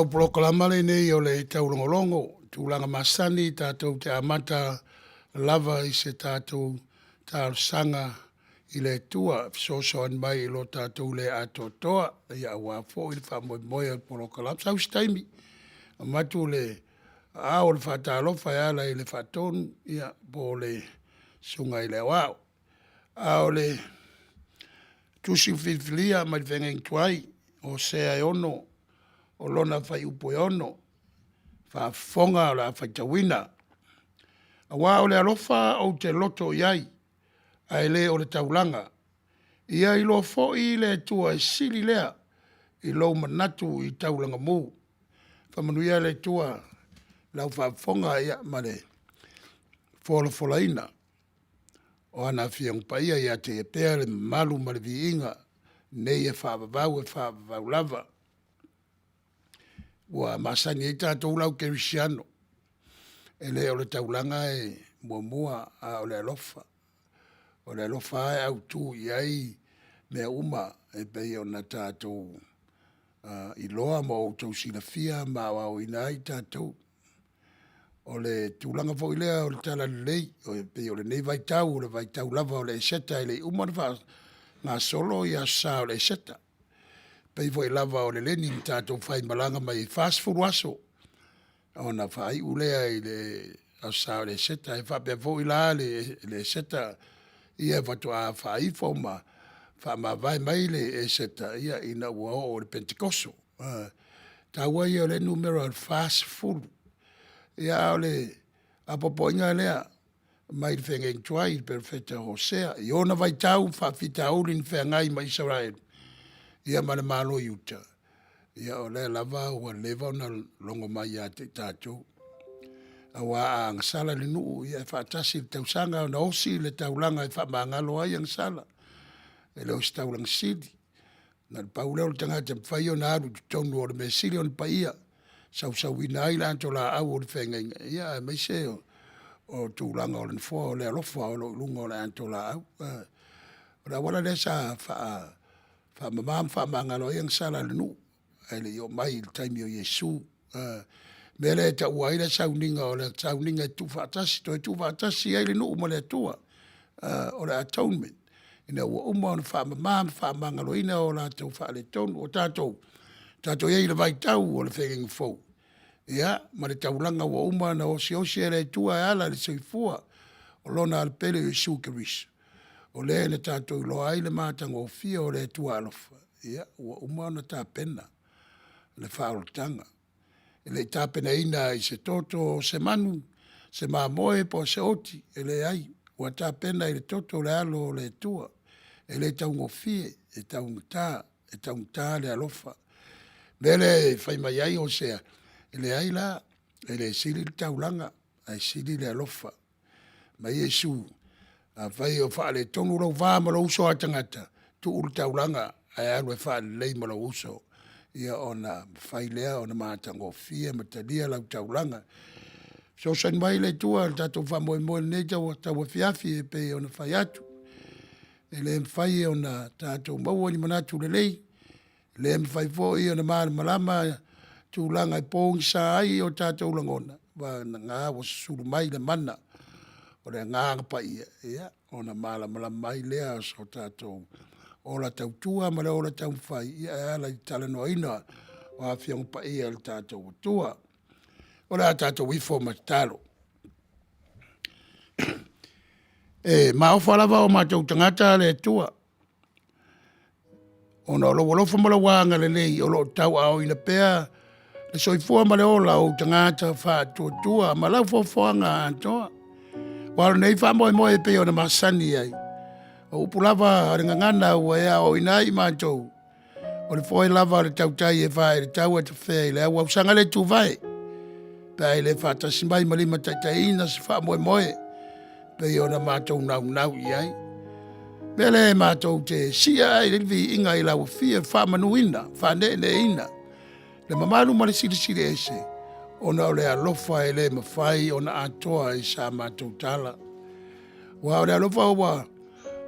Lau polokalama lenei o le taulogologo, tulaga masani tatou te amata lava i se tatou talosaga i le Atua e fesoasoani mai i lo tatou le atoatoa, ia aua foi le faamoemoe o le polokalame. Sau se taimi avatu le aao o le faatalofa e ala i le Faatonu po o le Susuga i le Aoao. A o le tusi ua filifilia mai le feagaiga tuai Hosea e 6 o lona fuaiupu e 6, faafofoga o le a faitauina. Aua o le alofa ou te loto i ai, ae le o le taulaga. Ia iloa foi le Atua e sili lea i lou manatu i taulaga mu. Faamanuia le Atua i lau faafofoga ma le folafolaina o ana Afioga Paia ia te Ia pea le mamalu ma le viiga nei e faavavau e faavavau lava. Ua masani ai tatou le au kerisiano, e le o le taulaga e muamua a o le alofa. O le alofa lava e autu i ai mea uma e pei ona tatou iloa ma outou silafia ma aoaoina ai tatou. O le tulaga foi lea o le talalelei, e pei o lenei vaitau o le vaitau lava o le Eseta e le i uma ona faagasolo Aso Sa o le Eseta. E pei foi lava o le leni na tatou faimalaga mai ai, e 40 aso ona faaiu lea i le Aso Sa o le Eseta. E faapea foi la le Eseta faatoa faaifo ma faamavae mai le Eseta ina ua oo i le Penetekoso. O le taua ia o lea numera o le 40. Ia a o le apoapoaiga lea mai le feagaiga tuai i le Perofeta o Hosea i ona vaitau ma faafitauli na feagai ma Isaraelu ia ma le Malo o Iuta, ia o lea lava ua leva ona logo mai ia te i tatou. Aua a agasala le nuu, ia e faatasi i le tausaga ona osi le taulaga e faamagalo ai agasala. E le o se taulaga sili, na o le pau lea o le tagata e mafai ona alu i totonu o le mea e sili ona paia, sausuina ai le atolau o le feagaiga, ia aemaise o tulaga o le nofoa o le alofa o lo o i luga o le atolaau. O le auala lea sa faamama ma faamagalo ai agasala a le nuu ae le i oo mai i le taimi o Iesu. O le mea lea e taua ai le sauniga o le sauniga e tuufaatasi, toe tuufaatasi ai le nuu ma le Atua. O le atonement, ina ua uma ona faamama ma faamagaloina o latou faaletonu. O tatou, tatou i ai i le vaitau o le feagaiga fou, ia ma le taulaga ua uma ona osiosi e le Atua e ala i le soifua o Lona Alo pele o Iesu Keriso, o le na tatou iloa ai le matagofie o le Atua alofa, ia ua uma ona tapena le faaolataga. E le i tapenaina i se toto o se manu, se mamoe po o se oti, e leai, ua tapena i le toto o le Alo o le Atua. E le taugofie, e taugata, e taugata le alofa. O le mea lea e fai mai ai Hosea, e leai la, e le sili le taulaga, ae sili le alofa. Fai mai Iesu, afai o faaletonu lou va ma lou uso a tagata, tuu le taulaga ae alu e faalelei ma lou uso, ia ona mafai lea ona matagofie ma talia lau taulaga. Fesoasoani mai le Atua i le tatou faamoemoe i lenei tauafiafi e pei ona fai atu, e le mafai ona tatou maua ni manatu lelei, e le mafai foi ona malamalama tulaga e pogisa ai o tatou lagona, vagana ua susulu mai le mana o le Agaga Paia, ia ona malamalama ai lea o so tatou ola tautua ma le ola taumafai e ala i le talanoaina o Afioga Paia a lo tatou Atua. O le a tatou ifo ma tatalo. E maofa lava o matou tagata le Atua, ona o lou alofa ma lou agalelei o lo o tauaaoina pea le soifua ma le ola o ou tagata faatuatua ma lau foafoaga atoa. Aua o lenei faamoemoe e pei ona masani ai, o upu lava a le gagana ua e aoaoina ai i matou, o le foe lava a le tautai e fae i le tau ae tafea i le auausaga le tuvae, pe a e le faatasi mai ma limataitaiina se faamoemoe pei ona matou naunau i ai. Mea lea matou te sia ai le viiga i lau afio faamanuina, faaneeneeina le mamalu ma le silisili ese ona o le alofa e le mafai ona atoa i sa matou tala. Aua o le alofa ua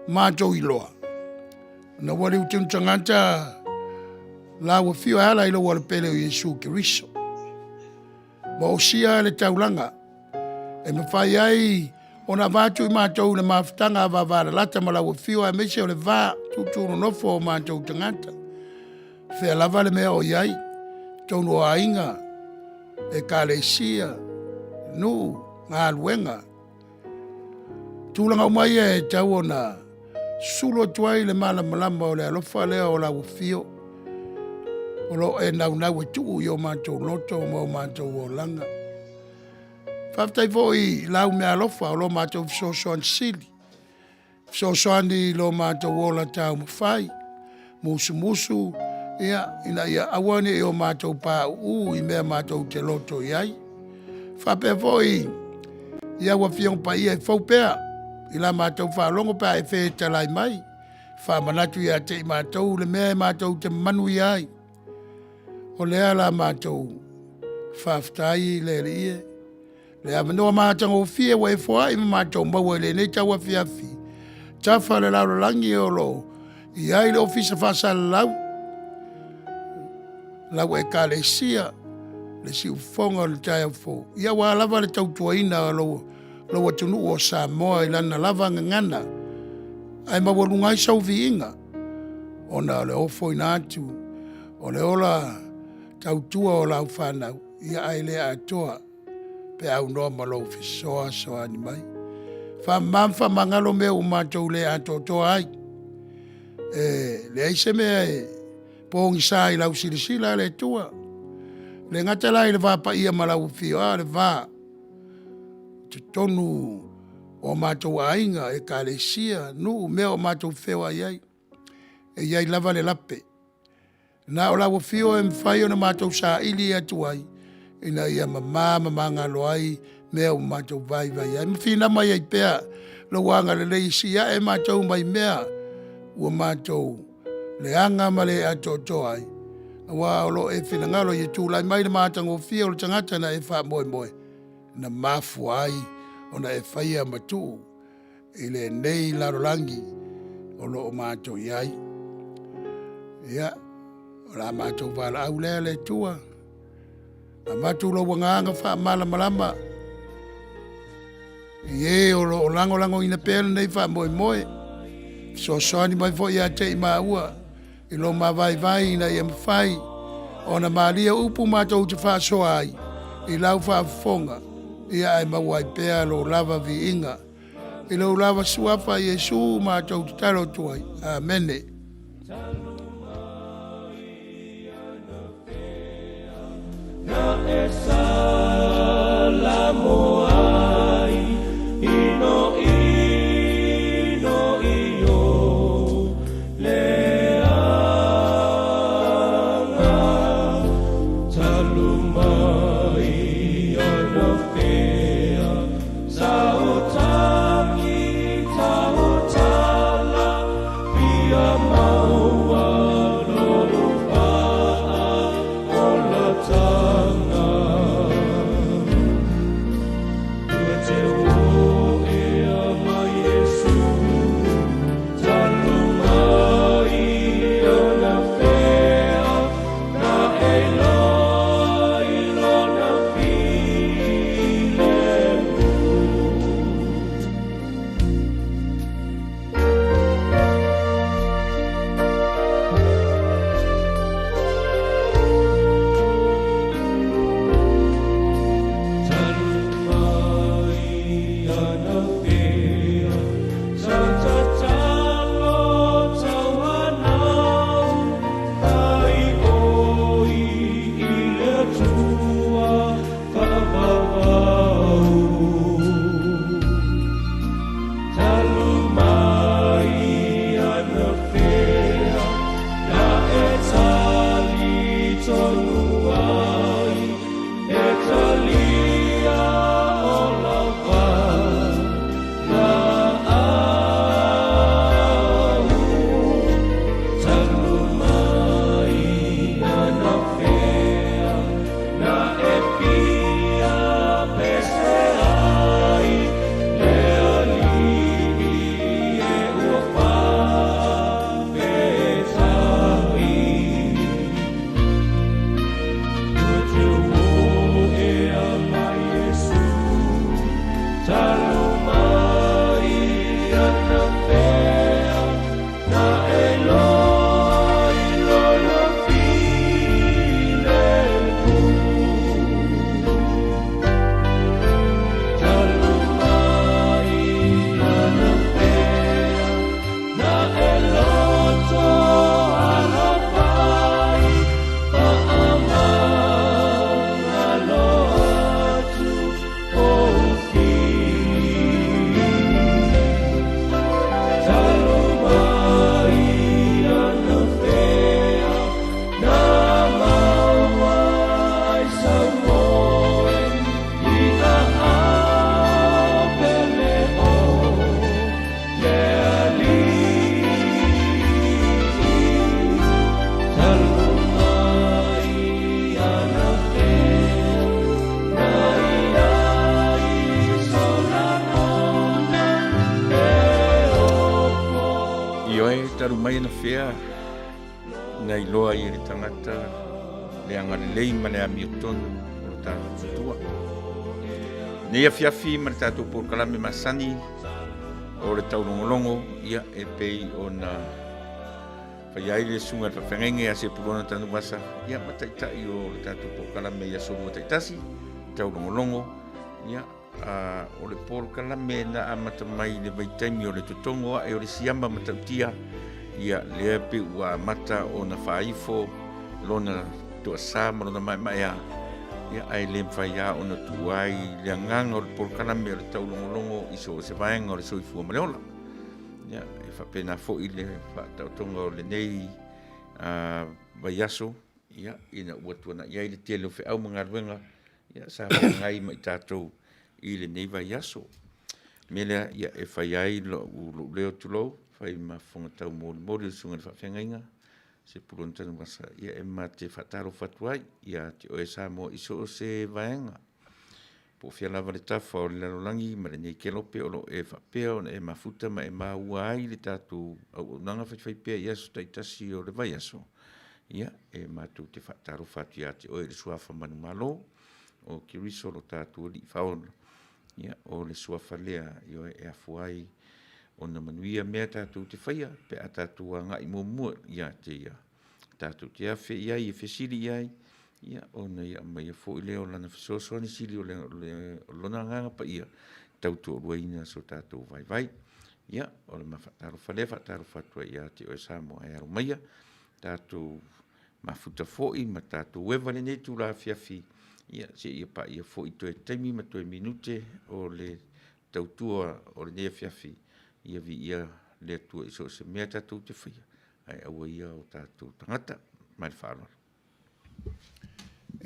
matou iloa, ona ua liutinu tagata Lau Afio e ala i lou Alopele o Iesu Keriso. Ua osia le taulaga e mafai ai ona avatu i matou le mafutaga a vavalalata ma lau Afio aemaise o le va tuutuunonofo o matou tagata. Fea lava le mea o i ai, totonu o aiga, ekalesia, nuu, galuega, tulaga uma ia e tatau ona sulu atu ai le malamalama o le alofa lea o lau Afio o lo o e naunau e tuu i o matou loto ma o matou olaga. Faafetai foi i lau meaalofa o lo matou fesoasoani sili, fesoasoani i lo matou ola taumafai, musumusu ia, ina ia aua ne i o matou pauu i mea matou te loto i ai. Faapea foi i au Afioga Paia e fou pea i la matou faalogo pe a e fetalai mai, faamanatu ia te i matou le mea e matou te manuia ai. O lea la matou faafetai le Alii e, le avanoa matagofie ua e foai ma matou maua i lenei tauafiafi, tafa le lalolagi o lo o i ai le Ofisa Faasalalau, lau Ekalesia, le siufofoga o le taeao fou, ia aua lava le tautuaina o lou atunuu o Samoa i lana lava gagana, ae maualuga ai sou viiga, ona o le ofoina atu o le ola tautua o lau fanau, ia ae le atoa pe a aunoa ma lou fesoasoani mai. Faamama ma faamagalo mea ua matou le atoatoa ai. E leai se mea e pogisa i lau silasila le Atua. E le gata la i le va paia ma lau Afio, a o le va i totonu o matou aiga, ekalesia, nuu, mea o matou feoai ai, e i ai lava le lape. Na o lau Afio e mafai ona matou saili atu ai ina ia mama ma magalo ai mea ua matou vaivai ai, ma finau mai ai pea lou agalelei e sii ae matou mai mea ua matou leaga ma le atoatoa ai, aua o lo o e finagalo ia tulai mai le matagofie o le tagata na e faamoemoe, na mafua ai ona e faia ma tuu i lenei lalolagi o lo o matou i ai. Ia, o la matou valaau lea le Atua, avatu lou agaga faamalamalama i e o lo o lagolagoina pea lenei faamoemoe, fesoasoani mai foi ia te i maua i lo mavaivai ina ia mafai ona malie upu matou te faasoa ai i lau faafofoga, ia ae maua ai pea lou lava viiga. I lou lava suafa Iesu matou tatalo atu ai. Amene. talu mai anafea na iloa ai e le tagata le agalelei ma le amiotonu o lo tatou Atua. Nei afiafi ma le tatou polokalame masani o le taulogologo, ia e pei ona fai ai le susuga i le faafeagaiga ia Sepulona Tanuvasa, ia ma taitai o le tatou polokalame i aso lua taitasi, taulogologo, ia a, o le polokalame na amata mai i le vaitaimi o le totogo ae o le siama matautia, ia lea pe ua amata ona faaifo lona toasā ma lona maemaea, ia ae le mafai lava ona tuua ai le agaga o le polokalame o le taulogologo i so o se vaega o le soifua ma le ola. Ia, e faapena foi le faataotoga o lenei vaiaso, ia, ina ua tuanai ai le tele o feau ma galuega, ia, sa feagai ma i tatou i lenei vaiaso. O le mea lea, ia, e fai ai lou leo tulou, fai ma fofoga taumolimoli o le susuga i le faafeagaiga, Sepulona Tanuvasa, ia e ma te faatalofa atu ai ia te oe Samoa i so o se vaega. Po o fea lava le tafa o le lalolagi ma lenei kelope o lo o e faapea ona e mafuta ma e maua ai le tatou auaunaga faifaipea i aso taitasi o le vaiaso, ia, e matou te faatalofa atu ia te oe i le suafa manumalo o Keriso lo tatou Alii Faaola, ia, o le suafa lea, ioe, e afua ai ona manuia mea tatou te faia pe a tatou agai muamua ia te ia. Tatou te afe i ai e fesili i ai, ia, ona ia aumaia foi lea o lana fesoasoani sili o lona Agaga Paia e tautoaluaina so tatou vaivai. Ia, o le ma faatalofa lea, faatalofa atu ai ia te oe Samoa e alo maia, tatou mafuta foi ma tatou eva i lenei itula afiafi, ia, seia paia foi toe taimi ma toe minute o le tautua o lenei afiafi, ia viia le Atua i so o se mea tatou te faia, ae aua ia o tatou tagata. Ma le faaaloalo.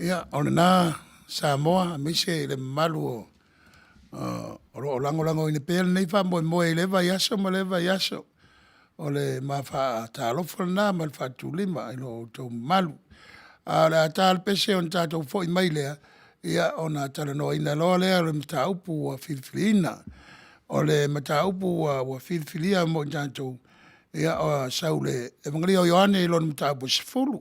Ia, o lena Samoa, aemaise le mamalu o lo o lagolagoina pea lenei faamoemoe i lea vaiaso ma lea vaiaso. O le ma faatalofa lena ma le faatulima i lo outou mamalu. Ae o le a ta le pese ona tatou foi mai lea, ia ona talanoaina loa lea o le mataupu ua filifiliina. O le mataupu ua filifilia mo i tatou, ia, e sau i le Evagelia o Ioane i lona mataupu e 10.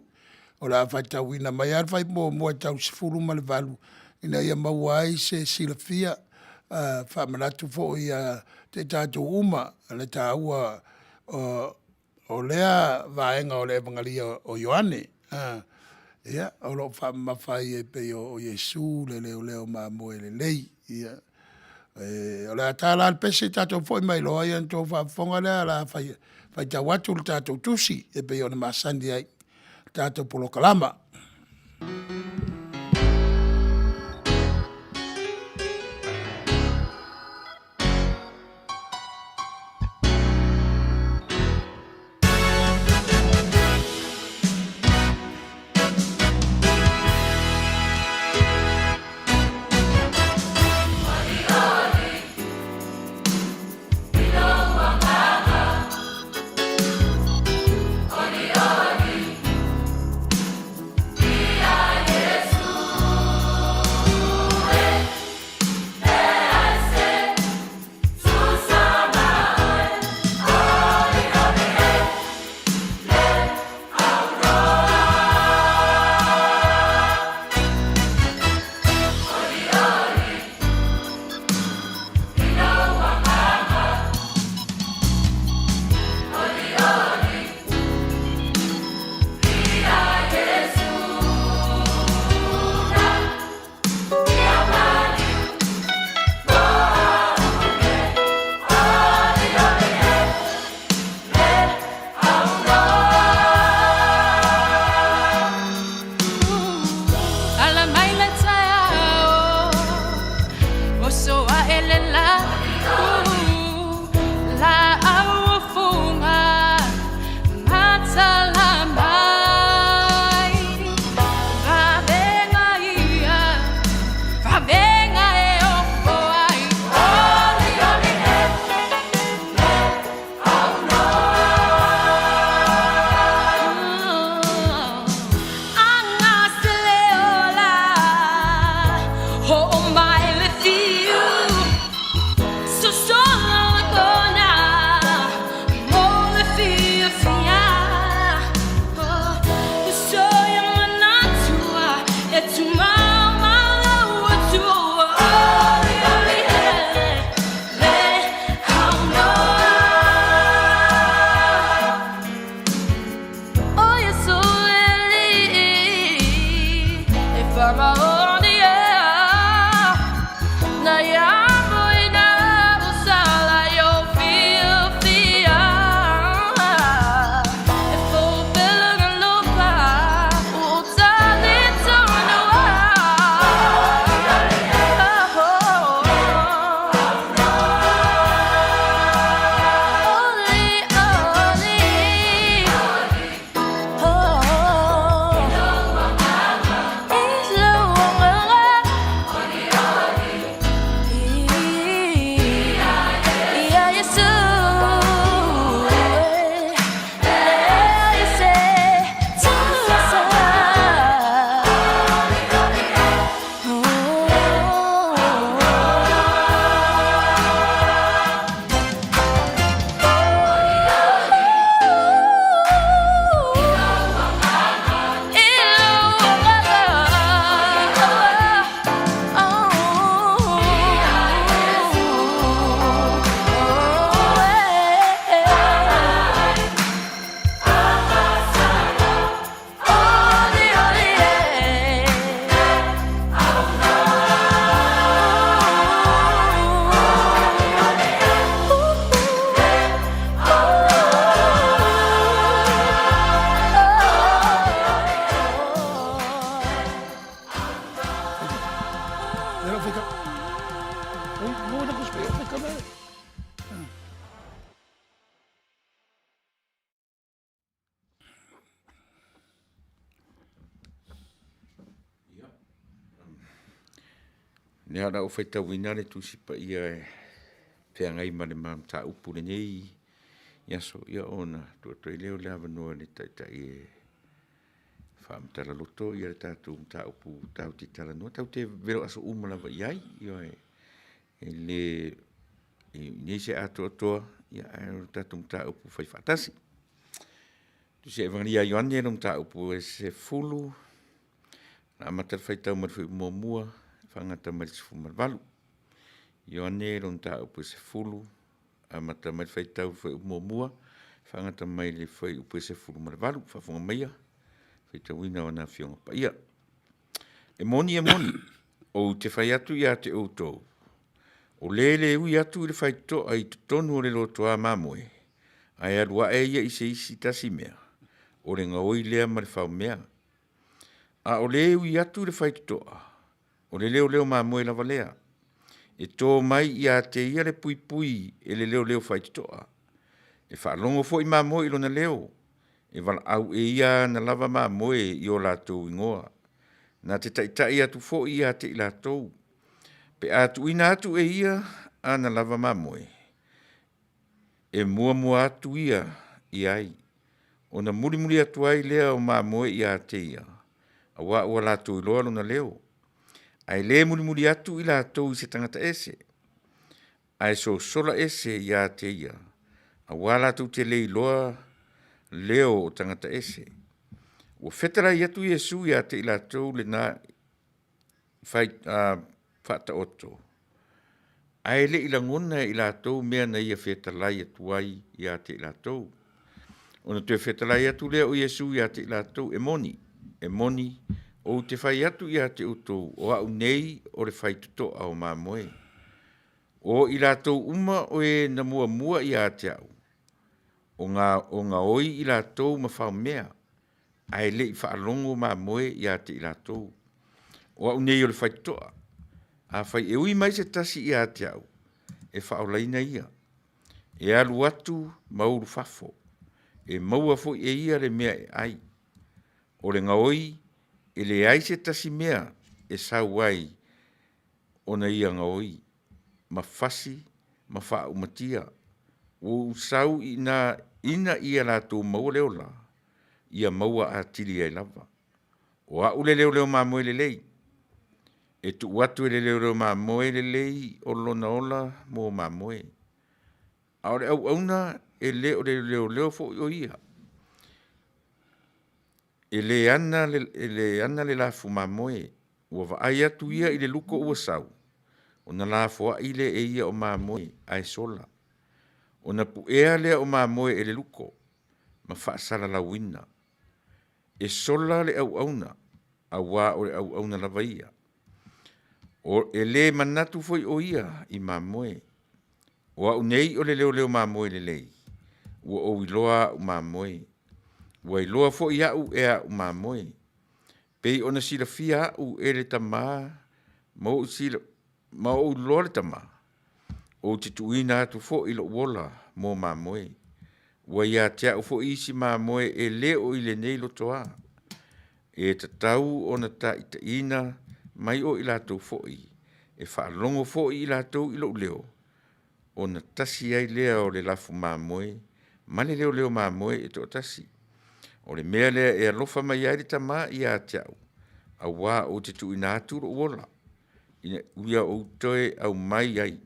O le a faitauina mai lava le fuaiupu 1 e tau i le 18 ina ia maua ai se silafia faamanatu foi ia te i tatou uma le taua o lea vaega o le Evagelia o Ioane. Ia, o lo o faamamafa ai e pei o Iesu le leoleo mamoe lelei. Ia, o le a ta la le pese tatou foi mai loa, ia ona outou faafofoga lea o le a faitau atu le tatou tusi e pei ona masani ai i le tatou polokalama. Lea o le a ou faitauina le Tusi Paia e feagai ma le mataupu i lenei aso, ia ona tuu atu ai lea o le avanoa i le Taitai e faamatala loto le tatou mataupu e tatou te talanoa. E tatou te velo aso uma lava i ai, ioe. E leai se atoatoa, ae o le tatou mataupu e fai faatasi. Tusi Evangeli a Ioane mataupu e 10, amata le faitau mai i le fuaiupu 1 faagata mai i le 18. Ioane mataupu e 10 amata mai i le faitau fuaiupu 1 faagata mai i le fuaiupu e 18. Faafofoga maia i le faitauina o Lana Afioga Paia. E moni, e moni, ou te fai atu ia te outou, o le le ui atu i le faitotoa i totonu o le lotoa mamoe, ae alu ae ia i se isi tasi mea, o le gaoi lea ma le faomea. A o le e ui atu i le faitotoa, o le leoleo mamoe lava lea, e to mai ia te ia le puipui e le leoleo faitotoa. E faalogo foi mamoe i lona leo, e valaau e ia ana lava mamoe i o latou igoa, na te taitai atu foi ia te i latou. Pe a tuuina atu e ia ana lava mamoe, e muamua atu ia i ai, ona mulimuli atu ai lea o mamoe ia te ia, aua ua latou iloa lona leo. Ae le mulimuli atu i latou i se tagata ese, ae sosola ese ia te ia, aua latou te le iloa leo o tagata ese. Ua fetalai atu Iesu ia te i latou lena faataoto, ae le i lagona e i latou mea na ia fetalai atu ai ia te i latou. Ona toe fetalai atu lea o Iesu ia te i latou, e moni, e moni, ou te fai atu ia te outou, o au nei o le faitotoa o mamoe. O i latou uma o e na muamua ia te au, o gaoi i latou ma faomea, ae le i faalogo mamoe ia te i latou. O au nei o le faitotoa, afai e ui mai se tasi ia te au, e faaolaina ia. E alu atu ma ulufafo, e maua foi e ia le mea e ai. O le gaoi, e leai se tasi mea e sau ai ona ia gaoi ma fasi ma faaumatia. Ua ou sau ina ia latou maua le ola, ia maua atili ai lava. O au le leoleo mamoe lelei, e tuu atu e le leoleo mamoe lelei o lona ola mo mamoe. A o le auauna, e le o le leoleo foi o ia, e le ana le lafumamoe, ua vaai atu ia i le luko ua sau, ona lafoai lea e ia o mamoe ae sola. Ona puea lea o mamoe e le luko ma faasalalauina. E sola le auauna, aua o le auauna lava ia. E le manatu foi o ia i mamoe. O au nei o le leoleo mamoe lelei, ua ou iloa au mamoe, ua iloa foi au e au mamoe. E pei ona silafia au e le Tama ma ou iloa le Tama, ou te tuuina atu foi lou ola mo mamoe. Ua ia te au foi isi mamoe e le o i lenei lotoa, e tatau ona taitaiina mai o i latou foi, e faalogo foi i latou i lou leo, ona tasi ai lea o le lafumamoe ma le leoleo mamoe e toatasi. O le mea lea e alofa mai ai le Tama ia te au, aua ou te tuuina atu lou ola, ina ia ou toe aumai ai.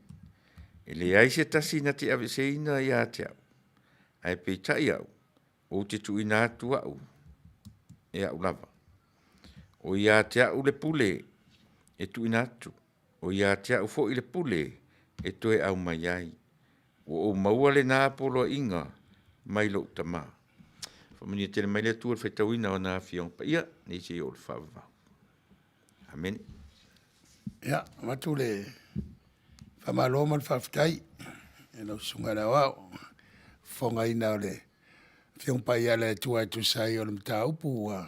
E leai se tasi na te aveeseina ia te au, ae peitai au, ou te tuuina atu au e au lava. O ia te au le pule e tuuina atu, o ia te au foi le pule e toe aumai ai. Ua ou maua lena poloaiga mai lou Tama. Faamanuia tele mai le Atua i le faitauina o Lana Afioga Paia nei seia oo i le faavavau. Amene. Ia, avatu le faamalo ma le faafetai i lau Susuga i le Aoao, fofogaina o le Afioga Paia a le Atua e tusa ai o le mataupu ua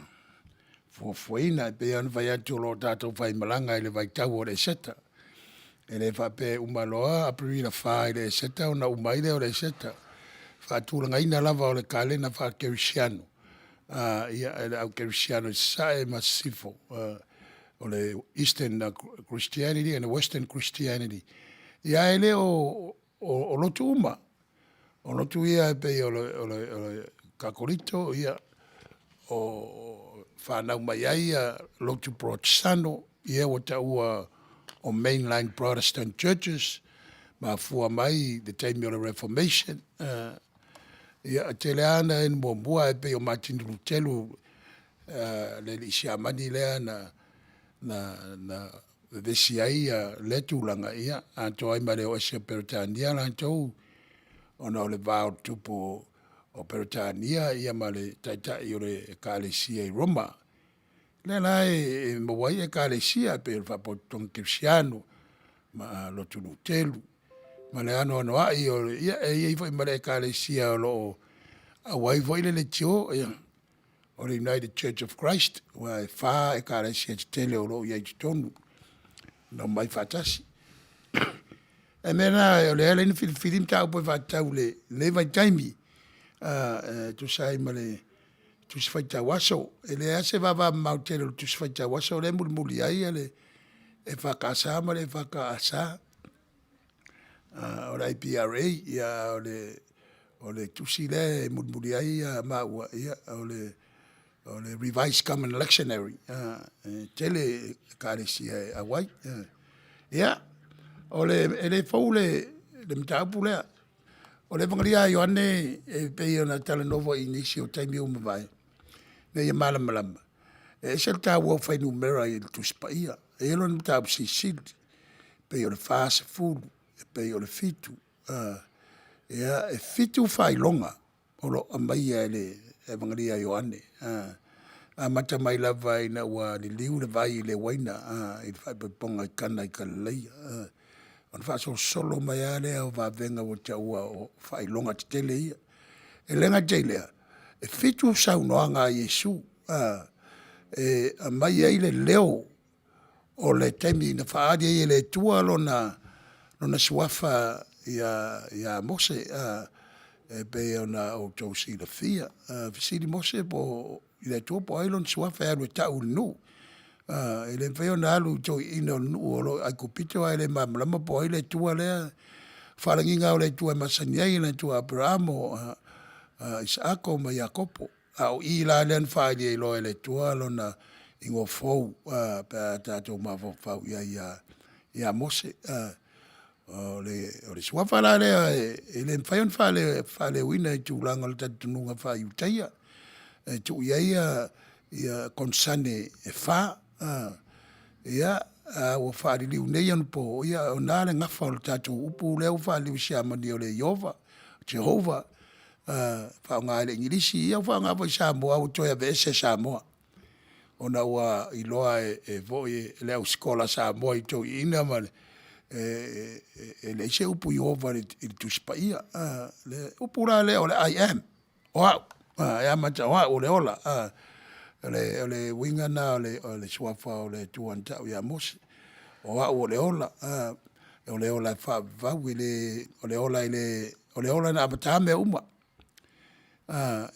fuafuaina. E pei lava ona fai atu o lo o tatou faimalaga i le vaitau o le Eseta. E le faapea e uma loa Aperila 4 i le Eseta ona uma ai lea o le Eseta. O le faatulagaina lava o le kalena faakerisiano, ia e le au kerisiano i Sasae ma Sisifo. o le Eastern Christianity and the Western Christianity. Ia ae le o o lotu uma. O lotu ia e pei o le o le o le Kakolito, ia o fanau mai ai ia lotu Polotesano, ia ua taua o Mainline Protestant Churches, mafua mai i le taimi o le Reformation. Ia e tele lava na muamua e pei o Matini Lutelu le alii Siamani lea na vevesi ai lea tulaga, ia atoa ai ma le o ese o Peretania latou ona o le va o le Tupu o Peretania ma le Taitai o le Ekalesia i Roma. O lea la e maua ai Ekalesia pei o le Faalapotopotoga Kerisiano ma Lotu Luteru ma le anoanoai o ia e i ai foi ma le Ekalesia o lo o auai foi le leitio, o le United Church of Christ, aua e fa Ekalesia tetele o lo o i ai i totonu na omai faatasi. O le mea lena o lea e ala ai ona filifili mataupu e faatatau i lenei vaitaimi e tusa ai ma le Tusi Faitau Aso. E leai lava se vavamamao tele o le Tusi Faitau Aso lea e mulimuli ai le EFKS ma le EFKS. O le IPRA, ia a o le tusi lea e mulimuli ai maua, ia o le Revised Common Lectionary. E tele Ekalesia e auai. Ia, e le fou le mataupu lea. O le Evangeli a Ioane e pei ona talanoa foi i nisi o taimi ua mavae ina ia malamalama, e ese le taua o fuainumera i le Tusi Paia. E i ai lona mataupu silisili, pei o le 40, e pei o le 7. Ia, e 7 faailoga o lo o aumaia e le Evangeli a Ioane, amata mai lava ina ua liliu le vai i le uaina i le faaipoipoga i Kana i Kalileia, ona faasolosolo mai lava lea o vavega ua taua o faailoga tetele ia. E le gata i lea, e 7 saunoaga a Iesu e aumai ai le leo o le taimi na faaali ai e le Atua lona suafa ia Mose e pei ona outou silafia. Fesili Mose i le Atua po o ai lona suafa e alu e tau i le nuu. E le mafai ona alu i toeaiina o le nuu o lo o i Aikupito ae le malamalama po o ai le Atua lea. O faalagiga lava o le Atua e masani ai, le Atua o Aperamo, o Isaako ma Iakopo. A o i la lea na faaali ai loa e le Atua lona igoa fou pe a tatou mafaufau i ai ia Mose. O le suafa la lea e le mafai ona faaleoina i tulaga o le talitonuga faa-Iutaia. E tuu i ai konesane e fa. Ia, a ua faaliliu i nei onapo, ia o i ina le gafa o le tatou upu lea ua faaliliu e Siamani o le Ieova, Jehovah, faaaoga e le Igilisi, ia ua faaaoga foi e Samoa ae ua toe aveese Samoa ona ua iloa foi e le au sikolasipi Samoa i toeaiina ma le e leai se upu Ieova i le Tusi Paia. O le upu la lea o le I Am, o au, e amata o au o le ola. O le uiga lena o le suafa o le Atua na tau ia Mose. O au o le ola, o le ola e faavavau, o le ola e le, o le ola na amata mea uma.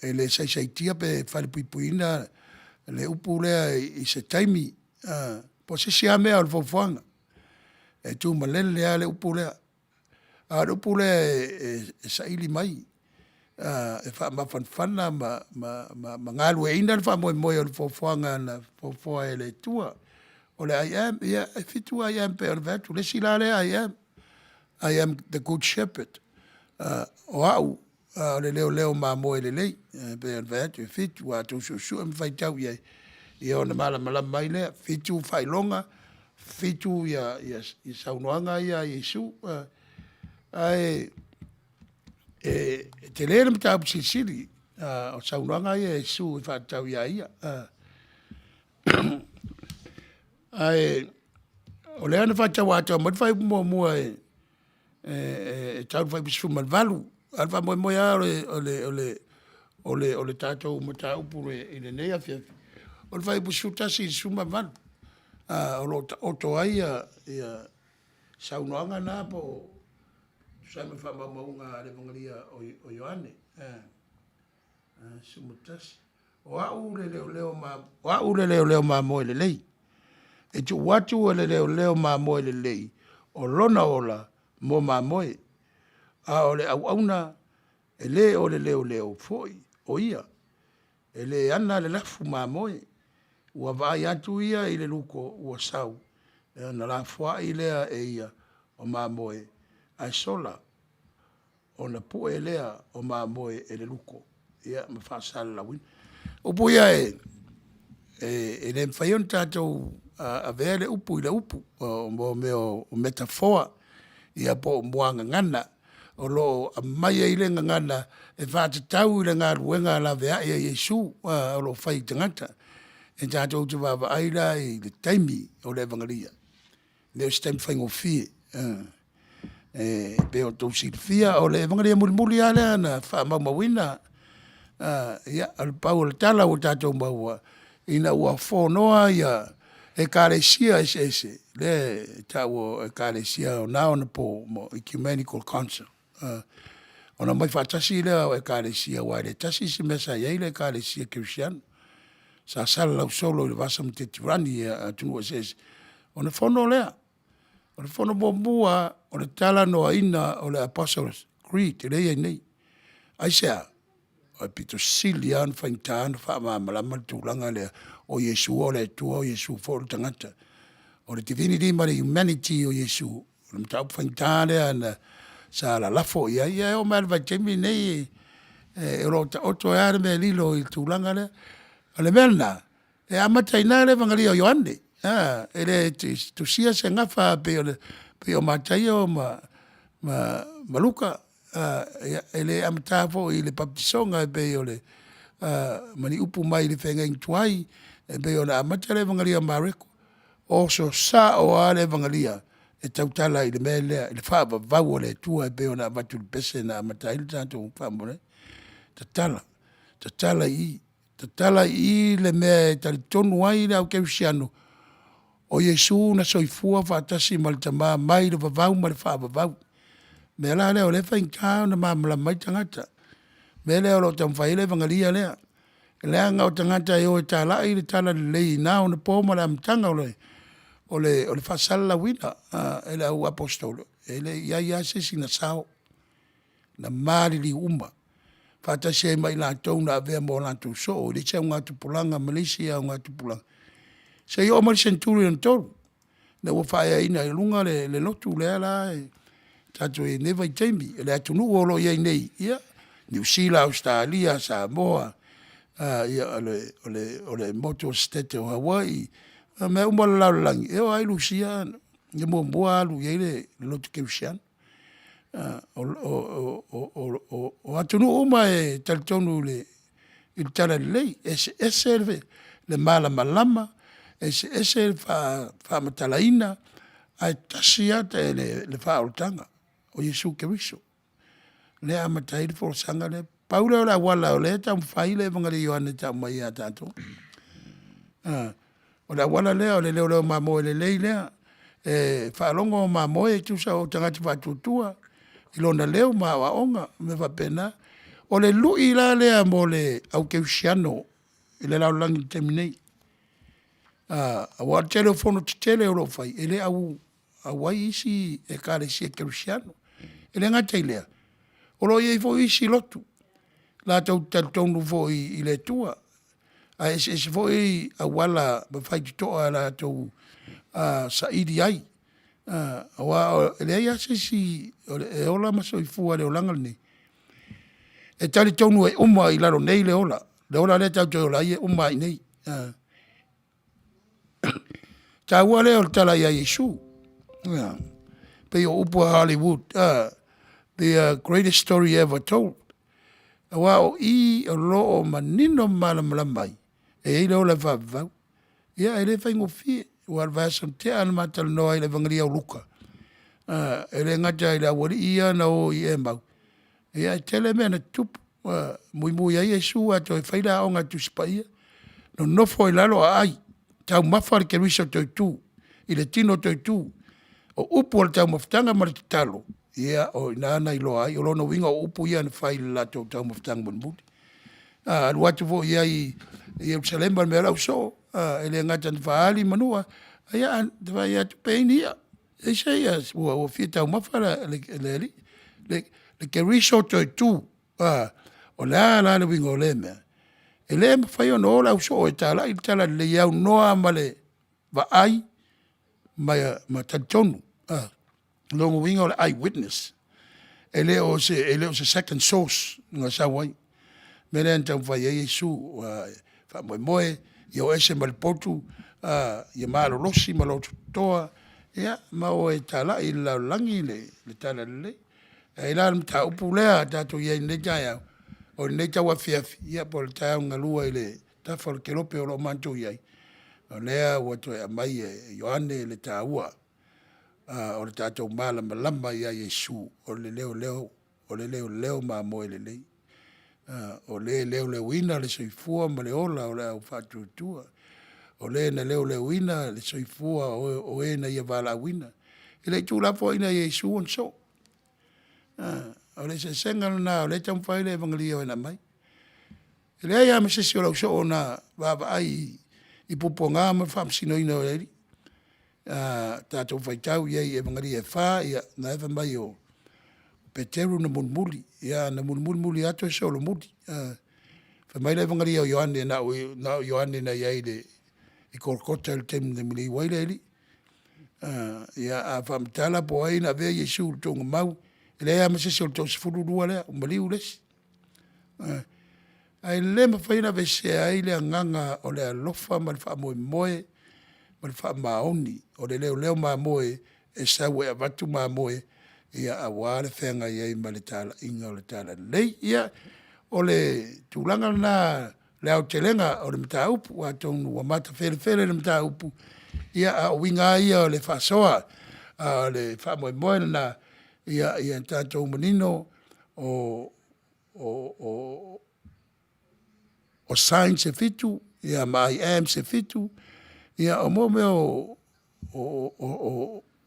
E le saisaitia pe falepuipuina le upu lea i se taimi po o se isi lava mea o le foafoaga. E tumalele lava le upu lea. A o le upu lea e saili mai e faamafanafana ma galueaiina le faamoemoe o le foafoaga na foafoa e le Atua. O le I Am, ia e 7 I Am pei ona fai atu. O le isi la lea I Am, I am the good shepherd. O au o le leoleo mamoe lelei. E pei ona fai atu e 7, a outou suesue ma faitau i ai, ia ona malamalama ai lea. 7 faailoga, 7 saunoaga ia a Iesu. Ae e tele le mataupu silisili o saunoaga ia a Iesu e faatatau ia ia. Ae o lea na faitau atoa mai le fuaiupu muamua e tau i le fuaiupu 18. A o le faamoemoe lava o le tatou mataupu i lenei afiafi, o le fuaiupu 11 i le 18, o lo o taoto ai saunoaga na po o tusa ai ma faamaumauga a le Evangeli a Ioane 11. O au le leoleo mamoe lelei. E tuu atu e le leoleo mamoe lelei o lona ola mo mamoe, a o le auauna e le o le leoleo foi o ia, e le ana le lafu mamoe, ua vaai atu ia i le luko ua sau, ona lafoai lea e ia o mamoe, ae sola, ona pue lea o mamoe e le luko, ia ma faasalalauina. O upu ia e le mafai ona tatou avea le upu i le upu, o mea o metafoa ia po o muagagana o lo o aumai ai le gagana e faatatau i le galuega laveai a Iesu o lo o fai i tagata. E tatou te vaavaai la i le taimi o le evagalia, e le o se taimi faigofie. E pei ona outou silafia o le evagalia mulimuli lava lea na faamaumauina. Ia pau o le tala ua tatou maua, ina ua fonoa ia Ekalesia eseese lea e taua o Ekalesia o na ona po mo Ecumenical Council ona omai faatasi lea o Ekalesia aua e le tasi se mea sa i ai le Ekalesia Kerisiano. Sa salalau solo i le va sameteturani i atunuu eseese ona fono lea. O le fono muamua lava o le talanoaina o le Apostles Creed lea e i ai nei. Aisea? E pito sili lava ona faigata ona faamalamalama le tulaga lea o Iesu o le Atua o Iesu foi o le tagata. O le divinity ma le humanity o Iesu, o le mataupu faigata lea na sa lalafo i ai, ia e oo mai lava i le vaitaimi lenei o lo o taoto ai lava le mea lilo i le tulaga lea. O le mea lena, e amata i ina le Evagalia o Ioane, e le tusia se gafa pei o Mataio ma Luka. Ia e le amata foi i le papatisoga e pei o le ma ni upu mai le feagaiga tuai e pei ona amata le Evagalia o Mareko. Oso sao lava le Evagalia e tautala i le mea lea i le faavavau a le Atua e pei ona avatu i le pese na amata ai le tatou faamoemoe. Tatala, tatala i i, tatala i i le mea e talitonu ai le au kerisiano o Iesu na soifua faatasi ma le Tama mai le vavau ma le faavavau. O le mea la lea o lea e faigata ona malamalama ai tagata. O le mea lea o lo o taumafai ai le Evagalia lea, leaga o tagata e o e talai le talalelei i na ona po ma le amataga o le faasalalauina e le au aposetolo, e le i i ai lava se isi na sao, na maliliu uma faatasi ai ma i latou na avea ma o latou soo i le isi augatupulaga ma le isi augatupulaga seia oo mai i le seneturi lona tolu, ina ua faaeaina ai i luga le lotu lea la tatou te i ai i lenei vaitaimi. O le atunuu o lo o i ai nei, ia, Niu Sila, Ausetalia, Samoa, ia o le motu o le Setete o Hawaii, o mea uma o le lalolagi, e oo lava i Rusia na muamua alu i ai le lotu kerisiano. O atunuu uma e talitonu i le talalelei, e eseese le malamalama, eseese le faamatalaina, ae tasi lava le faaolataga, o Iesu Keriso lea e amata ai le folasaga lea. Pau lea o le auala o lea e taumafai le Evagalia a Ioane e tau mai ia tatou. O le auala lea o le leoleo mamoe lelei lea, e faalogo mamoe tusa o tagata faatuatua i lona leo ma aoaoga ma mea faapena. O le lui la lea mo le au kerisiano i le lalolagi i le taimi nei, aua o le tele o fono tetele o lo o fai, e le auai isi Ekalesia Kerisiano. E le gata i lea, o lo o i ai foi isi lotu latou te talitonu foi i le Atua, ae eseese foi auala ma faitotoa latou saili ai, aua e leai lava se isi e ola ma soifua i le olaga lenei e talitonu e uma i lalo nei le ola, le ola lea tatou te ola ai e uma lava i inei. Taua lea o le tala ia Iesu, pei o upu a Hollywood, the greatest story ever told. Aua o i o lo o manino ma malamalama ai e i ai le ola e faavavau. Ia e le faigofie aua o le vaiaso na tea na ma talanoa ai i le Evagalia o Luka, e le gata i le aualii ia na o i Emau, ia e tele mea na tutupu, muimui ai Iesu ae toe fai le aoga a le Tusi Paia, nonofo ai i lalo aai, taumafa le keriso toe tu i le tino toe tu. O upu o le taumafataga ma le tatalo, ia o i ina na iloa ai. O lona uiga o upu ia na fai i le latou taumafataga mulimuli. Alu atu foi i ai i Ierusalema i le mea o le ausoo, e le gata ina faaali manua, Ia a vaai atu pe i ai ni i'a, leai se i'a ua fia taumafa le alii. Le Keriso toe tu, o le a la le uiga o lea mea? E le mafai ona o le ausoo e talai le talalelei e aunoa ma le vaai ma talitonu. O lona uiga o le eye witness. E le o se second source na sau ai. O le mea lea na taumafai ai Iesu e faamoemoe ia o ese ma le potu ia malolosi ma lototoa, ia ma o e talai i le lalolagi le talalelei. E i ai la le mataupu lea tatou te i ai i lenei taeao, oi lenei tauafiafi, ia po o le taeao na galua i le tafa o le kelope o lo o matou i ai, o lea ua toe aumai e Ioane le taua o le tatou malamalama ia Iesu o le leoleo mamoe lelei. O le e leoleoina le soifua ma le ola o le au faatuatua. O le na leoleoina le soifua o e na Ia valaauina. E le i tuulafoaiina e Iesu ona soo. O le eseesega lena o lea e taumafai le Evagelia e aumai. E leai lava ma se isi o le ausoo na vaavaai i puapuaga ma le faamasinoina o le Alii. A tatou faitau i ai i Evagelia e fa, ia na e fai mai o Peteru na mulimuli, ia na mulimuli muli lava toe solomuli. Fai mai le Evagelia o Ioane na o Ioane na i ai i Kolokota i le taimi na maliu ai le Alii. Ia a faamatala po o ai na avea Iesu i le tuugamau, e leai lava ma se isi o le toasefululua lea, ua maliu le isi. Ae le mafai ona aveesea ai le agaga o le alofa ma le faamoemoe ma le faamaoni o le leoleo mamoe e sau e avatu mamoe ia aua le feagai ai ma le talaiga o le talalelei. Ia, o le tulaga lena i le aotelega o le mataupu, atonu ua matafelefele le mataupu, ia a o uiga lava ia o le faasoa. A o le faamoemoe lena ia tatou manino o signs e 7 ia ma I Ams e 7, ia o mea o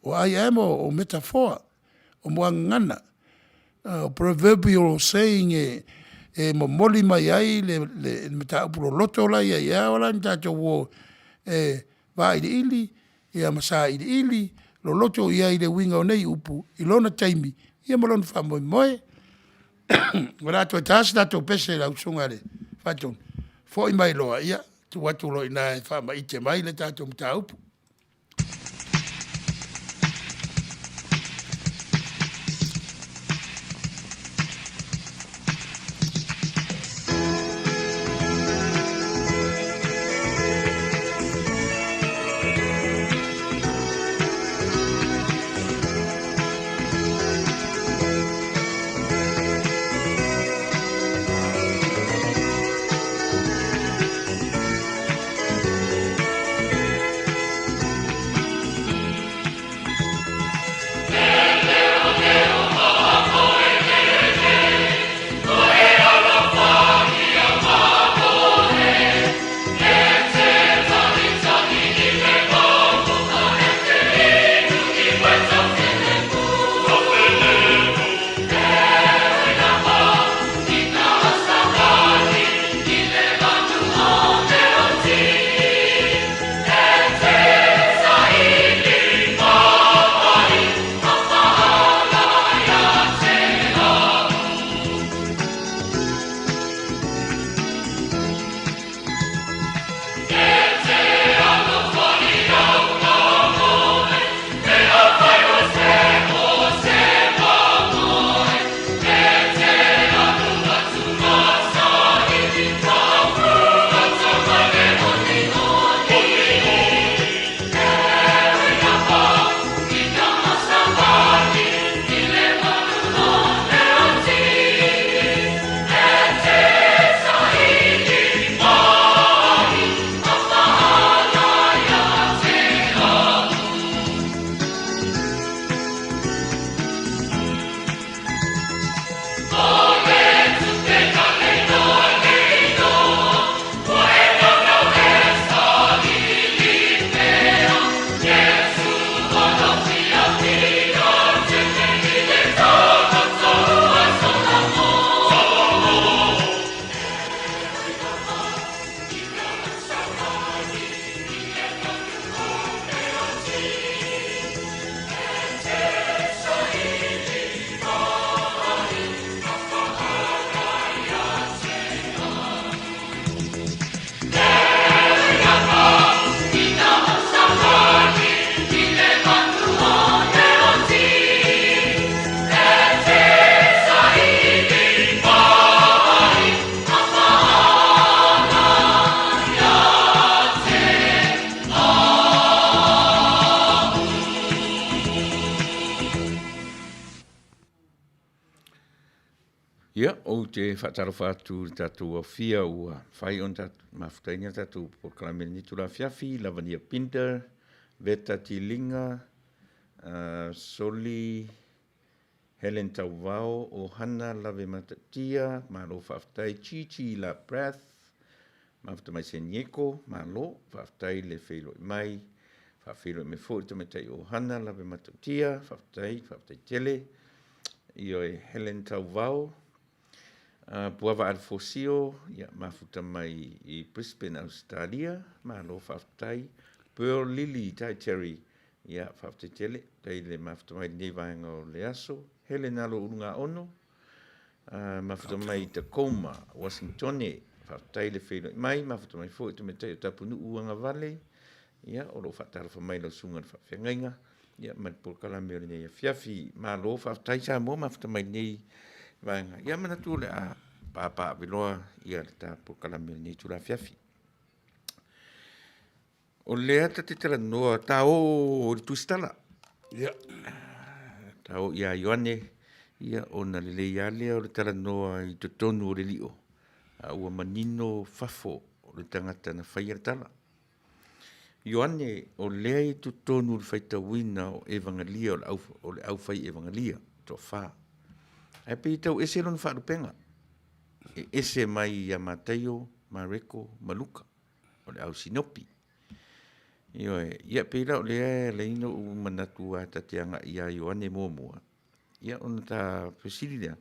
I am o metafoa, o muagagana, o proverbial saying e momoli mai ai le mataupu loloto la e i ai, e ao la ona tatou o e vailiili ma sailiili loloto i ai i le uiga o nei upu i lona taimi ia ma lona faamoemoe. O le a toe ta se tatou pese lau Susuga i le Faatonu, foi mai loa, ia tuu atu loa i ina e faamaite mai le tatou mataupu. Ia, ou te faatalofa atu i le tatou aofia ua mafai ona mafutaina le tatou polokalame i lenei itula afiafi, Lavania Pinder, Veta Tiliga, Soli Helen Tauvao, Ohana Lave Matautia, malo faafetai, Gigi Labrath, mafuta mai San Diego, malo faafetai le feiloai mai, faafeiloai mai foi le tamaitai Ohana Lave Matautia, faafetai, faafetai tele. Ioe, Helen Tauvao, Puava Alefosio, ia, mafuta mai i Brisbane, Ausetalia, malo faafetai. Pearl Lily Taiteri, ia, faafetai tele, faafetai le mafuta mai i lenei vaega o le aso. Helen Alo Ulugaono, mafuta mai i Tacoma, Washingtone, faafetai le feiloai mai, mafuta mai foi i tamaitai o Tapunuu Agavale, ia, o lo o faatalofa mai i lau susuga i le faafeagaiga, ia, ma le polokalame o lenei afiafi. Malo faafetai Samoa mafuta mai i lenei vaega. Ia, manatu o le a papaaveloa ia le ta polokalame o lenei itula afiafi. O lea ta te talanoa, ta o i le Tusitala. Ia. Ta o ia Ioane, ia, ona lelei lava lea o le talanoa i totonu o le lio, a ua manino fafo o le tagata na faia le tala. Ioane, o lea i totonu o le faitauina o Evagalia o le aufai Evagalia toafa. Ae pei e tau ese lona faalupega, e ese mai ia Mataio, Mareko ma Luka, o le au Sinopi. Ioe, ia pei la o lea e ala ai ona ou manatu ta te agai ia Ioane muamua, ia ona ta fesili lea,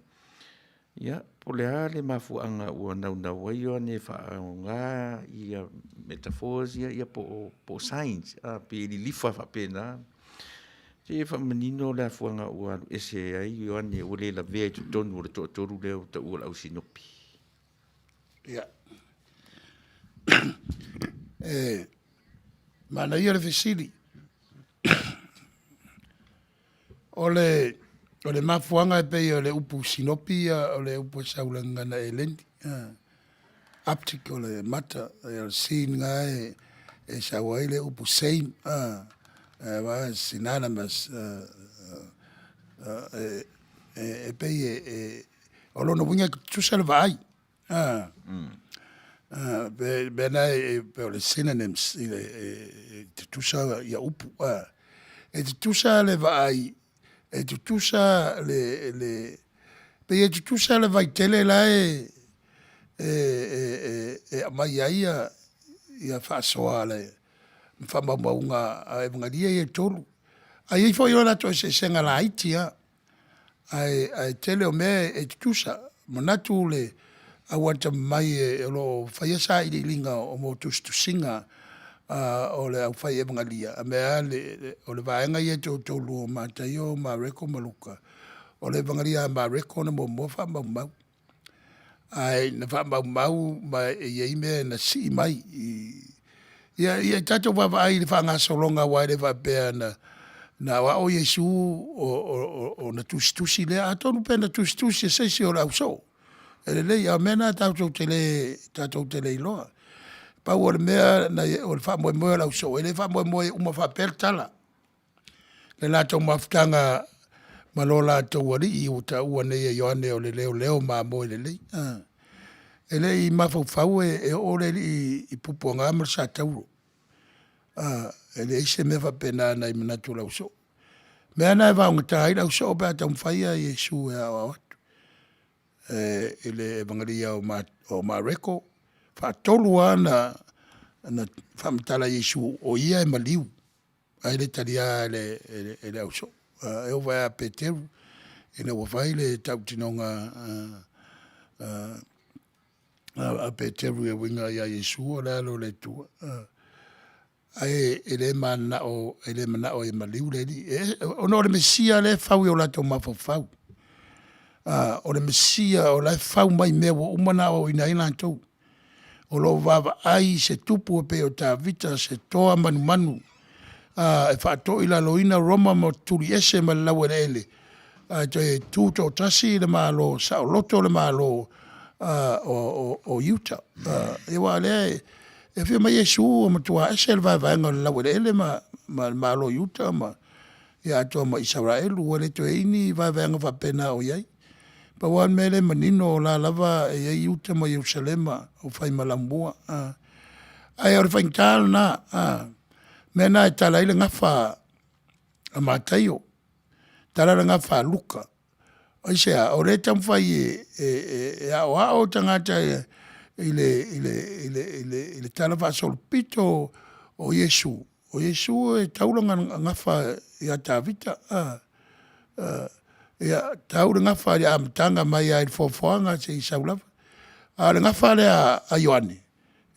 ia, po o le a le mafuaaga ua naunau ai Ioane e faaaoga ia metaphors ia, ia po o signs, pe lilifa faapena. Se i faamanino le afuaga ua alu ese ai Ioane ua le lavea i totonu o le toatolu lea ua taua o le au Sinopi. Ia, e manaia le fesili. O le mafuaaga e pei o le upu Sinopi o le upu e sau i le gagana Eleni, optic o le mata, o le sin lena e sau ai le upu same, synonymous. E pei o lona uiga e tutusa le vaai. O le mea lena e pei o le synonyms e tutusa upu. E tutusa le vaai, e tutusa le… pei e tutusa le vaitele la e aumai ai faasoa ma faamaumauga a Evagalia ia e 3. Ae i ai foi o latou eseesega laiti lava, ae tele o mea e tutusa. Manatu le au atamamai o lo o faia sailiiliga o tusitusiga o le aufai Evagalia, o le vaega lea e toatolu o Mataio, Mareko ma Luka, o le Evagalia a Mareko na muamua faamaumau. Ae na faamaumau ma e i ai mea na sii mai i… Ia tatou vaavaai i le faagasologa aua e le faapea na aoao Iesu ona tusitusi lea. Atonu pe na tusitusi e se isi o le ausoo e lelei, a o mea na tatou te le iloa. Pau o le mea o le faamoemoe o le ausoo, e le faamoemoe e uma faapea le tala. Le latou mafutaga ma lo latou Alii ua taua nei e Ioane o le leoleo mamoe lelei. E le i mafaufau e oo le alii i Pupuaga ma le satauro. E leai se mea faapena na i manatu o le ausoo. O mea lava na e vaogata ai le ausoo pe a taumafai Iesu e aoao atu. I le Evagalia o Mareko, faatolu lava ona faamatala e Iesu o ia e maliu, ae le talia e le ausoo. E oo foi ia Peteru ina ua fai le tautinoga a Peteru e uiga ia Iesu o le Alo o le Atua, ae le mananao e maliu le Alii. Ona o le Mesia lea e fau i o latou mafaufau. O le Mesia o la e fau mai i mea ua uma ona aoaoina ai latou. O lo o vaavaai i se tupu e pei o Tavita, se toa manumanu e faatoilaloina Roma ma tuliese ma le laueleele ae toe tutoatasi le Malo saoloto le Malo o Iuta. Aua o lea e afio mai Iesu ua matua ese le vaevaega o le laueleele ma le Malo o Iuta ma, ia atoa ma Isaraelu ua le toe i ai ni vaevaega faapena o i ai. Pau lava le mea lea e manino o la lava e i ai Iuta ma Ierusalema o fai ma laumua. Ae o le faigata lena, mea lena e tala ai le gafa a Mataio, tala le gafa a Luka. Aisea? O lea e taumafai e aoao tagata i le talafaasolopito o Iesu, o Iesu e tau lona gafa ia Tavita. Ia, tau le gafa i le amataga mai lava i le foafoaga seia sau lava. A o le gafa lea a Ioane,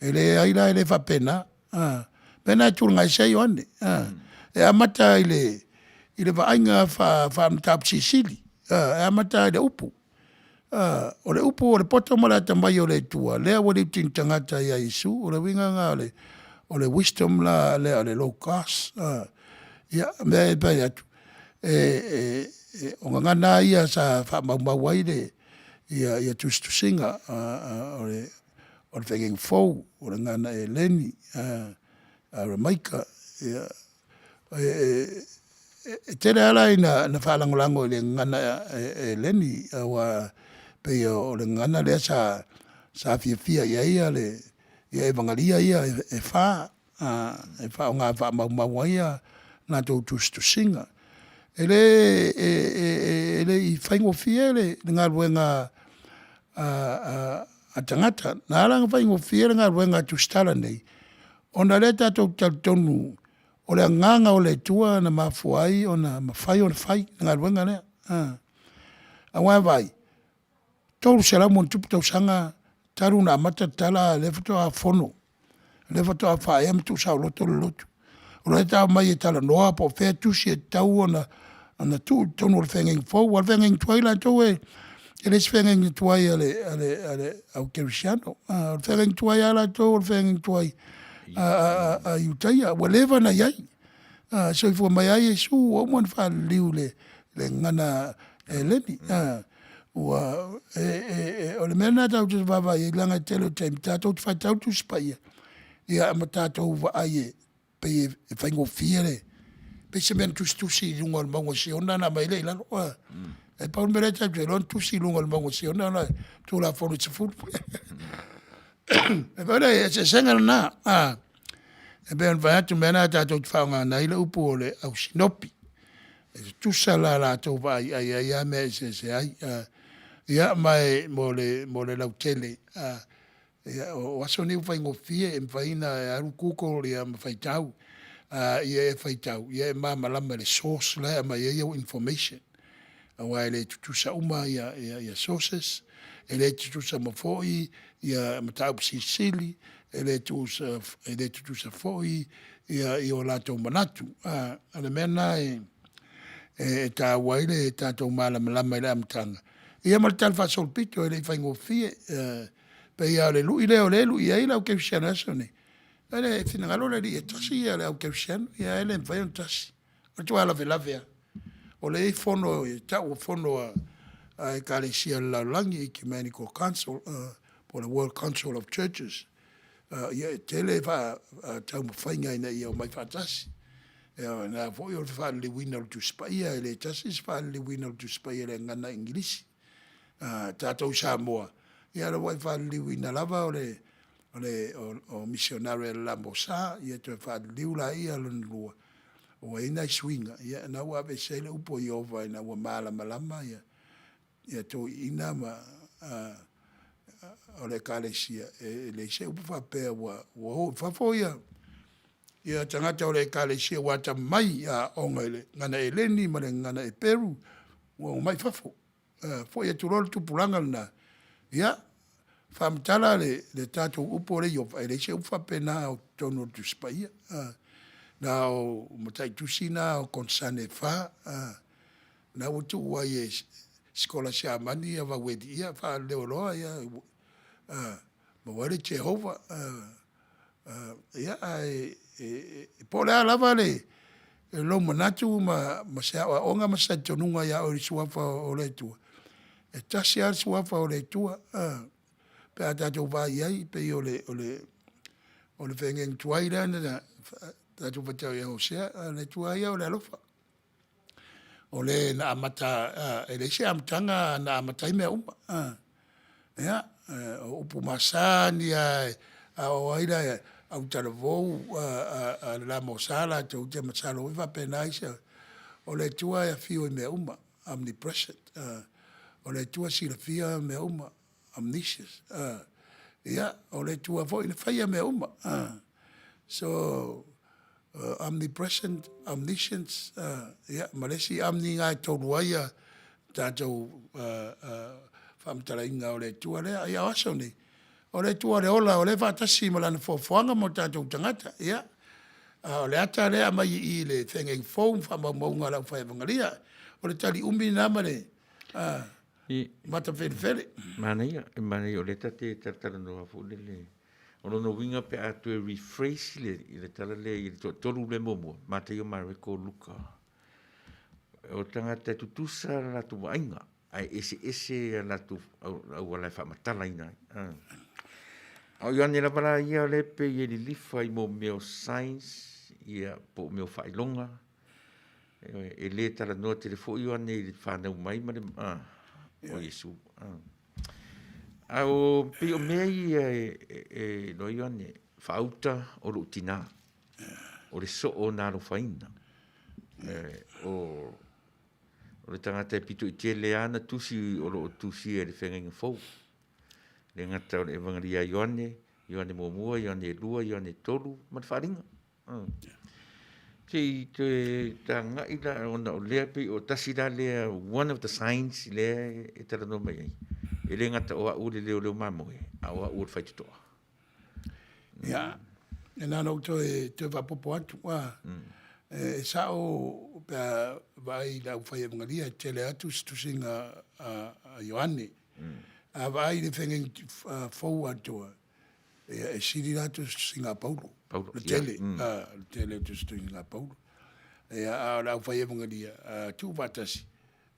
e leai la e le faapena. O le mea lena e tulaga ese ai Ioane. E amata i le vaaiga faa-mataupu silisili, e amata lava i le Upu. O le Upu o le poto ma le atamai o le Atua lea ua liutini tagata ia Iesu. O le uiga lena o le wisdom lea o le Logos. Ia, o le mea e fai atu, o gagana lava ia sa faamaumau ai tusitusiga o le Faigaiga Fou, o le gagana Eleni, Aramaika. Ia, e tele lava la ina faalagolago i le gagana Eleni aua e pei o le gagana lea sa fiafia i ai Evagalii ia e fa e faaaoga faamaumau ai a latou tusitusiga. E le i faigofie le galuega a tagata. Na ala ona faigofie le galuega a tusitala nei, ona o lea tatou te talitonu o le Agaga o le Atua na mafua ai ona mafai ona fai le galuega lea. Aua vaai, 300+ tausaga talu ona amata le tala a o lea faatoa fono, lea faatoa faaea ma tuusaoloto le lotu. O lea faatoa omai e talanoa po o fea tusi e tatau ona tuu i totonu o le Feagaiga Fou. Aua o le feagaiga tuai latou e le o se feagaiga tuai a le au kerisiano. O le feagaiga tuai lava latou o le feagaiga tuai a Iutaia ua leva ona i ai. Soifua mai lava Iesu ua uma ona faaliliu i le gagana Eleni. O le mea lena tatou te vaavaai i ai leaga o le tele o taimi tatou te faitau le Tusi Paia ia ma tatou vaai e pei e faigofie le, pei se mea na tusitusi i luga o le mauga o Siona ona aumai ai lea i lalo. Ae pau le mea lea tatou te iloa na tusi i luga o le mauga o Siona le Tulafono e 10. O le eseesega lena, e pei ona fai atu o le mea lena tatou te faaaogaina ai le upu o le au sinopi, e tutusa la latou vaai, ae i ai lava mea e eseese ai. Ia ma mo le lautele, o aso nei ua faigofie, e mafai ona alu google ma faitau. A ia e faitau, ia e malamalama i le source la e aumai ai au information, aua e le tutusa uma sources, e le tutusa uma foi mataupu silisili, e le tutusa foi o latou manatu. O le mea lena e taua ai le tatou malamalama i le amataga ia ma le talafaasolopito, e le i faigofie. E pei lava o le lui lea o lea e lui ai le au kerisiano i aso nei, e finagalo le Alii e tasi le au kerisiano, ae le mafai ona tasi, o le matua lavelave lava. O lea e i ai fono e tau o fono a Ekalesia o le lalolagi, Ecumenical Council po o le World Council of Churches. Ia e tele taumafaiga ina ia omai faatasi. O lena foi o le faaliliuina o le Tusi Paia, e le tasi se faaliliuina o le Tusi Paia i le gagana Igilisi. O tatou i Samoa, ia o lea ua e faaliliuina lava o missionary a le LMS, ia toe faaliliu laia lona lua, ua i ai nai suiga, ia o lena ua aveese ai le upu o Ieova ina ua malamalama toeaiina o le Ekalesia, e leai se upu faapea ua o i fafo tagata o le Ekalesia ua atamamai i aoaoga i le gagana Eleni ma le gagana Eperu, ua omai i fafo. Foi atu loa le tupulaga lena, ia, faamatala le tatou upu lea Ieova, e leai se upu faapena o totonu o le Tusi Paia. Na o mataitusi na o konesane e fa, lena ua tuu ai e sikolasipi Siamani vaueli, ia faaleo loa, maua ai le Jehovah. Ia, ae po o le a lava lou manatu ma se aoaoga ma se talitonuga ia oe i le Suafa o le Atua, e tasi lava le Suafa o le Atua pe a tatou vaai i ai, e pei o le feagaiga tuai lea na tatou faitau ai ia Hosea, a o le Atua lava ia o le alofa. O le na amata, e leai se amataga na amata ai mea uma. Ia, o upu masani lava e a oo ai le autalavou a le LMS latou te masalo foi e faapena isi, o le Atua e afio i mea uma, omnipresent. O le Atua e silafia mea uma, omniscient. Ia, o le Atua foi na faia mea uma. So, omnipresent, omniscient, ia ma le isi omni lena e tolu ai tatou faamatalaina o le Atua lea. Ia o aso nei, o le Atua o le ola o lea e faatasi ma Lana foafoaga mo tatou tagata. Ia, a o le ata lea e aumai i i i le Feagaiga Fou ma faamaumauga a le Aufai Evagalia. O le tali umi lena ma le matafelefele. Manaia, manaia o lea ta te talatalanoa foi lele. O lona uiga pe a toe rephrase le, le tala lea i le toatolu lea muamua, Mataio, Mareko, Luka. O tagata e tutusa la latou vaaiga, ae eseese a latou auala e faamatalaina ai. Ah. A o Ioane lava la ia o lea e pei e lilifa i mo mea o science, ia, po o mea o faailoga, e le talanoa tele foi Ioane i le fanau mai ma le, ah, o Iesu. Ah. A o pei o mea ia e iloa Ioane, faauta o lou tinā, o le soo na alofaina. O le tagata e pito i tele lava ana tusi o lo o tusia i le Feagaiga Fou. E le gata o le Evagalia a Ioane, Ioane muamua, Ioane 2, Ioane 3 ma le Faaaliga. Se i toe tagai la ona o lea pei o tasi la lea one of the signs lea e talanoa mai ai. E le gata o au le leoleo mamoe, a o au o le faitotoa. Ia, e na ona ou toe, toe faaopoopo atu, e sao pe a vaai i le aufai evagalia e tele atu tusitusiga a Ioane. A vaai i le Feagaiga Fou atoa, ia e sili la tusitusiga a Paulo, le tele, le tele o tusitusiga a Paulo. Ia, a o le aufai evagalia, a tuufaatasi,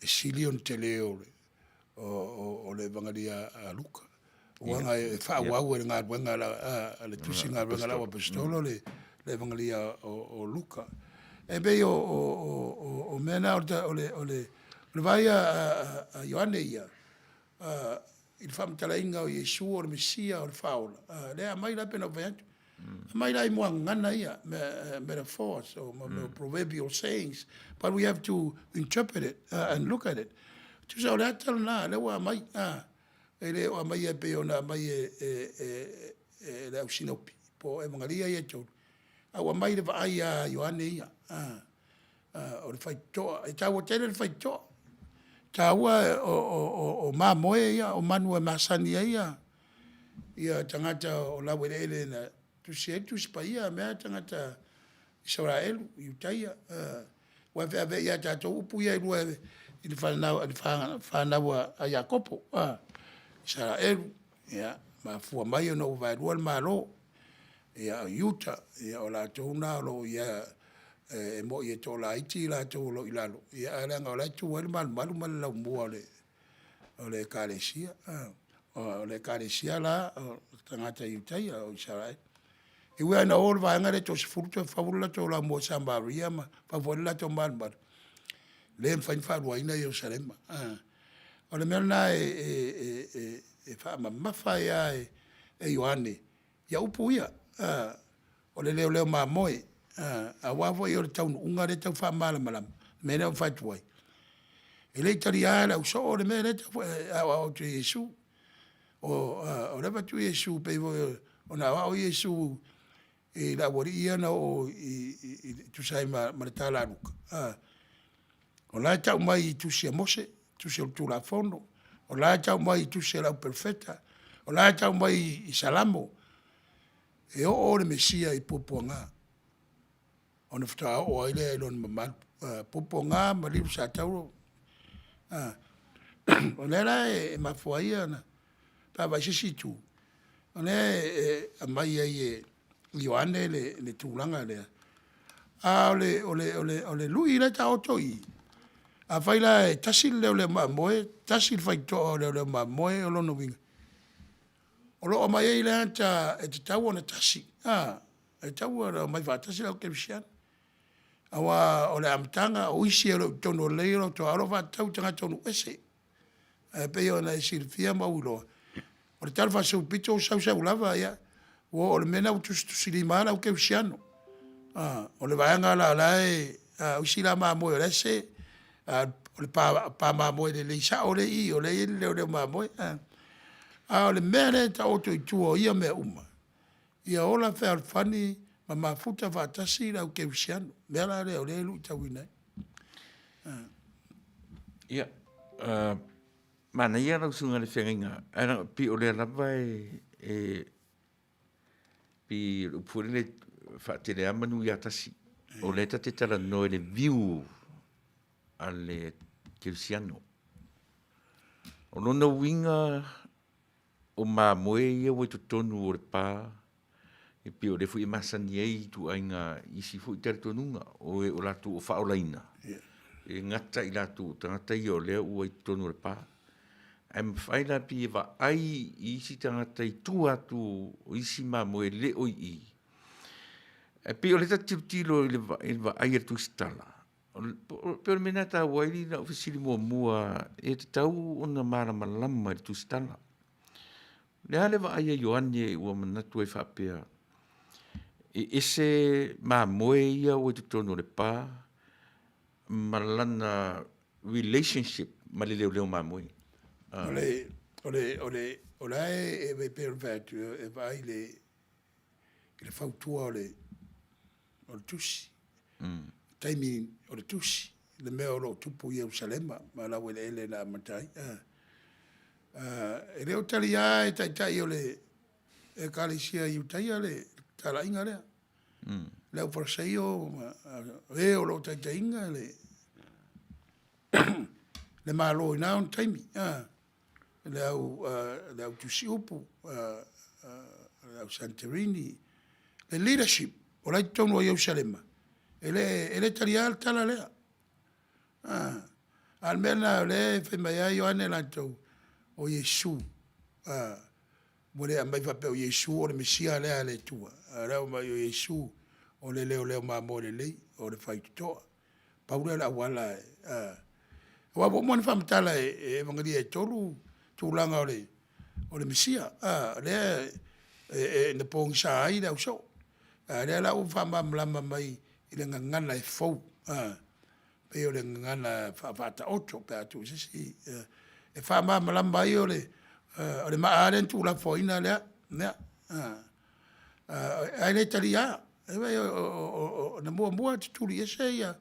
e sili ona tele o le o le Evagalia a Luka. Aua e faaauau e le galuega a le tusi galuega a le auaposeitolo le Evagalia o Luka. E pei o mea na o le vaai a Ioane ia i le faamatalaina o Iesu o le Mesia o le Faaola, lea e aumai la pei ona ou fai atu, aumai la i muagagana ia, metaphors o proverbial sayings, but we have to interpret it and look at it. Tusa o le ata lena lea ua aumai, e le o aumaia e pei ona aumai e le au Sinopi po o Evagalia ia e tolu, a ua aumai i le vaai a Ioane ia, o le faitotoa. E taua tele le faitotoa. E taua o mamoe ia, o manu e masani ai ia tagata o laueleele na tusi ai le Tusi Paia a mea tagata Isaraelu, Iutaia. Aua e feaveai lava e tatou upu ia e lua i le fanau a Iakopo, Isaraelu, ia, mafua mai ona ua vaelua le Malo. Ia o Iuta, ia o latou na o lo o i ai, e moni e toalaiti i latou o lo o i lalo, ae leaga o la e tu ai le malumalu ma le laumua o le Ekalesia. O le Ekalesia la o tagata Iutaia o Isaraelu. E ui lava ina o le vaega lea e toasefulu toe fau le latou laumua i Samaria ma fau foi le latou malumalu, le mafai ona faaluaina Ierusalema. O le mea lena e faamamafa ai lava e Ioane ia upu ia, o le leoleo mamoe, aua foi o le taunuuga lea e tau faamalamalama, le mea lea ua ou fai atu ai, e le i talia e le ausoo le mea lea e aoao atu e Iesu. O lea e avatu Iesu pei foi ona aoao Iesu i le aualii ia na oo e tusa ai ma le tala a Luka, o la e tau mai i tusi a Mose, tusi o le Tulafono, o la e tau mai i tusi a le Auperofeta, o la e tau mai i Salamo, e oo le Mesia i puapuaga, ona faatoa oo ai lea i lona mamalu. Puapuaga ma lilo satauro. O lea la e mafua ai ona, pe a vaai i se isi itu, o lea e aumai ai e Ioane le tulaga lea, a o le lui lea e taoto i i, afai la e tasi le leoleo mamoe, tasi le faitotoa o leoleo mamoe, o lona uiga, o lo o aumai ai le ata e tatau ona tasi, e tatau ona omai faatasi le aukerisiano. Aua o le amataga, o isi e le o i totonu o lelei o lo o faatatau i tagata o nuu ese. Ae pei ona e silafia ma ou iloa, o le Tala Faasolopito ua sau sau lava, ia, ua oo i le mea lena ua tusitusilima lava le au kerisiano. O le vaega la o la e, o isi la mamoe o la e sese, a o le pa mamoe lelei sao lea e i i, o lea e i ai le leoleo mamoe. A o le mea lea e taoto i tua o ia mea uma, ia ola fealofani ma mafuta faatasi le au kerisiano. O le mea la lea o lea e luitauina ai. Ia, manaia lau susuga i le feagaiga, ae e pei o lea lava e pei o le upu foi lea e faatele lava manu ia tasi. O lea e ta te talanoa i le view a le kerisiano. O lona uiga o mamoe ia ua i totonu o le pa, e pei o lea foi e masani ai ituaiga isi foi talitonuga, o e o latou faaolaina, e gata i latou o tagata ia o lea ua i totonu o le pa. Ae mafai la pei e vaai i isi tagata i tua atu o isi mamoe e le o i i. Ae pei o lea ta te tilotilo i le vaai a le tusitala, e pei o le mea lena e taua ai lau fesili muamua, e tatau ona malamalama i le tusitala. O le a le vaai a Ioane ua manatu ai faapea, e ese mamoe ia ua i totonu o le pa ma lana relationship ma le leoleo mamoe? O la e pei ona fai atu, e vaai i le fautua o le tusi, taimi o le tusi, le mea o lo o tupu i Ierusalema ma le laueleele na amata ai. E le o talia e Taitai o le Ekalesia Iutaia le talaiga lea. Le aufaleseio ma e o lo o taitaiina le Malo i na ona taimi, le au tusiupu, le au Saniterini, le leadership o la e i totonu o Ierusalema, e le talia le tala lea. A o le mea lena o lea e fai mai lava Ioane latou, o Iesu, ua le aumai faapea o Iesu o le Mesia lea a le Atua, a o lea ua aumai o Iesu o le leoleo mamoe lelei, o le faitotoa. Pau lea o le auala, aua ua uma ona faamatala e Evagelia e 3 tulaga o le Mesia, lea na pogisa ai le ausoo, a o lea la ua faamalamalama mai i le gagana e fou, pei o le gagana faa-Faataoto pe a tuu i se isi, e faamalamalama ai o le maa lava lea na tuulafoaiina lea mea. Ae le talia. Na muamua tuliese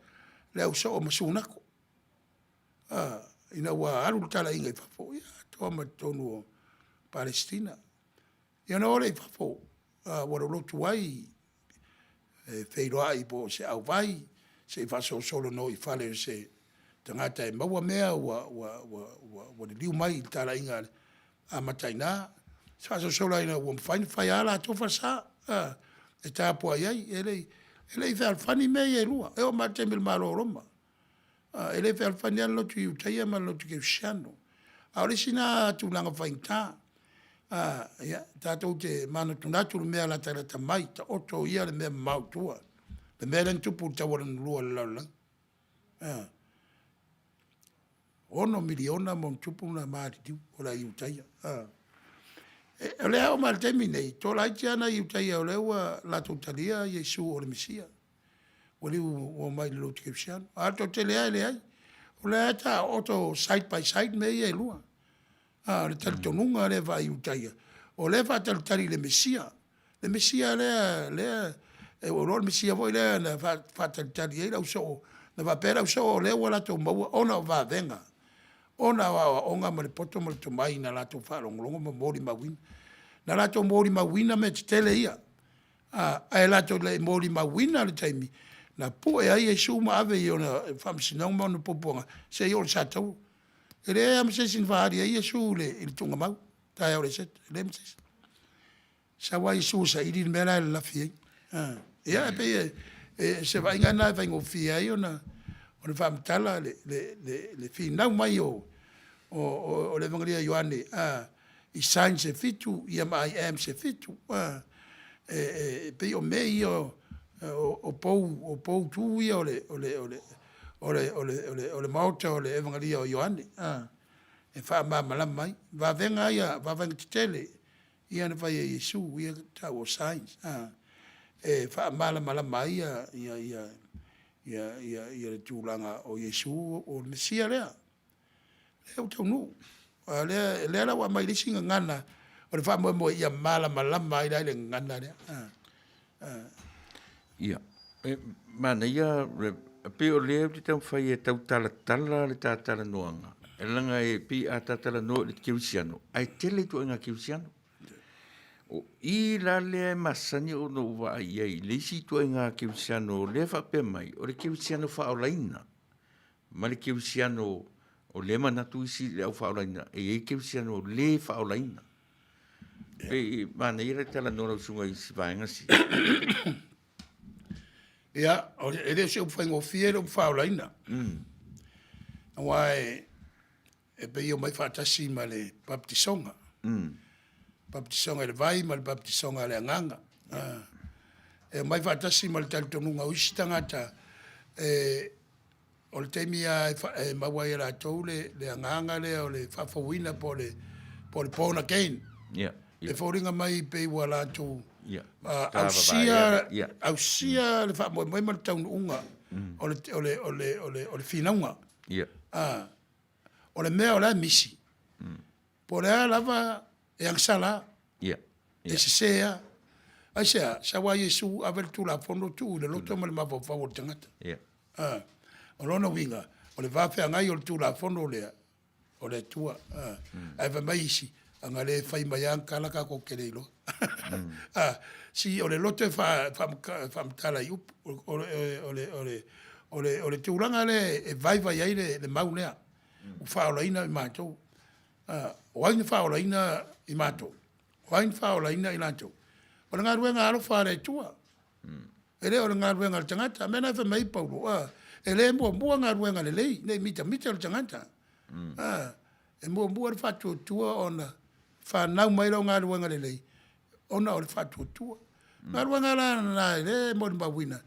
le ausoo ma sunako ina ua alu le talaiga i fafo, ia atoa ma totonu o Palesitina. Ia ona o lea i fafo ua lolotu ai, e feiloai po o se auvai se i faasolosolo ina o i fale o se tagata e maua mea ua liliu mai i le talaiga amata ai i ina, faasolosolo ina ua mafai ona fai lava o latou falesa e tapuai ai. E le i fealofani mea ia e lua, e oo mai lava i le taimi o le Malo o Roma. E le fealofani lava le lotu Iutaia ma le lotu Kerisiano. A o le isi lena tulaga faigata, ia, tatou te manatunatu i le mea latalata mai, taoto ia le mea mamao i tua, le mea lea na tupu i le taua lona lua o le lalolagi. E 6 miliona ma ona tupu na maliliu o le Iutaia. O lea e oo mai lava i le taimi lenei, e toalaiti lava nai Iutaia o lea ua latou talia Iesu o le Mesia, ua omai i le lotu kerisiano, a o le toatele lava e leai. O lea e taooto side by side mea ia e lua. O le talitonuga lea faa-Iutaia, o lea e faatalitali i le Mesia, le Mesia lea, ua ou iloa o le Mesia foi lea na faatalitali ai le ausoo, na faapea le ausoo o lea ua latou maua ona o vavega, ona o aoaoga ma le poto ma le tomai na latou faalogologo ma molimauina. Na latou molimauina mea tetele ia, ae latou te le i molimauina le taimi na pue ai Iesu ma ave i ona faamasinoga ma ona puapuaga seia oo i le sataua. E leai lava ma se isi na faaali ai Iesu i le tuugamau i le taeao o le Eseta, leai ma se isi. Sau lava Iesu e saili le mea la e lalafi ai. Ia e pei o se vaaiga lena e faigofie ai ona faamatala le finau mai o le Evagelia a Ioane i signs e 7 ia ma I Ams e 7. E pei o mea ia O pou, o pou tu ia o le, o le, o le, o le, o le, o le, o le maota o le Evangelia o Ioane, e faamalamalama ai. Vavega ia, vavega tetele ia na fai e Iesu, ia tau o signs, e faamalamalama ai ia, ia, ia, ia, ia, ia le tulaga o Iesu o le Mesia lea. Lea ua taunuu. A lea, lea la ua aumai le isi gagana o le faamoemoe ia malamalama ai la i le gagana lea. Ia, e manaia, pei o lea ou te taumafai e tautalatala le ta talanoaga, e leaga e pei a ta talanoa i le kerisiano, ae tele ituaiga kerisiano. O i la lea e masani ona ou vaai i ai i le isi ituaiga kerisiano o lea e faapea mai, o le kerisiano faaolaina ma le kerisiano o lea e manatu isi le au faaolaina, e i ai kerisiano le faaolaina. Pei manaia le talanoa lau susuga i si vaega si. Ia, e le o se upu faigofie le upu faaolaina. Aua e, e pei omai faatasi ma le baptisoga. Baptisoga i le vai ma le baptisoga a le agaga. E omai faatasi ma le talitonuga o isi tagata e, o le taimi lava e maua ai e latou le, le agaga lea o le faafouina po o le, po o le born again. Yeah. Yeah. E foliga mai pei ua latou yeah. ausia, yeah. ausia le faamoemoe ma le taunuuga o le, o le, o le, o le, o le finauga. Yeah. O le mea o la e misi. Po o le a lava e agasala. Yeah. E sese a. Aisea, sau a Iesu ave le Tulafono tuu i le loto ma le mafaufau o le tagata. Yeah. O lona uiga, o le va feagai o le Tulafono lea, o le Atua. Ae fai mai isi, ana le fai mai lava tala tatou te le iloa. Si o le loto e faamatala i upu, o le, o le, o le, o le, o le tulaga lea e vaivai ai le mau lea, ua faaolaina i matou. O ai na faaolaina i matou? O ai na faaolaina i latou? O le galuega alofa a le Atua. E le o le galuega a le tagata. Mea na e fai mai ai Paulo, e le muamua galuega lelei, ne i mitamita le tagata. E muamua le faatuatua ona fanau mai lau galuega lelei, ona o le faatuatua. Galuega la na e le molimauina,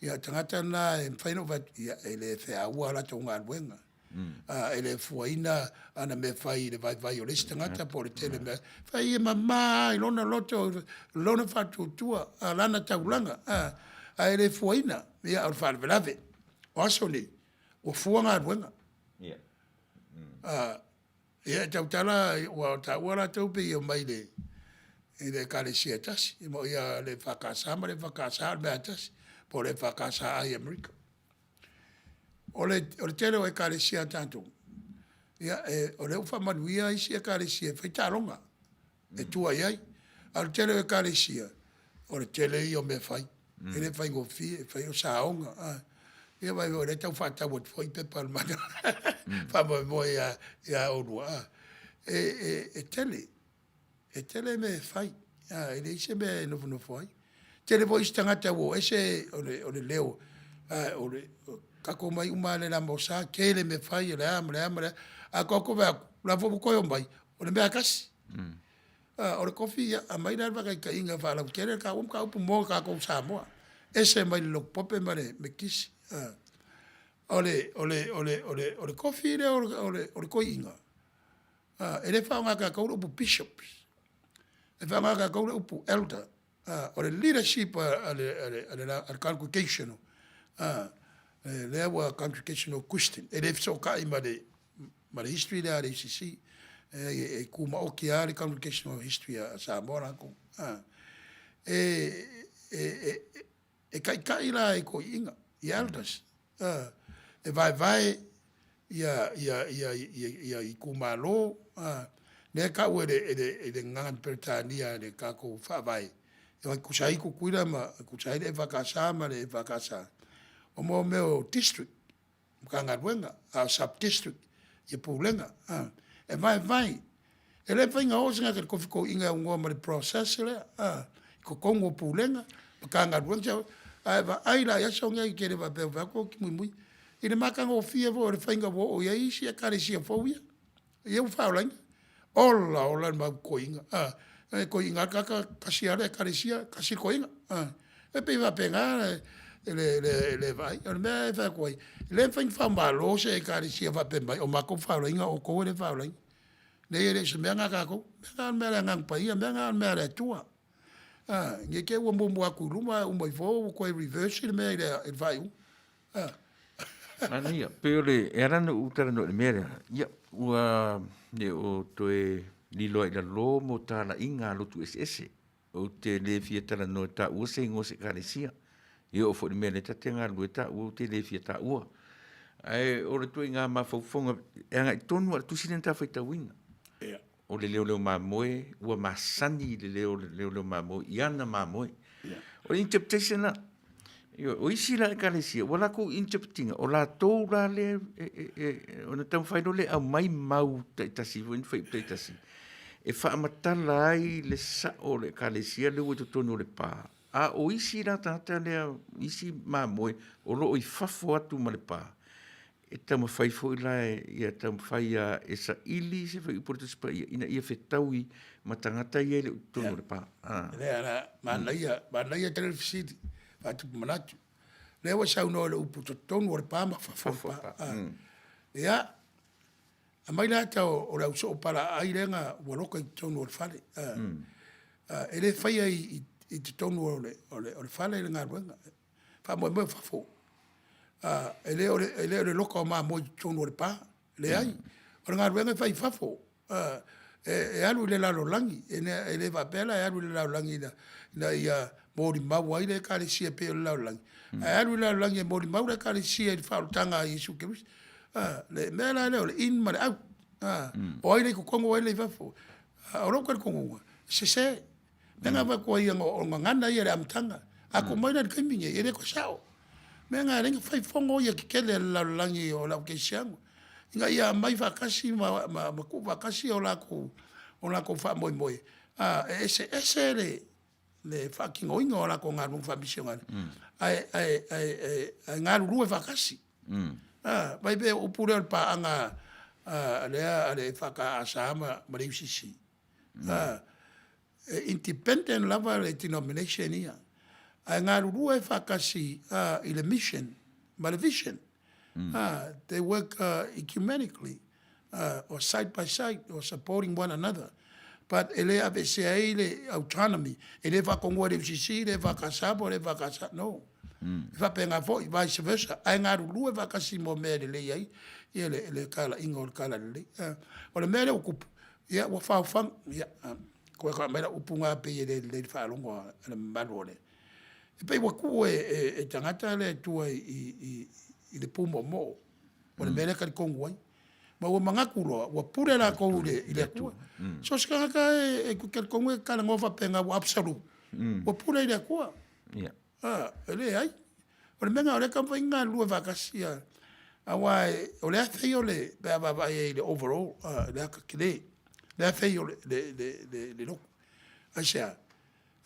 ia tagata na e mafai ona ou fai atu, ia e le feaua a latou galuega. E le fuaina ana mea fai i le vaivai o le isi tagata po o le tele mea. Fai e mama i lona loto, lona faatuatua, lana taulaga, ae le fuaina, ia o le faalavelave. O aso nei, ua fua galuega. Ia e tautala, ua taua latou pei e omai i le Ekalesia e tasi, e moni lava le EFKS ma le EFKS o le mea lava e tasi, po o le EFKSA i Amerika. O le tele o Ekalesia a tatou, ia, o lea ua faamanuia isi Ekalesia e fai taaloga e tua i ai. A o le tele o Ekalesia, o le tele ia o mea fai. E le faigofie, e fai o saoga. Ia vaai o lea e tau faatau atu foi pepa a le matou faamoemoe ia, ia oulua. E, e, e tele, e tele mea e fai. E leai se mea e nofonofo ai. Tele foi isi tagata ua o ese o le, o le leo, o le, tatou omai uma lava i le lamosa, tele mea fai, o le a ma le a ma le a. A tatou vaai atu, o la foi ua toe omai, o le mea lava e tasi. O le kofi, ia, aumai la le faataitaiga faalautele le taua mataupu mo tatou Samoa, ese mai le lotu Pope ma le Metotisi. O le, o le, o le, o le, o le kofi lea o le, o le toeaina, e le faaaoga e tatou le upu bishops, e faaaoga e tatou le upu elder. O le leadership a le, a le, a le, a le congregational, lea ua congregational Christian, e le fesootai ma le, ma le history lea a le ACC, e tumaoti lava le congregational history a Samoa latou. E, e, e, e taitai la i toeaiina, i elders, e vaevae ia, ia, ia, ia, ia itumalo, lea e tau e le, e le, e le gagana Peretania i le tatou faavae, e tusa ai Tutuila ma tusa ai le EFKS ma le EFKS, o mo mea o district, Matagaluega, a o sub-district, ia pulega. E vaevae. E le mafai ona oo se tagata i le kofi toeaina e aunoa ma le process lea, i totonu o pulega, Matagaluega, ae vaai la i aso nei, e te le faapea ua fai atu oti muimui. I le matagofie foi o le faiga ua oo i ai isi Ekalesia fou ia, ia ua faaolaina. Ola ola le mau toeaina, e toeaina lava le tagata, tasi lava le Ekalesia, tasi le toeaina. E pei e faapena le vaai. O le mea e fai atu ai, e le mafai ona faamalo se ekalesia faapea mai o matou faaolaina o outou e le faaolaina. Leai e le o se mea lena a tatou. O le mea lena o le mea a le Agaga Paia, o le mea lena o le mea a le Atua. Ne i te i ua muamua atu i luma ae uma ifo ua toe reverse le mea i le faaiuga. Manaia, pei o le, e ala ona ou talanoa i le mea lea, ia, ua le o toe lilo ai i lalo mo talaiga a lotu eseese. Ou te le fia talanoa e taua se igoa o se ekalesia. E oo foi i le mea lea ta te galulue taua ou te le fia taua. Ae o le ituaiga mafaufauga e agai tonu lava i le tusi lea na ta faitauina. O le leoleo mamoe ua masani i le leo o le leoleo mamoe i ana mamoe. O le interpretation la, o isi la ekalesia ua latou interpret ina, o latou la lea ona taumafai loa lea e aumai mau taitasi foi nei fuaiupu taitasi e faamatala ai le sao o le ekalesia lea ua i totonu o le pa, a o isi la tagata lea, isi mamoe o lo o i fafo atu ma le pa, e taumafai foi la ia taumafai lava e saili se fuaiupu o le Tusi Paia ina ia fetaui ma tagata ia e le o i totonu o le pa. Lea la, manaia, manaia tele le fesili faatupu manatu. Lea ua saunoa i le upu totonu o le pa ma fafo o le pa. Ia, aumai le ata o le ausoo palaaai lea na ua loka i totonu o le fale. E le faia i totonu o le fale le galuega. Faamoemoe o fafo. E le o le loka o mamoe i totonu o le pa, leai. O le galuega e fai i fafo. E alu i le lalolagi, e le faapea la e alu i le lalolagi ina ia molimau ai le Ekalesia e pei o le lalolagi, ae alu i le lalolagi e molimau le Ekalesia i le faaolataga a Iesu Keriso. Le mea la lea o le in ma le out. O ai le i totonu o ai le i fafo. O lou talitonuga, e sese. Mea na avatu ai o le gagana ia i le amataga. A tuu mai la i le taimi lenei, e le toe sao. Mea na e ala ai ona fai fono ia tetele a le lalolagi o le au kerisiano, ina ia aumai faatasi ma tuufaatasi o latou faamoemoe, e eseese le faatinoina o latou galuega faamisionare, ae galulue faatasi. Vaai pei o le upu lea o le paaga lea a le EFKS ma le UCC, e independent lava le denomination ia, ae galulue faatasi i le mission ma le vision. They work ecumenically or side by side or supporting one another. But e le aveesea ai le autonomy, e le faatonua e le UCC le EFKS po o le EFKS, no. E faapena foi, vice versa, ae galulue faatasi mo mea e lelei ai le talaiga o le talalelei. O le mea lea ua tupu, ia ua faofaga, ia, toe aumai lau upu lena pei e le lelei i le faalogo a le mamalu o le… E pei ua tuu e tagata le Atua i le pumoomoo o le mea lea e talitonu ai, ma ua manatu loa ua pule latou i le Atua. So o se tagata lava e te talitonu e talanoa faapena ua absolute, ua pule i le Atua. E leai. O le mea lena o lea e taumafai ona galulue faatasi, aua o le a fei o le, pe a vaavaai i ai i le overall, le ata tele, le a fei o le lotu. Aisea?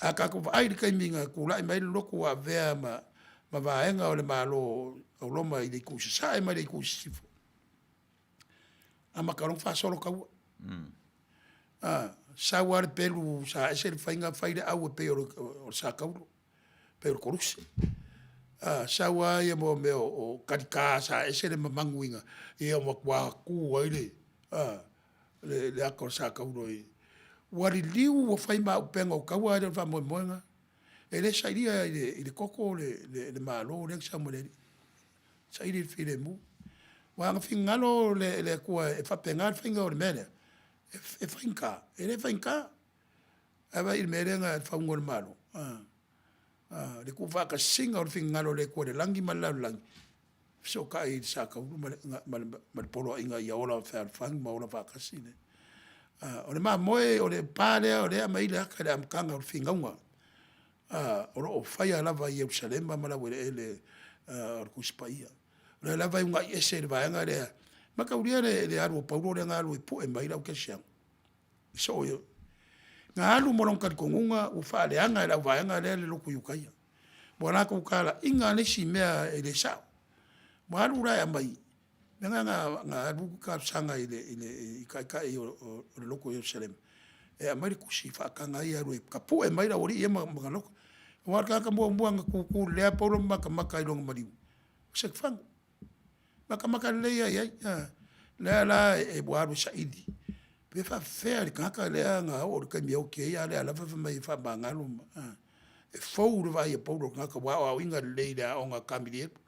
A tatou vaai i le taimi na tulai mai ai le lotu o avea ma vaega o le Malo o Roma i le itu i sasae ma le itu i sisifo, amata loa ona faasolo taua. Sau lava le pelu sa ese le faiga fai le au e pei o le sakaulo, pei o le koluse. Sau lava mea o talita sa ese le mamaguina, ia ua matua tu ai le ata o le sakaulo. Ua liliu ua fai ma auupega o taua ae le o le faamoemoe lena. E le sailia i le toto le Malo lea na sau mai le Alii, e saili i le filemu. Aua ana finagalo le Atua e faapena le faiga o le mea lea, e faigata, e le faigata. Ae vaai i le mea lea na fauina e le Malo? Le tuufaatasiga o le finagalo o le Atua i le lagi ma le lalolagi, fesootai i le sakaulo ma le poloaiga ia ola fealofani ma ola faatasi. O le mamoe o le pa lea o lea e aumai ai le ata i le amataga o le finauga o lo o faia lava i Ierusalema ma laueleele o le Tusi Paia. O lea lava e uunai ese e le vaega lea. Mataulia le alu o Paulo lea na alu e pue mai ai le aukerisiano, soo ia. Na alu ma lona talitonuga ua faaleaga e le auvaega lea le lotu Iutaia. Ua latou talaiina le isi mea e le sao. Ua alu la e aumai, lea na alu talosaga i taitai o le lotu i Ierusalema e aumai le tusi e faataga ai e alu e tapue mai le aualii ia ma lotu. Aua o le tagata muamua na kukū lelei lava Paulo ma matamata i lona maliu, o Setefano. Matamata lelei lava i ai, a. Lea la ua alu e saili, pe faapefea le tagata lea na oo i le taimi e oti ai a o lea lava fai mai e faamagalo ma, a. E fou le vaai a Paulo i le tagata ua aoaoina lelei i le aoga a Kamalielu.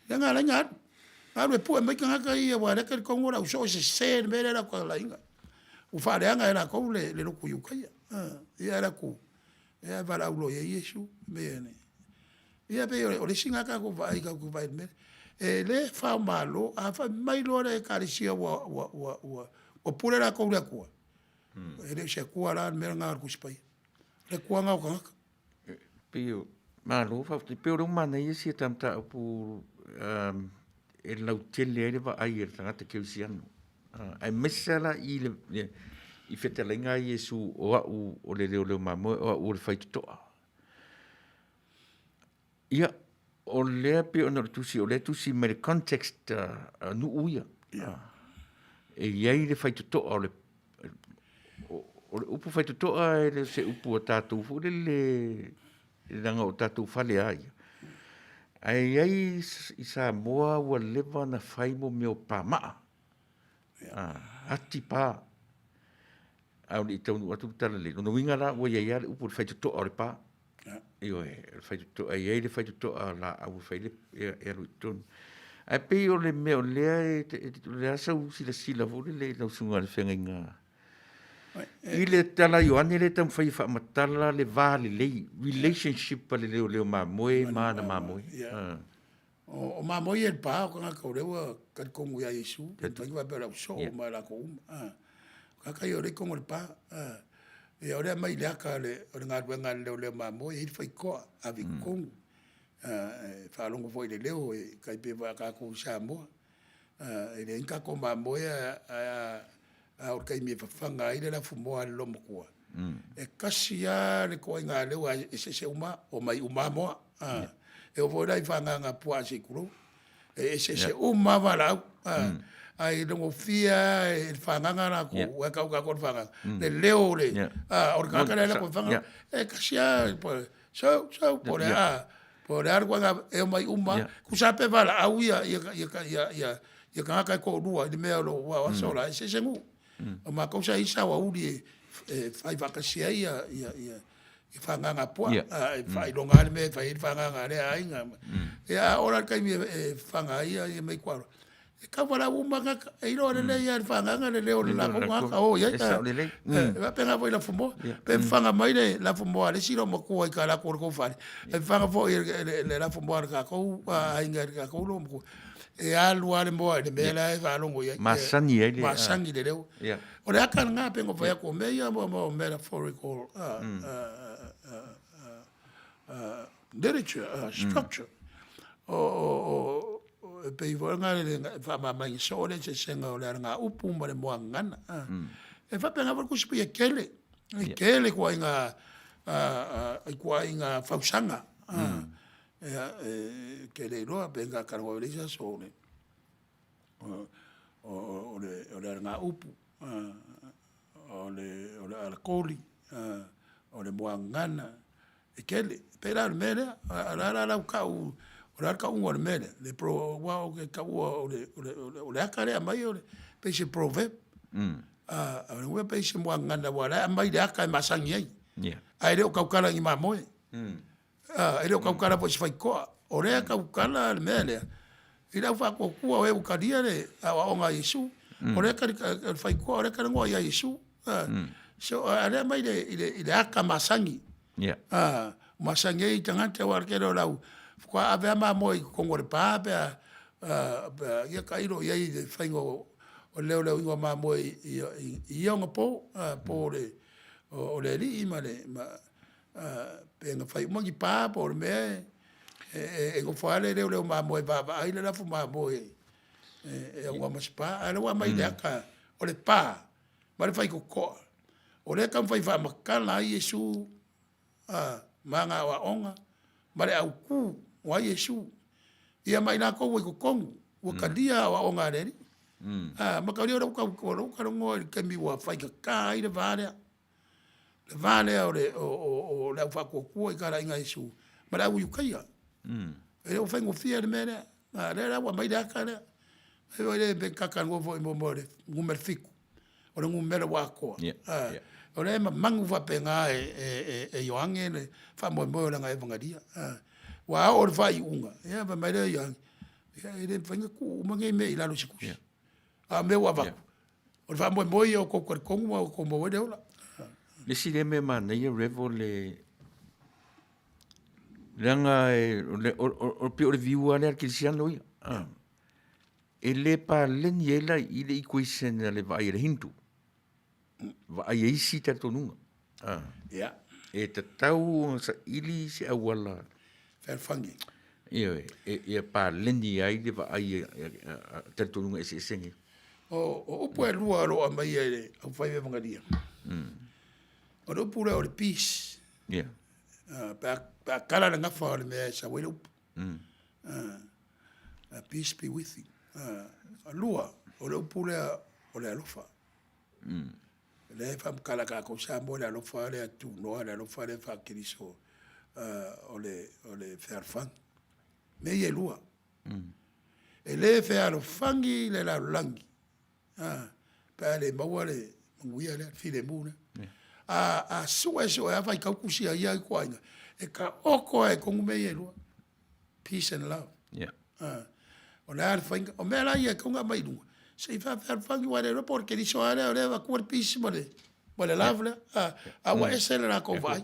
Lea na ala ai ona alu, alu e pue mai tagata ia aua o lea e talitonu le ausoo e sese le mea lea o le a talaiina. Ua faaleaga e latou le lotu Iutaia. Ia alu atu ia valaau loa i ai Iesu. Ia pei o le isi lena tatou vaai tatou te vaai i le mea lea. E le faamalo, a fai mai loa le Ekalesia ua pule latou i le Atua, e le o se Atua la le mea lena o le Tusi Paia. O le Atua lena o tagata. Pei o, malo faafetai, pei o lea ua manaia si a ta mataupu e lautele ai le vaai a le tagata kerisiano. Aemaise lava la i le i fetalaiga a Iesu o au o le leoleo mamoe o au o le faitotoa. Ia, o lea pei ona o le tusi, o lea e tusi mai le context a nuu ia. E i ai le faitotoa o le o le upu faitotoa e le o se upu a tatou foi lele leaga o tatou fale lava ia. Ae i ai i Samoa ua leva ona fai mo mea o pamaa, ati pa, a o le i taunuu atu le talalelei, lona uiga la ua i ai lava le upu o le faitotoa o le pa. Ioe, o le faitotoa, e i ai le faitotoa laau e fai ai le, e alu i totonu. Ae pei o le mea o lea e, o le a sau silasila foi lele i lau susuga i le feagaiga i le tala a Ioane lea e taumafai e faamatala le va lelei, relationship a le leoleo mamoe ma ana mamoe. O mamoe ia i le pa o tagata o lea ua talitonu ia Iesu, mafai ona faapea o le ausoo ma i latou uma. O tagata ia o lea e i totonu o le pa. Ia o lea e aumai i le ata o le galuega a le leoleo mamoe, e i ai le faitotoa, ave i totonu, e faalogo foi i le leo e tai pei foi o tatou i Samoa. E leai ni tatou mamoe ae a oo i le taimi e fafaga ai le lafumoā a le loomatua, e tasi lava le ituaiga leo ae eseese uma lava, omai uma lava moa. E oo foi la i fagaga puaa se i tulou, e eseese uma lava valaau, ae iloagofie lava e le fagaga latou, aua e tau tatou o le fagaga, le leo o le tagata la e alu atu e faga, e tasi lava, so, so, po o le a, po o le a le ituaiga, e omai uma lava. Tusa lava pe valaau tagata e toalua i le mea o lo o, aua o aso la e eseese nuu. O matou sa i ai saoauli e fai faatasi ai fagaga puaa, e faailoga lava le mea e fai ai le fagaga a lea aiga. Ia a oo la i le taimi e fafaga ai mea i tuaoi, e tau valaau uma lava tagata, e iloa lelei lava e le fagaga le leo o le latou tagata o o i ai. E faapena foi i lafumoā, pe fafaga mai le lafumoā a le isi loomatua i talaatu o le tou fale, ae fafaga foi e le lafumoā a le tatou aiga i le tatou loomatua, e alu lava le moa i le mea la e faalogo i ai. Masani ai le… Masani i le leo. O le ata lena pei ona ou fai atu, o mea ia o metaphorical literature, structure. E pei foi lena e faamalamalamaina soo le eseesega o le alagaupu ma le muagagana. E faapena foi le Tusi Paia, e tele, e tele ituaiga ituaiga fausaga. Ia, e te le iloa pe na talanoa i le isi aso o le alagaupu, o le alatoli, o le muagagana, e tele. E pei la o le mea lea, o le a la lau tau, o le a le tauga o le mea lea? Aua ou te taua o le ata lea e aumai pei se proverb. O lona uiga pei se muagagana aua o la e aumai le ata e masani ai, ae le o tautala i ni mamoe. E le o tautala foi i se faitotoa. O lea e tautala le mea lea i le au faatuatua o e ua talia le aoaoga a Iesu. O lea o le faitotoa o lea e talanoa ia Iesu. So, a o lea e aumai i le ata masani, masani ai tagata aua o le tele o lau, faatoa ave lava mamoe i totonu o le pa pe a, ia tailo i ai i le faiga o le leoleoina o mamoe i ia ona po, po o le alii ma le, pe na fai uma ni pa po o le mea e nofo lava le leoleo mamoe e vaavaai le lafu mamoe e aunoa ma se pa. A o lea ua aumai i le ata o le pa ma le faitotoa, o lea e taumafai e faamatala ai Iesu ma ana aoaoga ma le autu o ai Iesu, ia ma i latou ua i totonu ua talia aoaoga a le Alii. Mataulia o lea ua ou talanoa i le taimi ua faigata ai le va lea. Le va lea o le, o, o, o le au faatuatua i talaiga a Iesu ma le au Iutaia. E le o faigofie le mea lea. A lea la ua aumai le ata lea. E oi le pe tatalua foi mo mo le numera 7. O le numera ua atoa. Yeah, A, yeah. o lea e mamanu faapena e, e, e, e Ioane le faamoemoe o lana evagalia. A, ua oo i le faaiuga, ia fai mai lea o Ioane, ia e le mafai ona tuu uma nei mea i lalo o se tusi. Yeah. A o mea ua avatu, Yeah. o le faamoemoe ia o tou talitonu ma outou maua ai le ola. Le isi lea mea manaia Rev o le leaga e o le o o pei o le view lava lea a le kerisiano ia. Ah. E le paleni ai la i le equation a le vaai a le Hindu. Vaai e isi talitonuga. Ah. Yeah. E tatau ona saili se auala Fealofani. Ioe, e, ia paleni ai le vaai a talitonuga eseese nei. O, o upu e lua o lo o aumaia e le aufai evagalia. O le upu lea o le peace. Yeah. Pe a, pe a kala le gafa o le mea e sau ai le upu. Peace be with you. Lua, o le upu lea o le alofa. Lea e faamatala tatou Samoa le alofa lea tunoa, le alofa lea faakeriso o le, o le fealofani. Mea ia e lua. E le fealofani le lalolagi pe a le maua le manuia lea, le filemu lea. A, a sue sue a faitau tusi a ia ituaiga, e taoto lava i totonu mea ia e lua. Peace and love. Yeah. O le a le faiga, o mea la ia e tatau ona aumai i luga, se i faafealofani aua e le iloa po o le Keriso lava lea o lea e avatua le peace ma le, ma le love lea. A ua ese le latou vaai.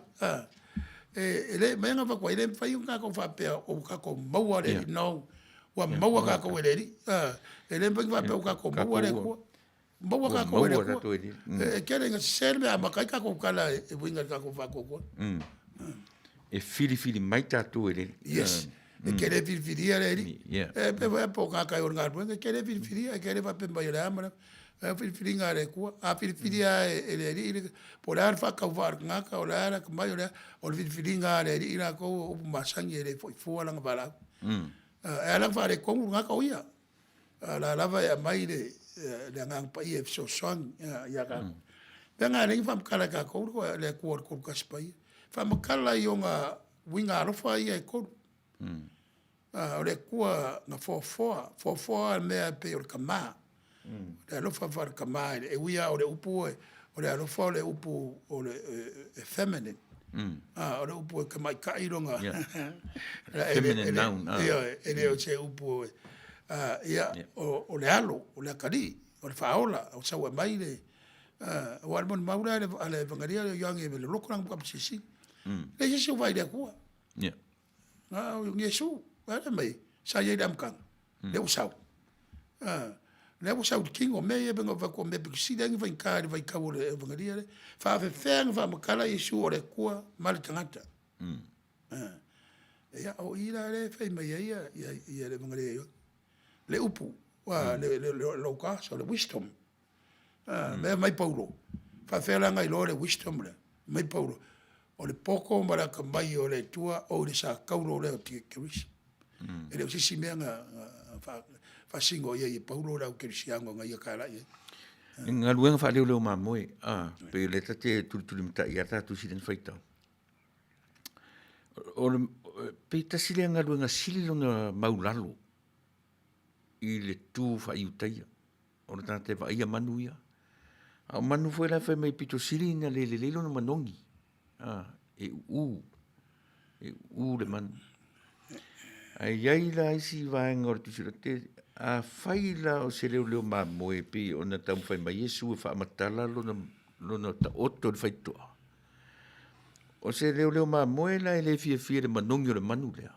E le mafai ona avatu ai, e le mafai ona tatou faapea ua tatou maua le Alii. No, ua maua tatou e le Alii. E le mafai ona faapea ua tatou maua le Atua. Maua tatou e le Atua. E tele ina sese le mea e amata ai tatou tala e uiga i le tatou faatuatua. E filifili mai tatou e le Alii. Yes. E te le filifilia le Alii. E pei foi po o tagata e o i le galuega, e te le filifilia, e te le faapea mai o le a ma le a. O le filifiliga a le Atua. A filifilia lava e le Alii, po o le a le faatauvaa a le tagata, o le a le atamai, o le a, o le filifiliga a le Alii latou o upu masani e le foi fua lana valaau. E ala ona faaletonu le tagata o ia. A o la lava e aumai le Agaga Paia e fesoasoani ia tatou. Mea na e alai ona faamatala e tatou le Atua o le Tolu Tasi Paia. Faamatala i ona uiga alofa ia e tolu. O le Atua na foafoa, foafoa le mea e pei o le tama. Le alofa faale-tama, e ui lava o le upu o le alofa o le upu o le e feminine. O le upu e tamaitai lona feminine noun. Ioe, e le o se upu ia o le alo, o le atalii, o le faaola, o sau e aumai le aua o le molimau lea a le Evagalia o Ioane e loloto lana matua silisili. Leai se isi o vaai i le Atua. Na o Iesu, a lea mai, sa i ai i le amataga, lea ua sau. Lea ua sau i le tino, mea ia pei ona ou fai atu o mea pito sili ai ona faigata i le vaitau o le Evagalia lea. Faafefea ona faamatala Iesu o le Atua ma le tagata. Ia, o i la lea e fai mai ai le Evagalia a Ioane. Le upu, le logos o le wisdom. Mea mai Paulo, faafefea la ona iloa le wisdom lea? Mai Paulo, o le poto ma le atamai o le Atua o i le sataulo lea o Keriso. E le o se isi mea na faasino i ai e Paulo le au kerisiano na ia talai ai. I galuega faaleoleo mamoe, a, pei o lea ta te tulitulimatai lava tatou i sina faitau. O le, pei tasi lea galuega sili lona maulalo i le tu faa-Iutaia. O le tagata e vaaia manu ia. A o manu foi la e fai mai pito sili ina le lelei lona manogi. A, e uu, e uu le manu. Ae i ai la isi vaega o le Tusi te, afai la o se leoleo mamoe pei ona taumafai mai Iesu e faamatala lona, lona taoto i le faitotoa. O se leoleo mamoe la e le fiafia i le manogi o le manu lea.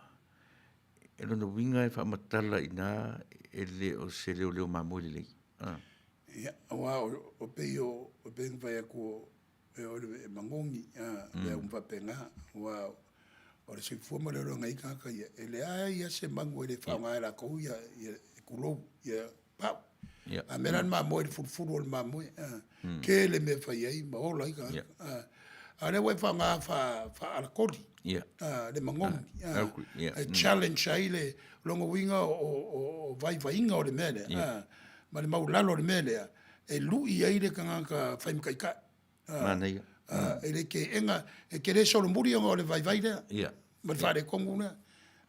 E lona uiga e faamatala i ina e le o se leoleo mamoe lelei. Ah. Ia, aua o pei o pei ona fai atu o e o le magogi, mea uma faapena, aua o le soifua ma le olaga i tagata ia, e leai lava se manu e le faaaoga e latou ia tulou, ia pau. A mea la le mamoe i le fulufulu o le mamoe, tele mea e fai ai ma ola ai tagata. A o lea ua e faaaoga faa-alakoli, le magogi, e challenge ai le lona uiga o vaivaiga o le mea lea, ma le maualalo o le mea lea, e lui ai le tagata fai ma taitai. Manaia. E le keega, e te le solomuli ona o le vaivai lea. Ia. Ma le faaletonu lea.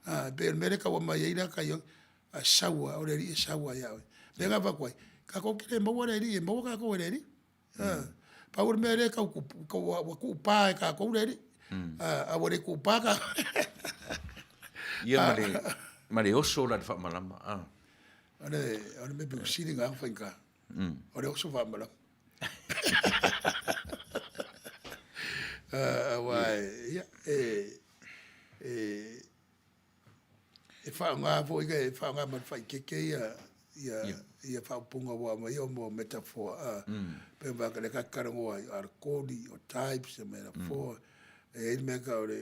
E pei o le mea lea e tau aumai ai le ata i a sau lava, o le Alii e sau lava ia oe. O lea na avatu ai, tatou te le maua le Alii, e maua tatou e le Alii. Pau o le mea lea e tau tupu, ua tuupa e tatou le Alii, a ua le tuupa tatou. Ia ma le, ma le oso la i le faamalama. O le mea pito sili lena ona faigata, o le oso faamalama. Aua, ia, e faaaoga foi, e faaaoga ma le faaeteete ia ia ia faaupuga ua aumai ia mo metaphor a pe faapea lea ta te talanoa ai o allegory, o types, o metaphor, e i ai le mea e tau o le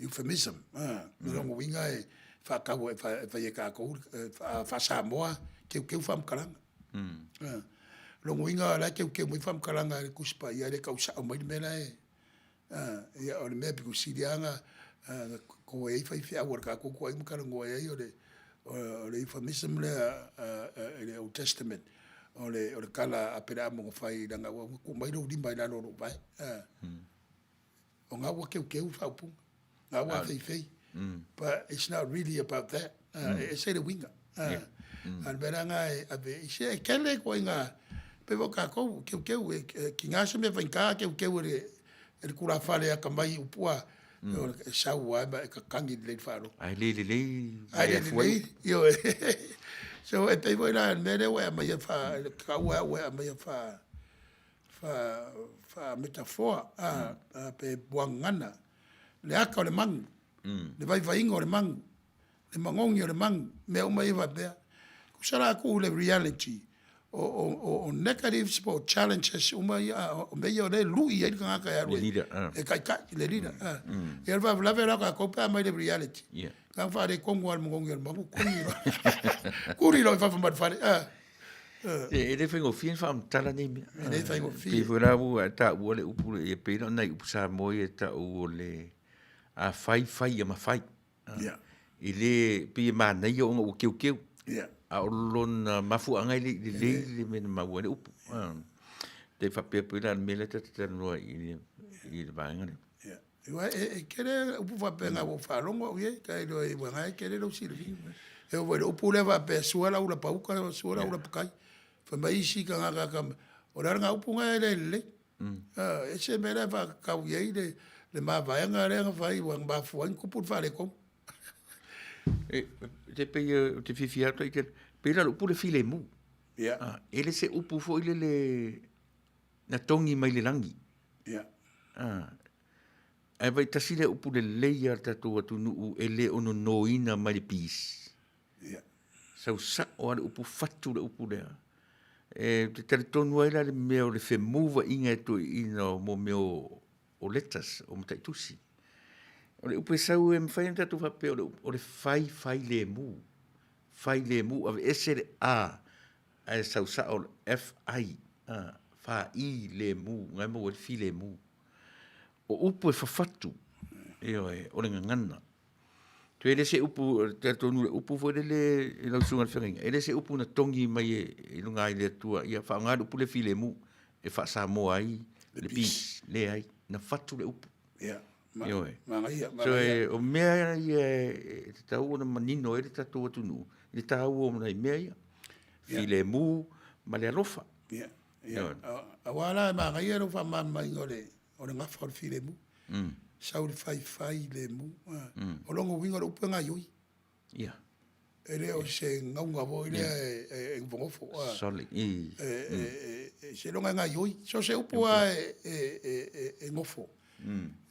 euphemism a, o lona uiga e faatau e fai e tatou faa-Samoa, teuteu faamatalaga. O lona uiga o la e teuteu mai faamatalaga e le Tusi Paia e le tau sao mai le mea la e Ia, o le mea pito sili lava ona toto ai faifeau a le tatou ituaiga ma talanoa i ai, o le euphemism lea i le Old Testament, o le tala a Aperaamo na fai i lana auauna, tuu mai lou lima i lalo o lou vae. O lena ua teuteu le faaupuga, o lena ua afeifei, but it's not really about that. E ese le uiga. A o le mea la lena e ave i se, e tele ituaiga, pei foi o tatou, teuteu, e tiga se mea faigata teuteu e le tulafale atamai i upu a, e sau lava ma e tatagi lelei i le faalogo. Ae le lelei. Ae le lelei, ioe. So e pei foi la o le mea lea ua e aumaia faa, taua e au ua e aumaia faa, faa metafoa, a, pe muagagana, le ata o le manu, le vaivaiga o le manu, le magogi o le manu, mea uma ia faapea. Tusa la tuu i le reality o negatives po o challenges uma ia, o mea ia o lea e lui ai le tagata e alu e taitai le leader. Ia o le faalavelave la o tatou pe a aumai le reality, na ona faaletonu lava o le magogi o le manu, tuli loa, tuli loa i fafo mai le fale. E le faigofie ona faamatala nei mea. E le faigofie. Pei foi la ua e taua le upu, e pei la o nai upu Samoa ia e tau o le a fai fai ia mafai. Yeah. E le, pei e manaia ona ua teuteu. Yeah. A o lona mafuaaga e le i lelei le mea na maua ai le upu. Te faapea pei la le mea lea ta te talanoa i le, i le vaega lea. Yeah. Aua e tele upu faapena ua ou faalogo au i ai, tai loa i uaga e tele lou silafia. E oo foi i le upu lea faapea, sua lau lapauta, sua lau lapatai. Fai mai isi tagata, o le a lena upu lena e le lelei. E ese le mea la e faatatau i ai le mavaega lea na fai ua mafua ai ona tupu le faaletonu. E te pei ou te fiafia atu ai, pei la o le upu le filemu. Ia. E le se upu foi lele na togi mai le lagi. Ia. Ae vaai tasi lea upu lelei a le tatou atunuu e le o nonoina mai le pisi. Ia. Sau sao lava le upu fatu le upu lea. E te talitonu ai la le mea o le femuvaina e toeaiina o mo mea o letters, o mataitusi. O le upu e sau e mafai ona tatou faapea o le upu, o le fai fai lemu. Fai lemu, aveese le A ae sau sao le F-I, fa i lemu, na e maua ai le filemu. O upu e fafatu, ioe, o le gagana. E le se upu, e talitonu le upu foi lele i lau susuga i le feagaiga, e le se upu na togi mai e luga ai le Atua, ia faaaoga le upu lea filemu e faa-Samoa ai le peace. Leai, na fatu le upu. Ia, Ioe. Manaia, So, manaia. o mea ia e tatau ona manino ai le tatou atunuu i le taua o nai mea ia. Filemu ma le alofa. Ia, ia. Aua la e manaia lou faamalamalamaina o le o le gafa o le filemu. Sau le faifai lemu. O lona uiga o le upu e gaioi. Ia. E le o se gauga foi lea e nofonofo. Solid. Seiloga e gaioi. So o se upu lava e nofo,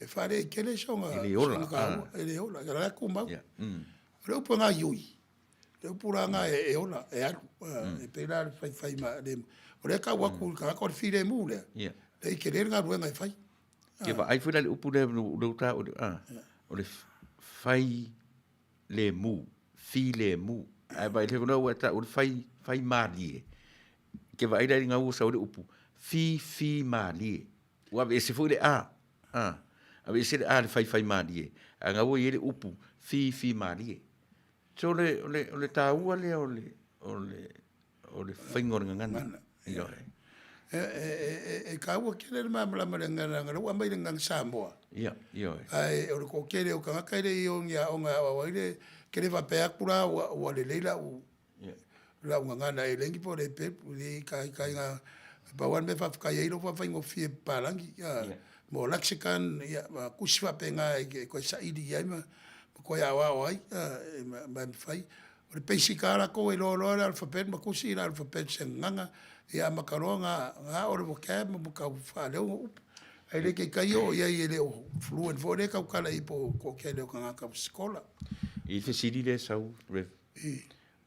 e faaleaitele sona E le ola. taua. E le ola. O la e tumau. O le upu e gaioi, le upu la lena e ola, e alu. E pei la o le faifai ma lemu. O lea e tau atu i le tagata o le filemu lea, e tele le galuega e fai. Ia vaai foi la i le upu lea ua taua, o le fai lemu, filemu. Ae vaai lea ua e taua le fai, fai malie. E te vaai la i le gau ua sau ai le upu, fi fi malie. Ua aveese foi le a, a, aveese le a i le fai fai malie, ae gau ua i ai le upu fi fi malie. So o le, o le, o le taua lea o le, o le, o le faiga o le gagana. Gagana. Ioe. E, e, e, e kāua tele le malamalama i le gagana, leaga o lea ua aumai le gagana Samoa. Ia, ioe. Ae o le toatele o tagata e le i o i ni aoga e aoao ai le, e te le faapea atu la ua, ua lelei lau, lau gagana elegi po o le pepu, i ka, ka iga, pau lava le mea e faafetai ai lou faafaigofie papalagi, a, mo lexicon, ia, ma tusi faapena e te toe saili i ai ma toe aoao ai, a, ma e mafai. O le basic lava latou e iloa loa le alphabet ma tusi le alphabet i se gagana, ia amata loa ona ao le vocab ma tau faaleo upu. Ae le taitai oo i ai e le o fluent foi lea e tautala i ai po o toatele o tagata ua sikola. I le fesili lea e sau, Rev.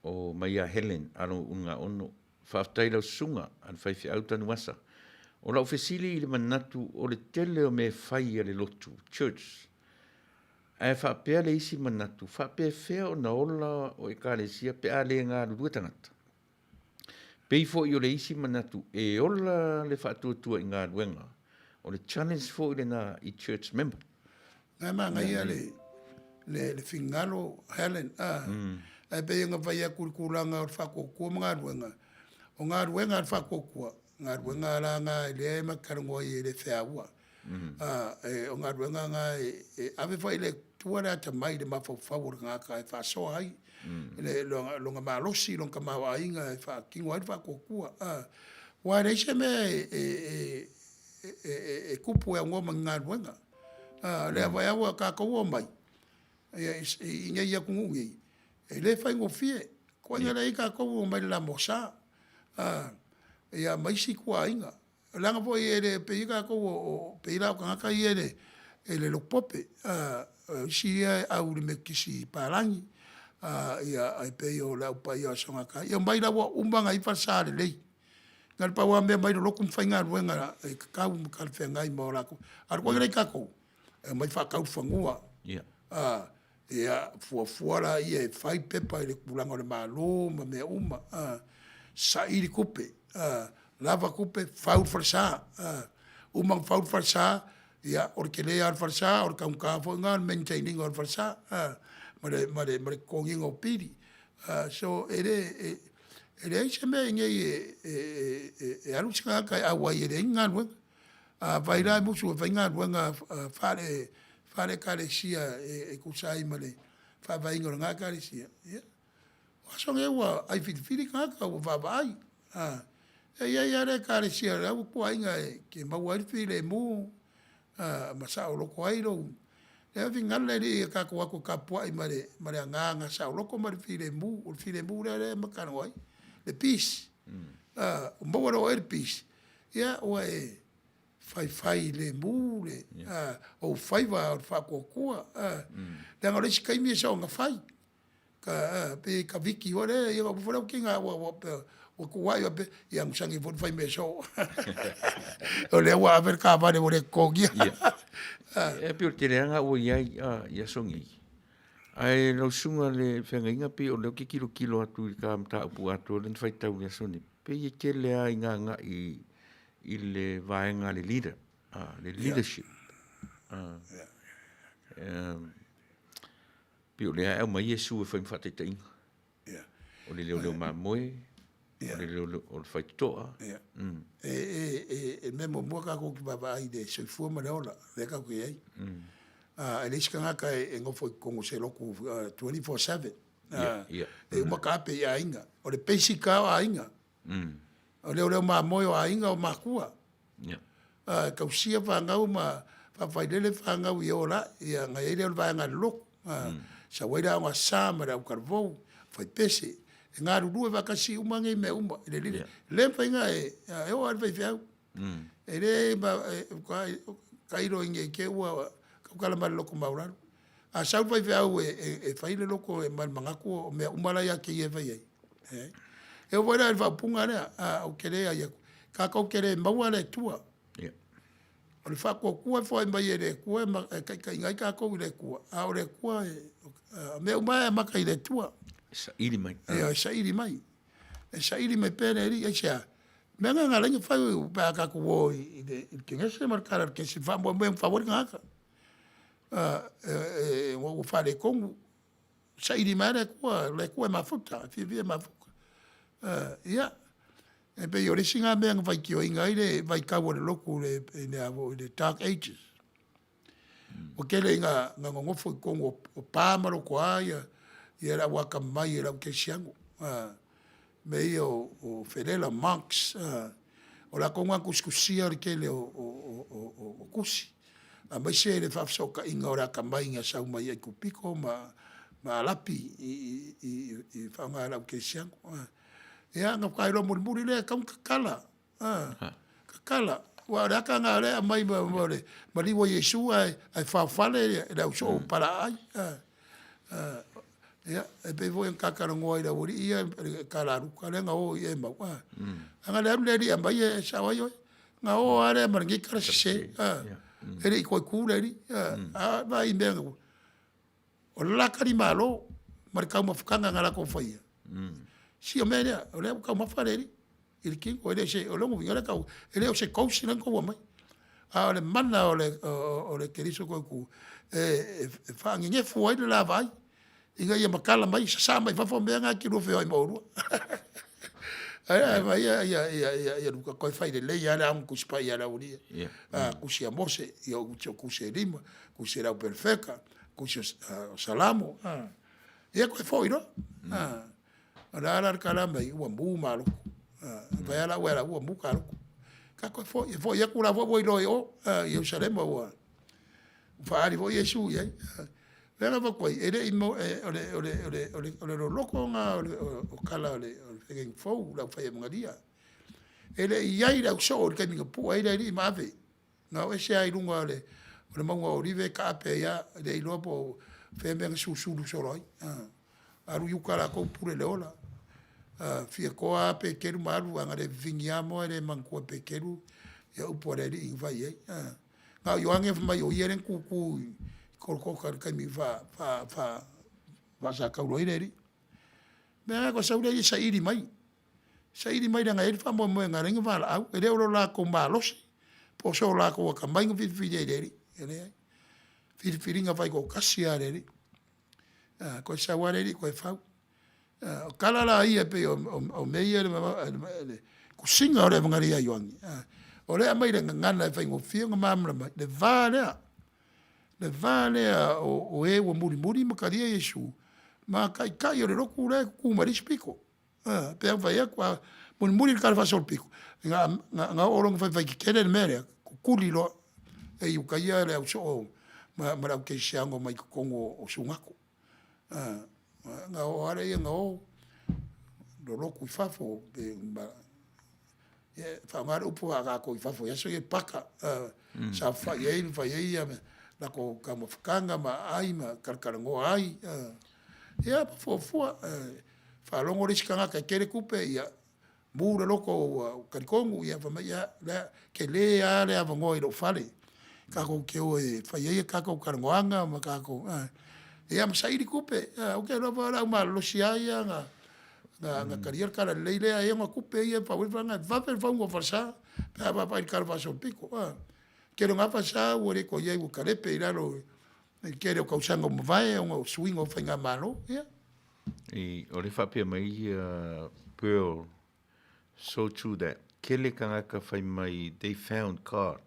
O mai ia Helen Alo Ulugaono, Faafetai i lau susuga a le faifeau Tanuvasa. O lau fesili i le manatu o le tele o mea e fai a le lotu, church, ae faapea le isi manatu, faapefea ona ola o Ekalesia pe a le galulue tagata? Pei foi o le isi manatu e ola le faatuatua i galuega, o le challenge foi lena i church member. Na e manaia le, le, le finagalo Helen, a, ae pei ona fai atu i le tulaga o le faatuatua ma galuega, o galuega a le faatuatua, galuega la na lea e ma te talanoa ai e le feaua. A, e, o galuega na e, e ave foi i le Atua le atamai i le mafaufau o le tagata e faasoa ai le, lona, lona malosi, lona tamaoaiga e faatino ai le faatuatua. A, aua e leai se mea e, e, e, e, e, e tupu e aunoa ma ni galuega. A, lea foi lava ua tatou omai i nei atunuu nei, e le faigofie. Koaiga lea i ai tatou omai le lamosa, a, ia ma isi ituaiga. Leaga foi e le pei ai tatou o pei la o tagata ia e le e le lotu pope, a, o isi ia e au i le Metotisi palagi, a, ia e pei o le Au Paia o Aso Gata. Ia omai la ua uma ona i ai falesa lelei. Na o le pau lava mea omai le lotu ma faigaluega e tatau ma talafeagai ma o latou. A o le koiga lea i tatou, e omai faatau le fanua. A, ia fuafua laia e fai pepa i le tulaga o le Malo ma mea uma, a, saili tupe, a, lava tupe, fau le falesa. A, uma ona fau le falesa, ia, o le tele lava o le falesa, o le taugata foi lena o le maintain ina o le falesa, a, ma le, ma le, ma le totogiina o pili. A, so, e le, e, e leai se mea i inei e, e, e, e alu se tagata e auai e leai ni galuega. Afai la e musu e fai galuega faale, faale-Ekalesia e tusa ai ma le faavaeina o lena Ekalesia, ia, o aso nei ua ai filifili tagata, ua vaavaai. A, e i ai lava le Ekalesia o le au tuuaiga e te maua ai le filemu, a, ma saoloto ai lou, lea finagalo le Alii ia tatou o atu e tapuai ma le, ma le agaga saoloto ma le filemu, o le filemu lea lea e matalanoa ai, le peace. A, ua maua loa e oe le peace, Ia, ua e faifai lemu le, a, ou faiva o le faatuatua, a. Leaga o le isi taimi e soona fai, ka, a, pe ka viki foi lea, ia ua foi lea ua tiga ua, ua, ua tuuai faapea, ia amusani foi le fai mea soo. O lea ua ave le taavale ua le totogia. Ia, e pei o le teleaga ua i ai i aso nei. Ae lau susuga le feagaiga pei o lea ou te tilotilo atu i le ta mataupu atoa lea na faitau i le aso nei, pei e tele lava ina agai i le vaega a le leader, le leadership. Pei o lea e aumai Iesu e fai ma faataitaiga. O le leoleo mamoe, o le leoleo, o le faitotoa. E mea muamua tatou te vaavaai i le soifua ma le ola, lea tatou te i ai. E leai se tagata e nofo i totonu o se lotu 24/7. E uma taape i aiga. O le basic lava o aiga. O leoleo mamoe o aiga o matua. E tausia fanau ma faafailele fanau i o la, ia ona i ai lea o le vaega a le lotu. Sau ai le aoga sa ma le autalavou, faipese, e galulue faatasi uma nei mea uma i le lili. Le mafai ona e oo lava i le faifeau. E le tailo i nei te i ua tautala mai le loto maualalo. A sau le faifeau e fai le loto ma le manatu o mea uma la ia te ia e fai ai. E oo foi la i le faaupuga lea, ou te le ai atu, tatou te le maua le Atua. O le faatuatua e foai mai e le Atua e taitaiina ai tatou i le Atua, a o le Atua, o mea uma e amata i le Atua. E saili mai. E saili mai. E saili mai pea le Alii, aisea? Mea na na ala ai ona fai pe a tatou o i le Kenese ma le Tala o le Kenese, faamoemoe e fau ai le tagata. Ua faaletonu, saili mai lava le Atua, o le Atua e mafuta, e fiafia e mafuta. Ia. E pei o le isi lena mea na faitioina ai le vaitau o le lotu i le a foi i le dark ages. Ua tele ina nonofo i totonu o pa ma lotoa le au atamamai o le au kerisiano. Mea ia o felela, monks, o latou na na tusitusia le tele o tusi, aemaise le faafesootaiga o le atamai na sau mai Aikupito ma Arapi i faaaoga e le au kerisiano. Ia ona faatoa iloa mulimuli lea e tatau ona tatala, tatala. Aua o le ata lena o lea e aumai ma le maliu o Iesu ae faofale le ausoo palaaai. Ia, e pei foi ona ta talanoa i le aualii ia i le kalaluka lea na o i Emau, a na o le alu le alii e aumai e sao ai oe. Na o lava lea ma lenei tala sese, e le i toe tu le alii. A vaai i mea na O le la talimalo ma le taumafataga na latou faia, si o mea lea, o lea ua taumafa le alii i le tino. E le o se, o lona uiga o lea e tau, e le o se ghost lea na outou aumaia, a o le mana o le Keriso tou te tu e faanenefu ai le la vaai ina ia matala mai, sasaa mai fafo mea na e te lua feoai ma oulua. Ae vaai ia Luka, toe fai lelei lava le Aoga Tusi Paia a le aualii ia. Tusi a Mose, ia ou tusi e lima, tusi a le au perofeta, tusi o Salamo, ia toe foi loa. O le a la le tala mai? Ua mu ma lotu. Fai a la au e ua mu ta lotu. Ka toe foi, e foi atu la foi ua iloa i o i Ierusalema ua faaali foi Iesu i ai. O le ala e avatu ai, e le i, o le loloto lena o tala o le feagaiga fou i le aufai emanulia. E le i i ai le ausoo i le taimi na pue ai le Alii ma ave, na o ese lava i luga o le mauga o Olive taape ai lava, e le iloa po o fea mea na susulu solo ai. Alu i uta latou pule i le ola. Fia toa lava Peteru ma alu, ana le vivini lava moa e le manatua e Peteru ia upu a le Alii na fai i ai. Na o Ioane fai mai o ia lea na tutu i Kolokota i le taimi na faasataulo ai le Alii. O lea la na sau le alii e saili mai, saili mai leaga e i ai le faamoemoe na ala ai ona valaau. E le o lo latou malosi po o so latou atamai na filifili ai e le Alii, e leai. Filifiliga faitoatasi lava a le Alii. Toe sau lava le alii toe fau. O tala la ia e pei o mea ia le tusiga o le Evagalia a Ioane, o lea e aumai i le gagana e faigofie ona malamalama ai le va lea, le va lea o e ua mulimuli ma talia Iesu ma taitai o le lotu la e tutu mai le isi pito. E pei ona fai atu, a mulimuli le talafaasolopito, na oo loa ina faifai tetele le mea lea, tutuli loa e Iutaia le ausoo ma le aukerisiano mai totonu o sugato. Ona oo lava lea ina o lolotu i fafo, e faaaoga le upu a tatou i fafo i aso ia, paka, saofafai ai ma fai ai latou taumafataga ma aai ma talatalanoa ai, ia ma fuafua. Faalogo le isi tagata e tele tupe, ia mu le loto ua talitonu, ia fai mai, ia, o lea e tele lava le avanoa i lou fale tatou te o e fai ai a tatou talanoaga ma tatou, ia ma saili tupe. Ou te iloa foi o le au malolosi lava ia na talia le talalelei lea e i ai ona tupe ia e fau ai le fale lena, e vave le fauga o falesa pe a vaavaai i le talafaasolopito. O le tele o na falesa ua le toe i ai ua talepe i lalo i le tele o tausaga ua mavae ona o suiga o faigamalo. Ia. O lea e faapea mai Pearl, so true that. Tele tagata fai mai they found God.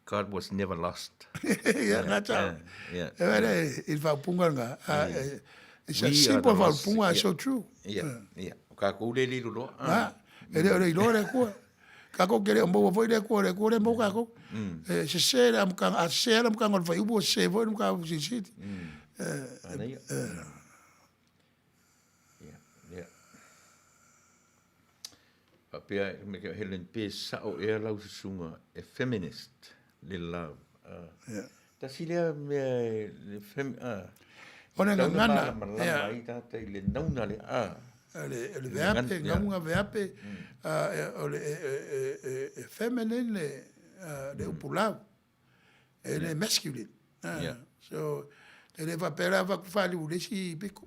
God was never lost. Ia, gata. Yeah. E wera i le faaupuga lena. It's a simple faaupuga, so true. Yeah, yeah. O kākou le lilo loa. Ah, e le o le iloa le Atua. Kākou ke le o maua foi le Atua, le Atua le maua kākou. E sese le amataga, a sese le amataga o le fuaiupu, ua sese foi le mataupu silisili. Manaia. Ia, ia. Faapea, Helen, pe sao ea lau susuga e feminist le love. Yeah. Tasi lea mea le fem, O le gagana. Malamalama ai tagata i le nauna lea. Le, le veape, gauga veape, o le e feminine le, le upu love. E le masculine. So, e le faapea la avatu faaliu i le isi pito.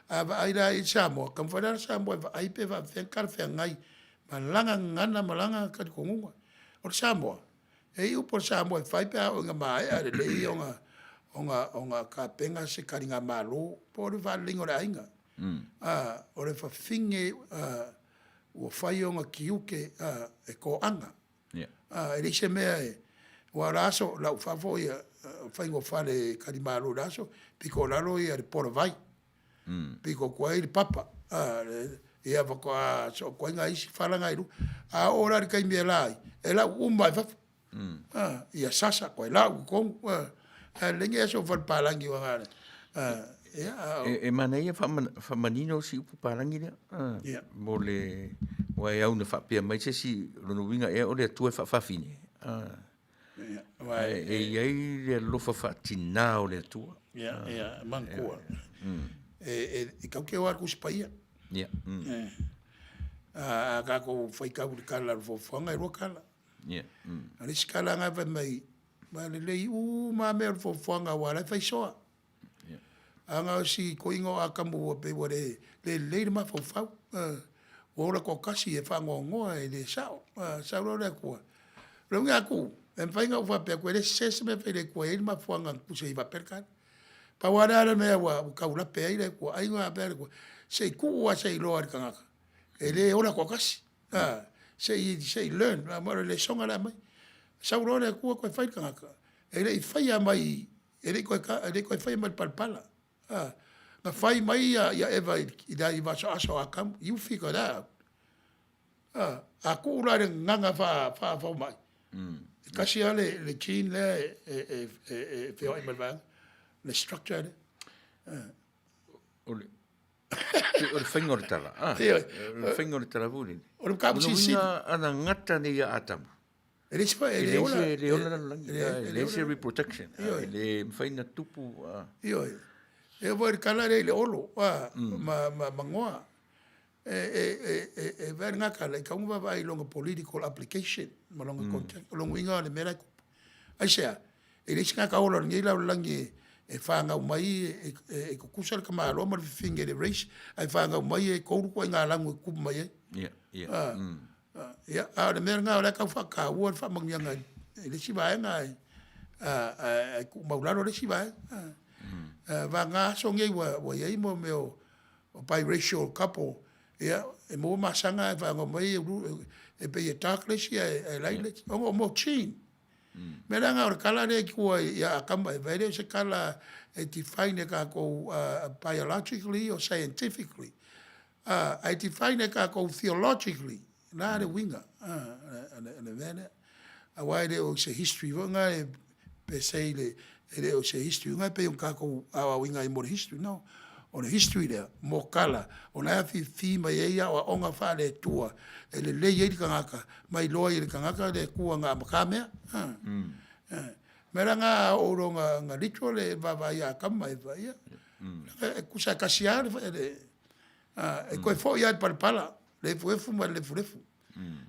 A vaai la i Samoa, taumafai la Samoa e vaai pe faapefea ona talafeagai ma lana gagana ma lana talitonuga. O le Samoa, e i upu a le Samoa e fai pe a oo ina maea lelei ona tapena se taligamalo po o le faaleleiga o le aiga. O le fafine ua fai ona tiute a, e toaga. A, e leai se mea e, aua o le aso, lau fafo ia faiga o fale talimalo i le aso, pito i lalo ia le pola vai, pito atu ai le papa, a, ia faatoa soo atu ai nai isi fala na i luga. A oo la i le taimi e la ai, e lau uma lava i fafo. A, ia sasa toe lau i totonu, a, ae lelei ni aso fale palagi aua na o le, a, ia, a o. E manaia faamanino si upu palagi lea, a, mo le, aua e au ina faapea mai se isi, o lona uiga ea o le Atua e faafafine, a, ae e i ai le alofa faatina o le Atua. Ia, ia, manatua, e tatou te o lava i le Tusi Paia. Ia. A tatou faitau i le tala o le foafoaga, e lua tala. A o le isi tala lena fai mai, ua lelei uma lava mea o le foafoaga aua o la e faisoa. Ae na o si toeaina o Atamu ua pei ua le lelei le mafaufau, ua ola toatasi e faanoanoa e le sao. Sau loa le Atua, o le uiga ia Tuuu, e mafai ona ou faapea atu e le sese se mea e fai e le Atua e i ai le mafuaaga na tusi ai faapea le tala. Pau lava lea o le mea ua tau lape ai le Atua, ai na faapea le Atua, se i tuu lava se i iloa e le tagata, e le ola toatasi. Se i learn, ma o le lesona lea e aumai. Sau loa le Atua toe fai le tagata, e le i faia mai, e le i toe faia mai le palapala. Na fai mai ia Eva i le asoaso o Atamu, you figure that out. A tuu la i le gagana faafomai, e tasi lava le gene lea e feoai ma le vaega, le structure lea. O le, o le faiga o le tala. Ah, o le faiga o le tala foi lele. O le mataupu silisili. Ana gata nei ia Atamu. E leai se e le ola. E le ola lalolagi. E leai se reproduction. E le mafai ona tupu. Ioe. E oo foi i le tala lea i le olo ma magoa. E vaai lena tala, e tatau ona vaavaai i lona political application ma lona context. O lona uiga o le mea la e tupu. Aisea? E leai se tagata ola o lenei lalolagi e fanau mai e tutusa le tamaloa ma le fifine i le race, ae fanau mai e tolu ituaiga lanu e tutupu mai ai. Ia, a o le mea lena o lea e tau faataua le faamanuiaga i le isi vaega ae tuumaualalo le isi vaega. Vagana aso nei ua i ai mea o biracial couple, ia, e maua masaga ae fanau mai e pei e dark le isi ae light le isi, ona o mea o gene. O le mea la lena o le tala lea i tua ia Atamu ma Eva, e le o se tala e define e tatou biologically or scientifically, ae define e tatou theologically. O le a le uiga o le mea lea? Aua e le o se history foi lena per se, e le o se history foi lena pei ona tatou aoaoina ai mo le history, no. O le history lea mo tala o la e afifi mai ai aoaoga faale-Atua e lelei ai le tagata ma iloa ai e le tagata le Atua na amata mea. O le mea la lena a oo loa ina literal le vaavaai ia Atamu ma Eva, ia, e tusa e tasi lava le, e toe foi lava i le palapala, le efuefu ma le lefulefu.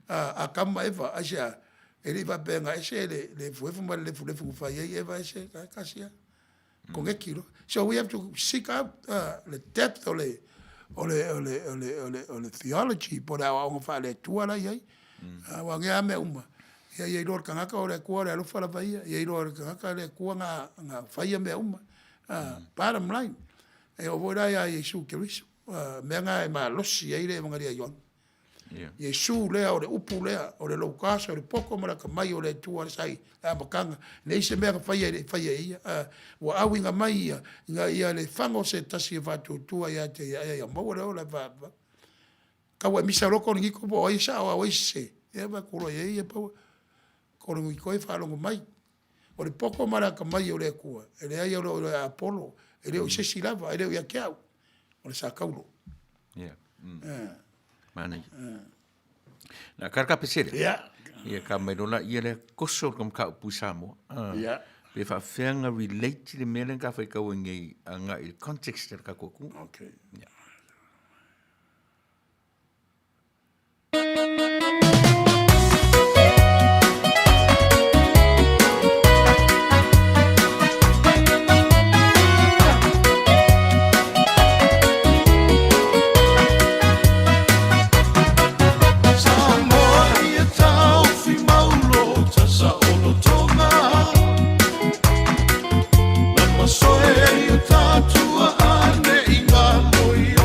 Atamu ma Eva, aisea? E le i faapea na ese le efuefu ma le lefulefu na fai ai Eva ese, e tasi lava. Koneti loa. So we have to seek out le depth o le o le o le o le o le o le theology po o le aoaoga faale-Atua la e i ai. Aua o nei lava mea uma, ia ia iloa e le tagata o le Atua o le alofa lava ia, ia iloa e le tagata le Atua na na faia mea uma. Bottom line, e oo foi la ia Iesu Keriso, mea na e malosi ai le Evagalia a Ioane. Iesu lea, o le upu lea, o le Logos, o le poto ma le atamai o le Atua sa i le amataga. E leai se mea na faia e le i faia e ia. Ua auina mai ia, ina ia le fago se tasi e faatuatua ia te ia, ae ia maua le ola e faavavau. Tau ua misa loa Korinito po o ai e sao a o ai e sese, ia vaai atu loa i ai ia paua. Korinito e faalogo mai. O le poto ma le atamai o le Atua, e leai o le o ia Apolo, e le o i se isi lava, e le o ia te au, o le Sataulo. Ia. Manaia. Na kara ka pesele. Ia. Ia ka mai lola ia le koso ka mataupu i Samoa. Ia. Pe faafefea na relate le mea lea ka fai kau nei anga i le context le ka koku. Okay. Ia. Samoa ia taofi maulo tasa olotoga Na masoe ia tatua ane i ngā moi.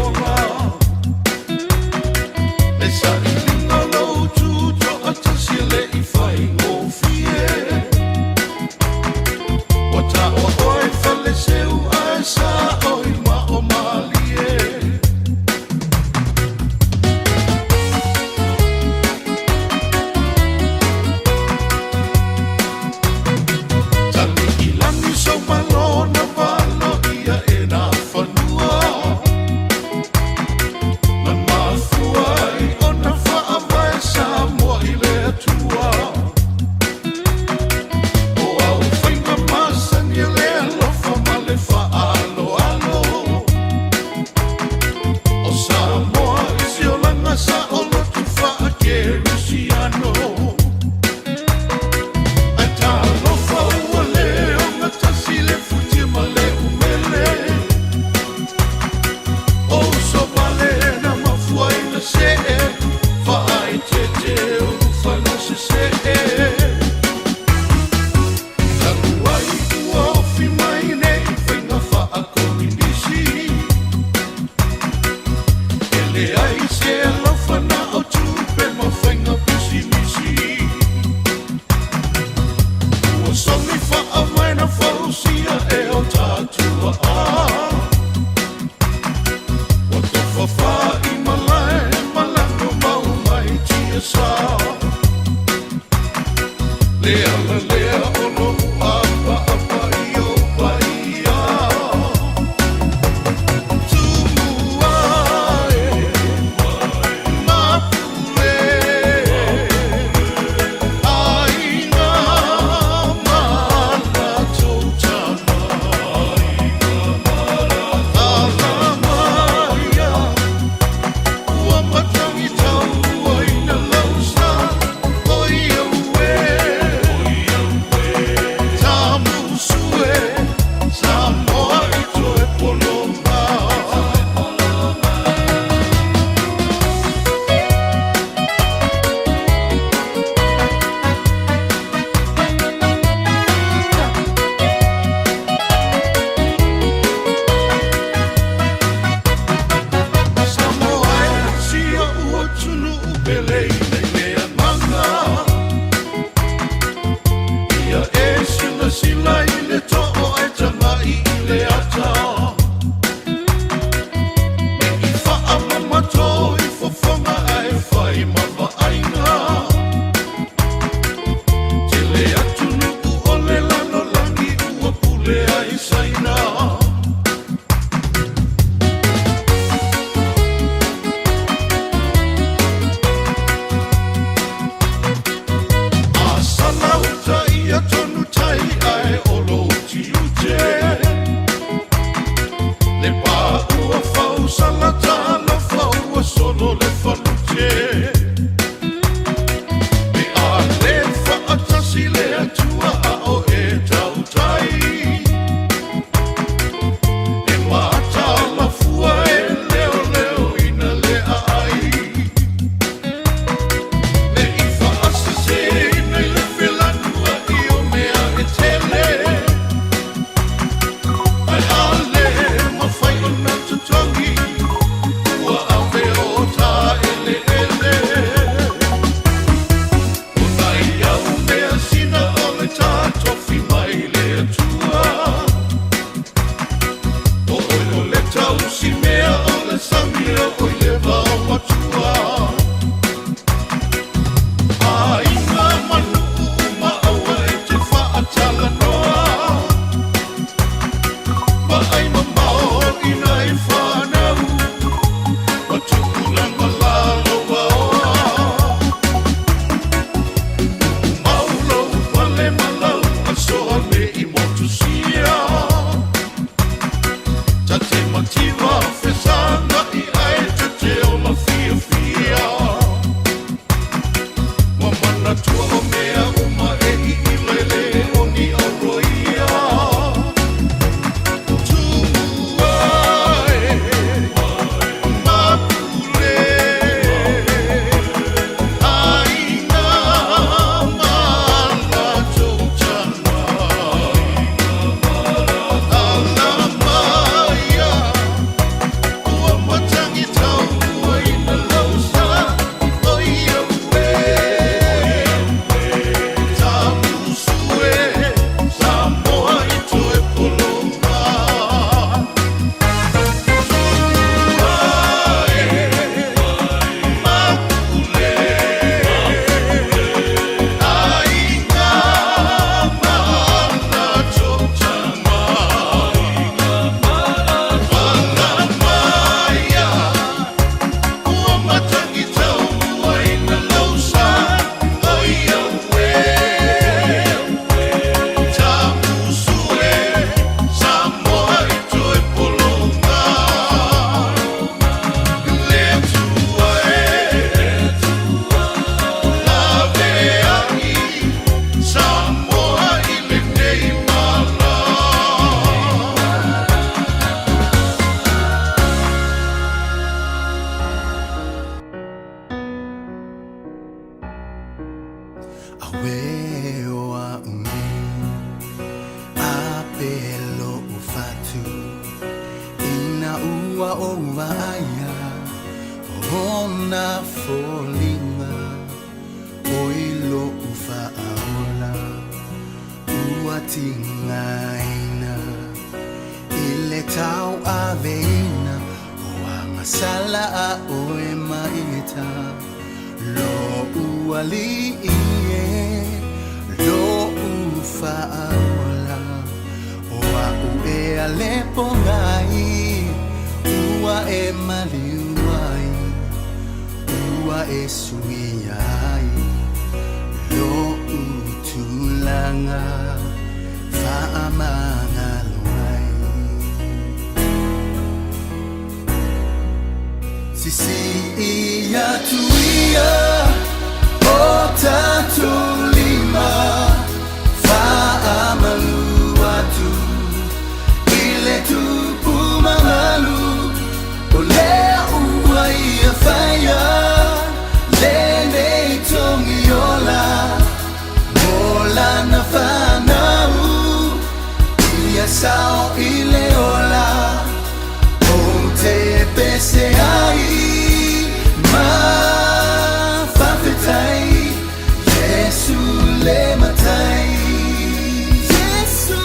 tana i le too ai tagai i le ata. Me i faamamato i fofoga ae fai ma vaaiga. Tele atunuu o le lalolagi ua pule ai Saina. A sala uta ia tonu tai ae o lou tiute. Le pā ua fausala talofa ua solo le falute. Pe a le faatasi le Atua a o e tautai. E mataala fua e leoleoina le aai. Ne i faaseseina i le felanuai o mea e tele. Ae a le mafai ona totogi ua ave o ta eleele. O nai au measina o le tatofi mai le Atua. O oe o le tausi mea o le sami o oe le vaomatua. Aiga ma nuu ma aua e te faatalanoa. Vaai mamao i nai fanau ma tupulaga lalovaoa. Mau lou fale ma lau asoa ne i motusia. Ta te mativa fesagai ae ta te ola fiafia. Ua manatua o mea uma e iila e le o ni auroia. Tumua e mapule aiga ma latou tama. Alamaia ua matagitau ina lau sa o ia ue. Tamusu e Samoa i toe pologa. Tumua e mapule aiga ma latou tama. Alamaia ua matagitau ina lau sa o ia ue. Tamusu e Samoa i toe pologa. Le Atua e laveai Samoa i lenei mala. Auē o a'u nei a pe lo'u fatu ina ua ou vaaia ona foliga oi lo'u faaola ua tigaina i le tauaveina o agasala a oe maita lo'u alii e lo'u faaola o a'u e alepogai ua e maliu ai ua e suia ai lo'u tulaga faamagalo ai. Sisii atu ia o tatou lima faamalu atu i le Tupu mamalu o lea ua ia faia lenei togiola mo lana fanau ia sao i le ola ou te pese ai ma faafetai Iesu le Matai Iesu.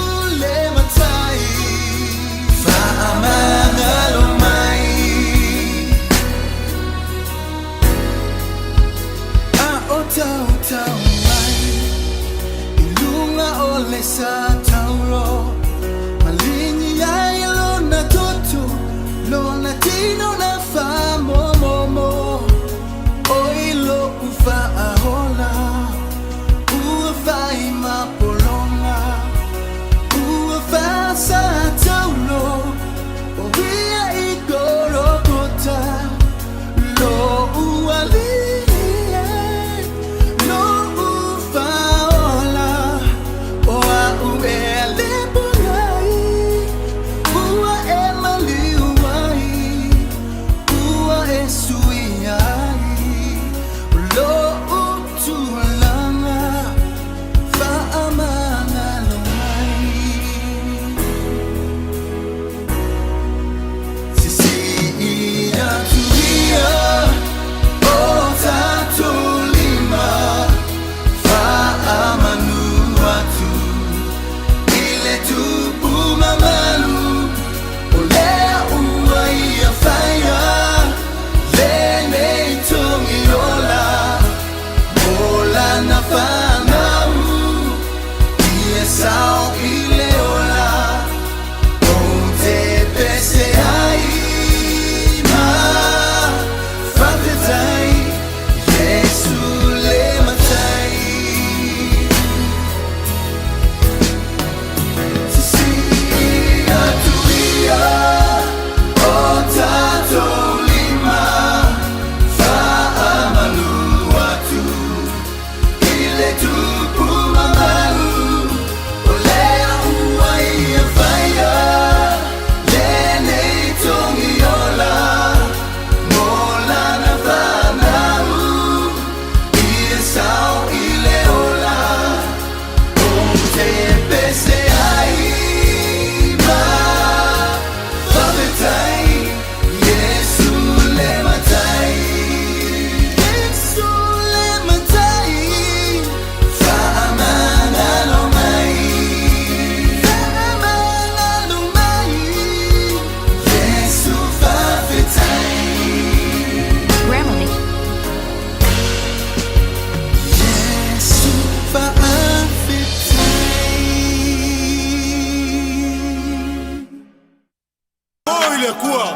le Atua.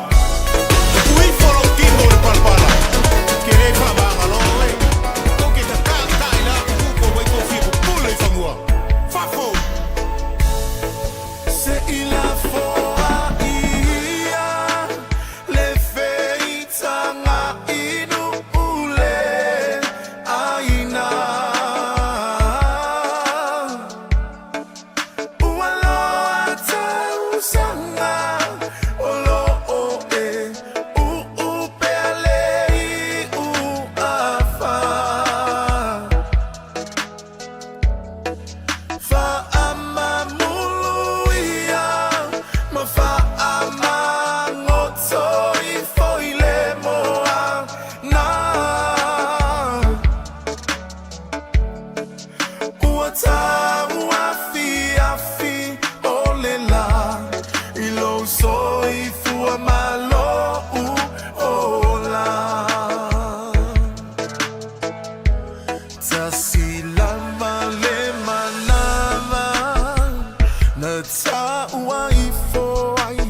Tupu ifo lou tino i le palapala, ke le faamagalo oe. Tou te tata'ata'i le atutupu mai tou fia pupule i fanua. Fafo! Se i lafoa ia le feitaga inu le aina. Ua loa tausaga o loo e uupea le iu afa. Faamamulu ia ma faamagoto ifo i le moana. Ua tauafiafi o le la i lou soifua ma lou ola. Tasi lava le manava na taua ifo ai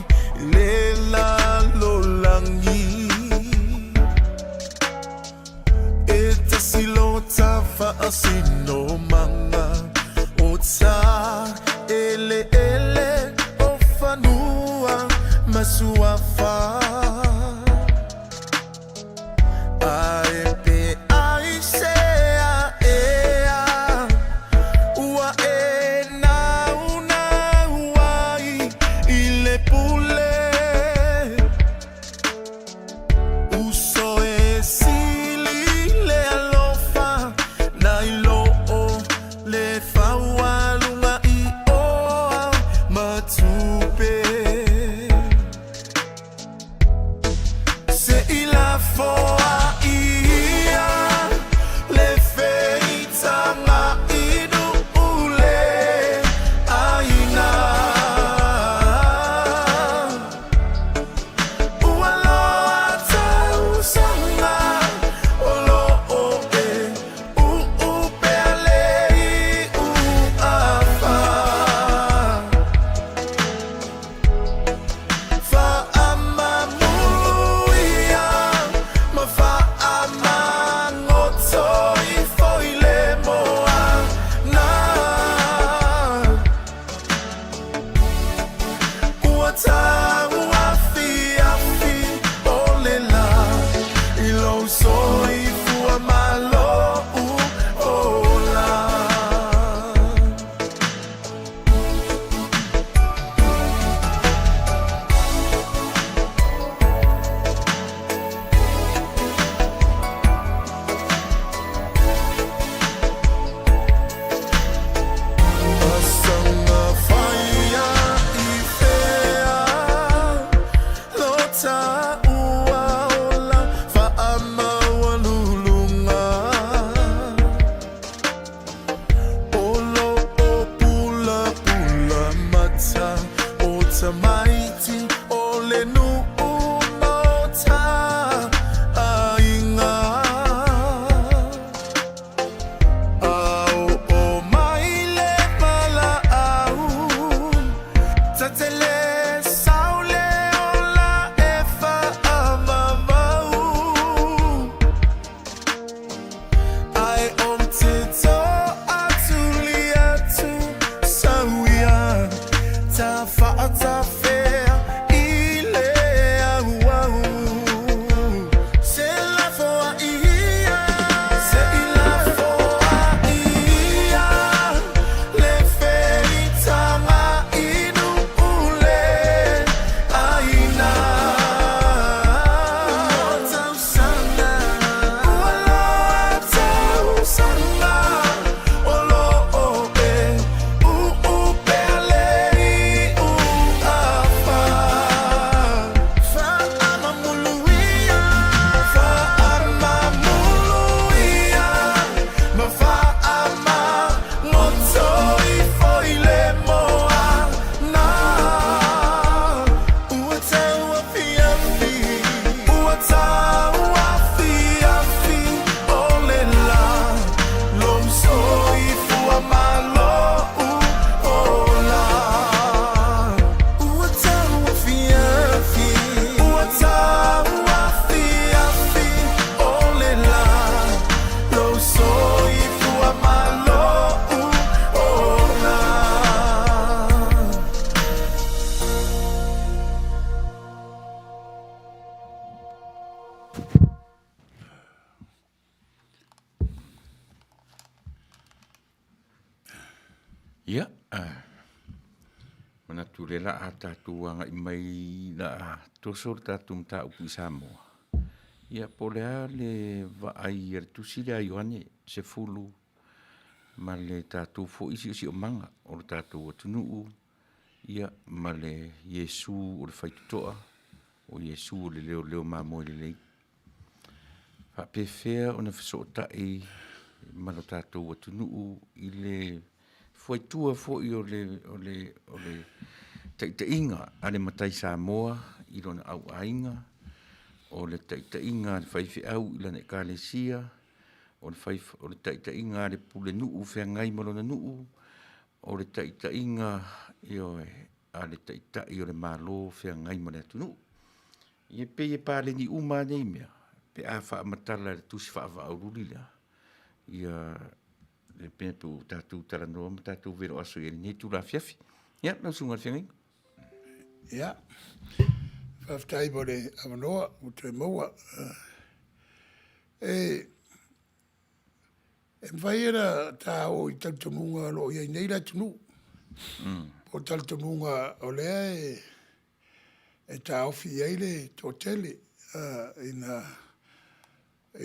le lalolagi. E tasi lo ta faasinomaga o ta eleele o fanua ma suafa. Ae pe ai se aea ua e naunau ai i le pule. Uso e sili le alofa nai lo le faualuga i oa ma tupe. Se i lafoa ia le feitaga inu le aina. Ua loa tausaga o loo e uupea le iu afa. Faamamulu ia ma faamagoto ifo i le moana. Ua tauafiafi o le la i lou soifua ma lou ola. Asaga faia i fea lo taua ola faamaualuluga. O loo pulapula mata o tamaiti o le nuu ma o ta aiga. A oo mai le valaau, tatele sau le ola e faamamau. Ae ou te toatuli atu sau ia ta faatafea i le auau. Se lafoa ia, se i lafoa ia le feitaga inu le aina. Tausaga, ua loa tausaga o loo e uupea le iu afa. Ia, manatu o lea la a tatou agai mai la a toso le tatou mataupu i Samoa. Ia, po o le a le vaai a le tusi lea a Ioane 10 ma le tatou foi siosiomaga o le tatou atunuu, ia, ma le Iesu o le faitotoa, o Iesu o le leoleo mamoe lelei. Faapefea ona fesootai ma lo tatou atunuu i le fuaitua foi o le, o le, o le taitaiga a le matai Samoa i lona auaiga, o le taitaiga a le faifeau i lana ekalesia, o le, fai, o le taitaiga a le pulenuu feagai ma lona nuu, o le taitaiga ioe, a le taitai o le Malo feagai ma le atunuu. Ia pei e paleni uma lava nei mea pe a faamatala i le tusi faavaaaululi lea, ia le mea pe ua tatou talanoa ma tatou velo aso i ai i lenei itula afiafi. Ia, lau susuga i le Feagaiga. Ia, faafetai mo le avanoa ua toe maua. E E mafai ona ta oo i talitonuga o lo o i ai nei le atunuu. Po o talitonuga o lea e, e taofi i ai le toatele ina,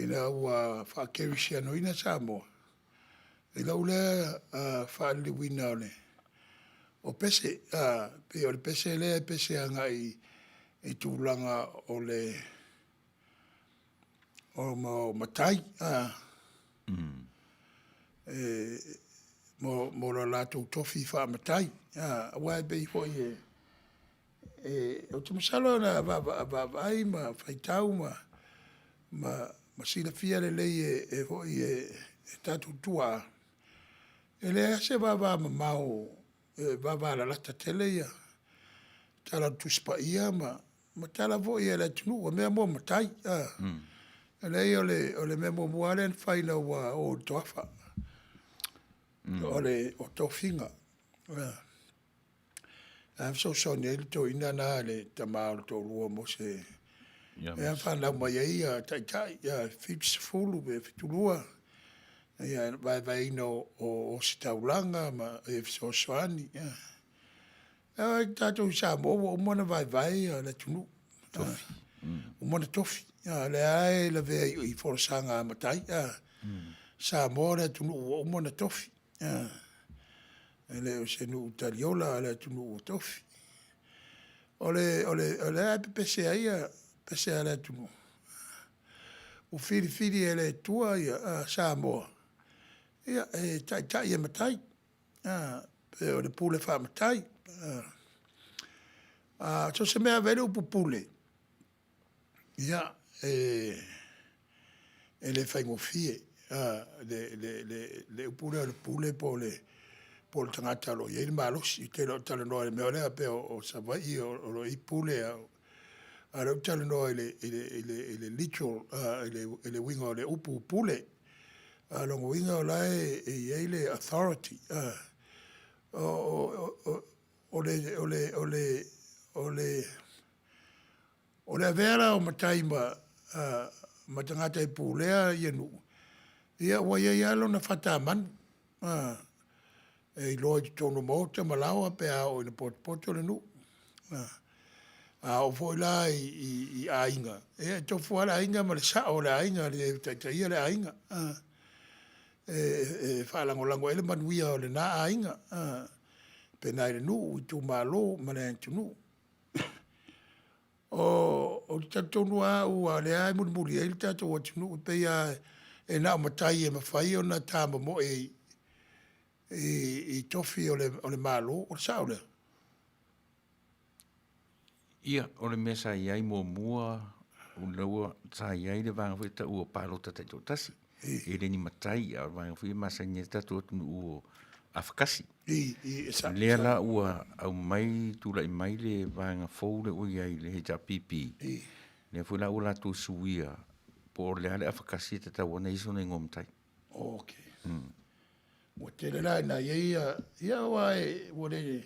ina ua faakerisianoina Samoa. I lou lea faaliliuina o le o pese, pei o le pese lea e pese agai i tulaga o le o matai e, mo, mo lo latou tofi faamatai. Aua e pei foi e, e, ou te masalo na vaavaai ma faitau ma, ma, ma silafia lelei e, e foi e, e tatou tuaa, e leai se vavamamao e vavalalata tele ia Tala o le Tusi Paia ma, ma tala foi a le atunuu, o mea mo matai. Mm. Leai o le, o le mea muamua lava lea na fai ina ua o i le toafa. O le o tofiga. A fesoasoani ai le toeaina na le tama o le toalua o Mose. Ia fanau mai ai ia taitai, ia 70 pe 72. Ia vaevaeina o, o ositaulaga ma e fesoasoani. Ia. A tatou i Samoa ua uma ona vaevae le atunuu. Tofi. Uma ona tofi. O lea e lavea i folasaga a matai. Samoa o le atunuu ua uma ona tofi. E le o se nuu taliola a o le atunuu ua tofi. O le, o le, o lea e pepese ai ia pese a le atunuu. Ua filifili e le Atua ia Samoa, ia e taitai e matai. Pe o le pule faamatai. So o se mea e ave ai le upu pule, ia, e, e le faigofie le, le, le, le upu lea o le pule po o le, po o le tagata o lo o i ai le malosi. Ou te le o talanoa i le mea lea pei o Savaii o lo o i ai pule, a o lea ou te talanoa i le, i le, i le, i le literal, i le, i le uiga o le upu pule. A o lona uiga o la e i ai le authority. O, o, o le, o le, o le, o le, o le avea la o matai ma, ma tagata e pulea ia nuu, ia ua i ai lava lona fatamanu. E iloa i totonu o maota ma laoa pe a oo ina potopoto le nuu. A oo foi la i, i, i aiga, ia e tofu lava le aiga ma le sao o le aiga e taitaia le aiga. E, e faalagolago i ai le manuia o lena aiga. Pena i le nuu, itumalo ma le atunuu. O, ou te talitonu lava au a o lea e mulimuli ai le tatou atunuu, e pei lava e na o matai e mafai ona ta momoe i, i, i tofi o le, o le Malo. O le sao lea? Ia, o le mea sa i ai muamua, o lea ua sa i ai le vaega foi taua o palota taitoatasi. E le ni matai, a o le vaega foi e masani ai le tatou atunuu o afakasi. I, i, e sa, Lea la ua aumai tulai mai le vaega fou lea ua i ai le HRPP. I. Lea foi la ua latou suia po o le a le afakasi e tatau ona i ai sona igoa matai. Ok. Ua tele la ina i ai ia, ia aua e, ua le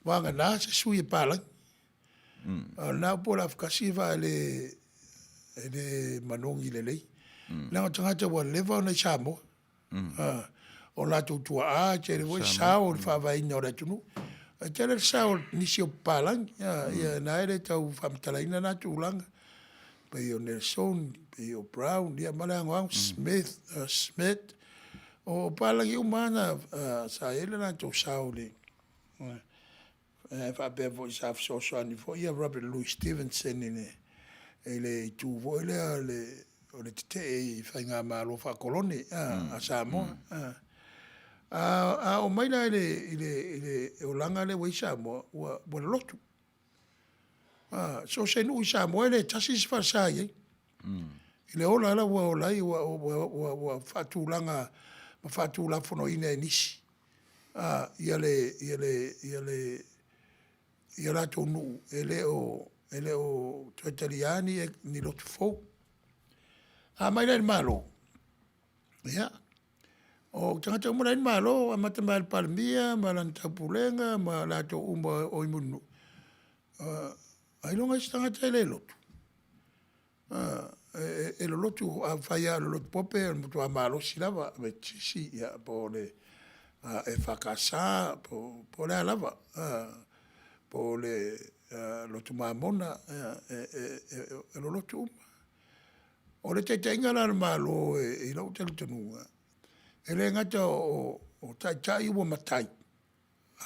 vagana se sui e palagi. A o lena upu o le afakasi e faale, e le manogi lelei. Leaga o tagata ua leva ona i Samoa. o latou tuaa, e tele foi sao o le faavaeina o le atunuu. E tele le sao o nisi o papalagi, ia na e le tau faamatalaina na tulaga, pei o Nelson, pei o Brown, ia ma le anoano, Smith, Smith. O papalagi uma lava na sa i ai le latou sao i le faapea foi sa fesoasoani foi Robert Louis Stevenson i le itu foi lea o le tetee i faigamalo faakolone a Samoa. A oo mai la i le olaga lea ua i ai Samoa, ua lolotu. So o se nuu i Samoa e le tasi se falesa e i ai i le ola la ua ola ai, ua faatulaga ma faatulafonoina e nisi latou nuu e le o toe talia ni lotu fou. A mai la i le Malo, ia, o tagata uma la e i le Malo, amata mai lava i le Palemia ma lana Taupulega ma latou uma o i Mulinuu, ailoga isi tagata e le lotu. E lolotu, afai lava o le lotu Pope o le matua malosi lava, Metotisi po o le EFKS po o le a lava, po o le Lotu Mamona, e lolotu uma. O le taitaiga la a le Malo i lou talitonuga, e le gata o taitai ua matai,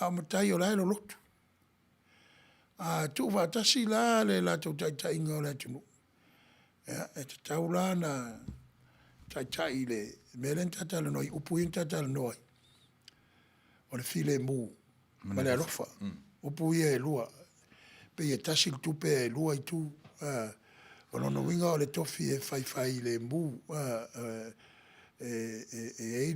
a o matai o la e lolotu. A tuufaatasi la le latou taitaiga o le atunuu, ia, e tatau la ona taitai i le mea lea na ta talanoa ai i upu ia na ta talanoa ai, o le filemu ma le alofa. Upu ia e lua, pei e tasi le tupe ae lua itu. O lona uiga o le tofi e faifailemu, e i ai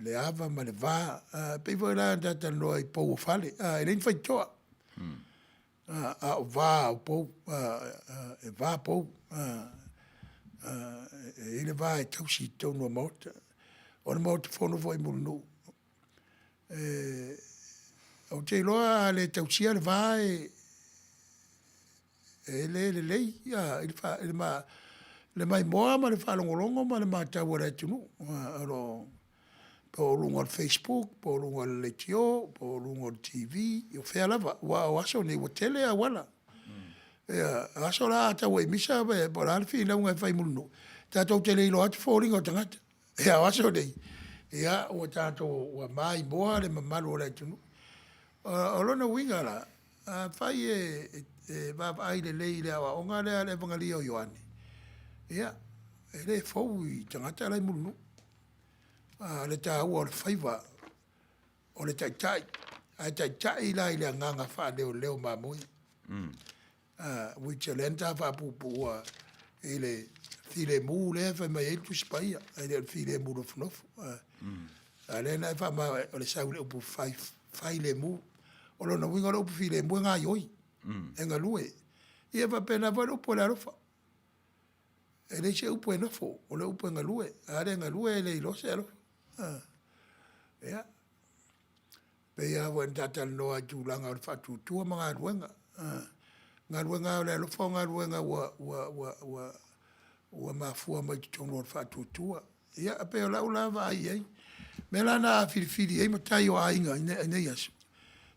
le ava ma le va, e pei foi la ona ta talanoa i pou o fale, e leai ni faitotoa, a o va o pou, e va pou, e i ai le va e tausi i totonu o le Maota. O le Maota Fono foi i Mulinuu, ou te iloa a le tausia le va e le lelei i le maimoa ma le faalogologo ma le matau a le atunuu o lo o, po o luga o le facebook po o luga o le leitio po o luga o le TV, o fea lava. Aua o aso nei, ua tele auala. O aso la a tau ai i misa po o le a le finauga e fai i Mulinuu, tatou te le iloa atu foliga o tagata. A o aso nei, ia ua tatou ua maimoa le mamalu o le atunuu. O lona uiga la, afai e vaavaai lelei i le aoaoga lea a le Avegalia o Ioane, ia, e le fou i tagata la e i Mulinuu le taua o le faiva o le taitai, ae taitai la i le agaga faaleoleo mamoe, which o lea na ta faapuupuua i le filemu lea e fai mai ai le Tusi Paia, e le o le filemu nofonofo. A o lea na e o le sau i le upu failemu. O lona uiga o le upu filemu e gaioi, e galue. Ia e faapena foi le upu o le alofa. E leai se upu e nofo, o le upu e galue. A le galue e le iloa se alofa. Ia, pei lava foi ona ta talanoa i le tulaga o le faatuatua ma galuega. O galuega lava o le alofa o galuega ua mafua mai totonu o le faatuatua. Ia, e pei o lau la vaai i ai. O le mea la lena a filifili ai matai o aiga i nei aso,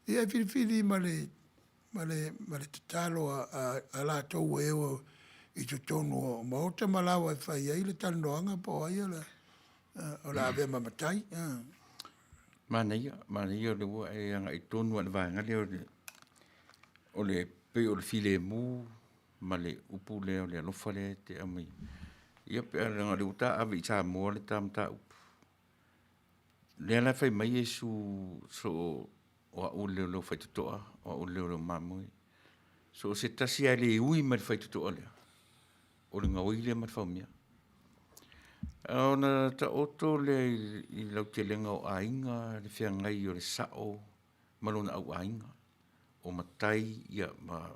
ia e filifili ma le tatalo a latou e o i totonu o maota ma laoa e fai ai le talanoaga po o ai o le a avea ma matai. Manaia, manaia o lea ua e agai tonu lava i le vaega lea o le pei o le filemu ma le upu lea o le alofa lea e te aumaia. Ia leaga o lea ua ta ave i Samoa le ta mataupu, lea la e fai mai Iesu so o au le leoleo faitotoa, o au le leoleo mamoe. So o se tasi lava e le ui mai i le faitotoa lea, o le gaoi lea ma le faumia. Ona taoto lea i le lautelega o aiga, le feagai o le sao ma lona auaiga, o matai ma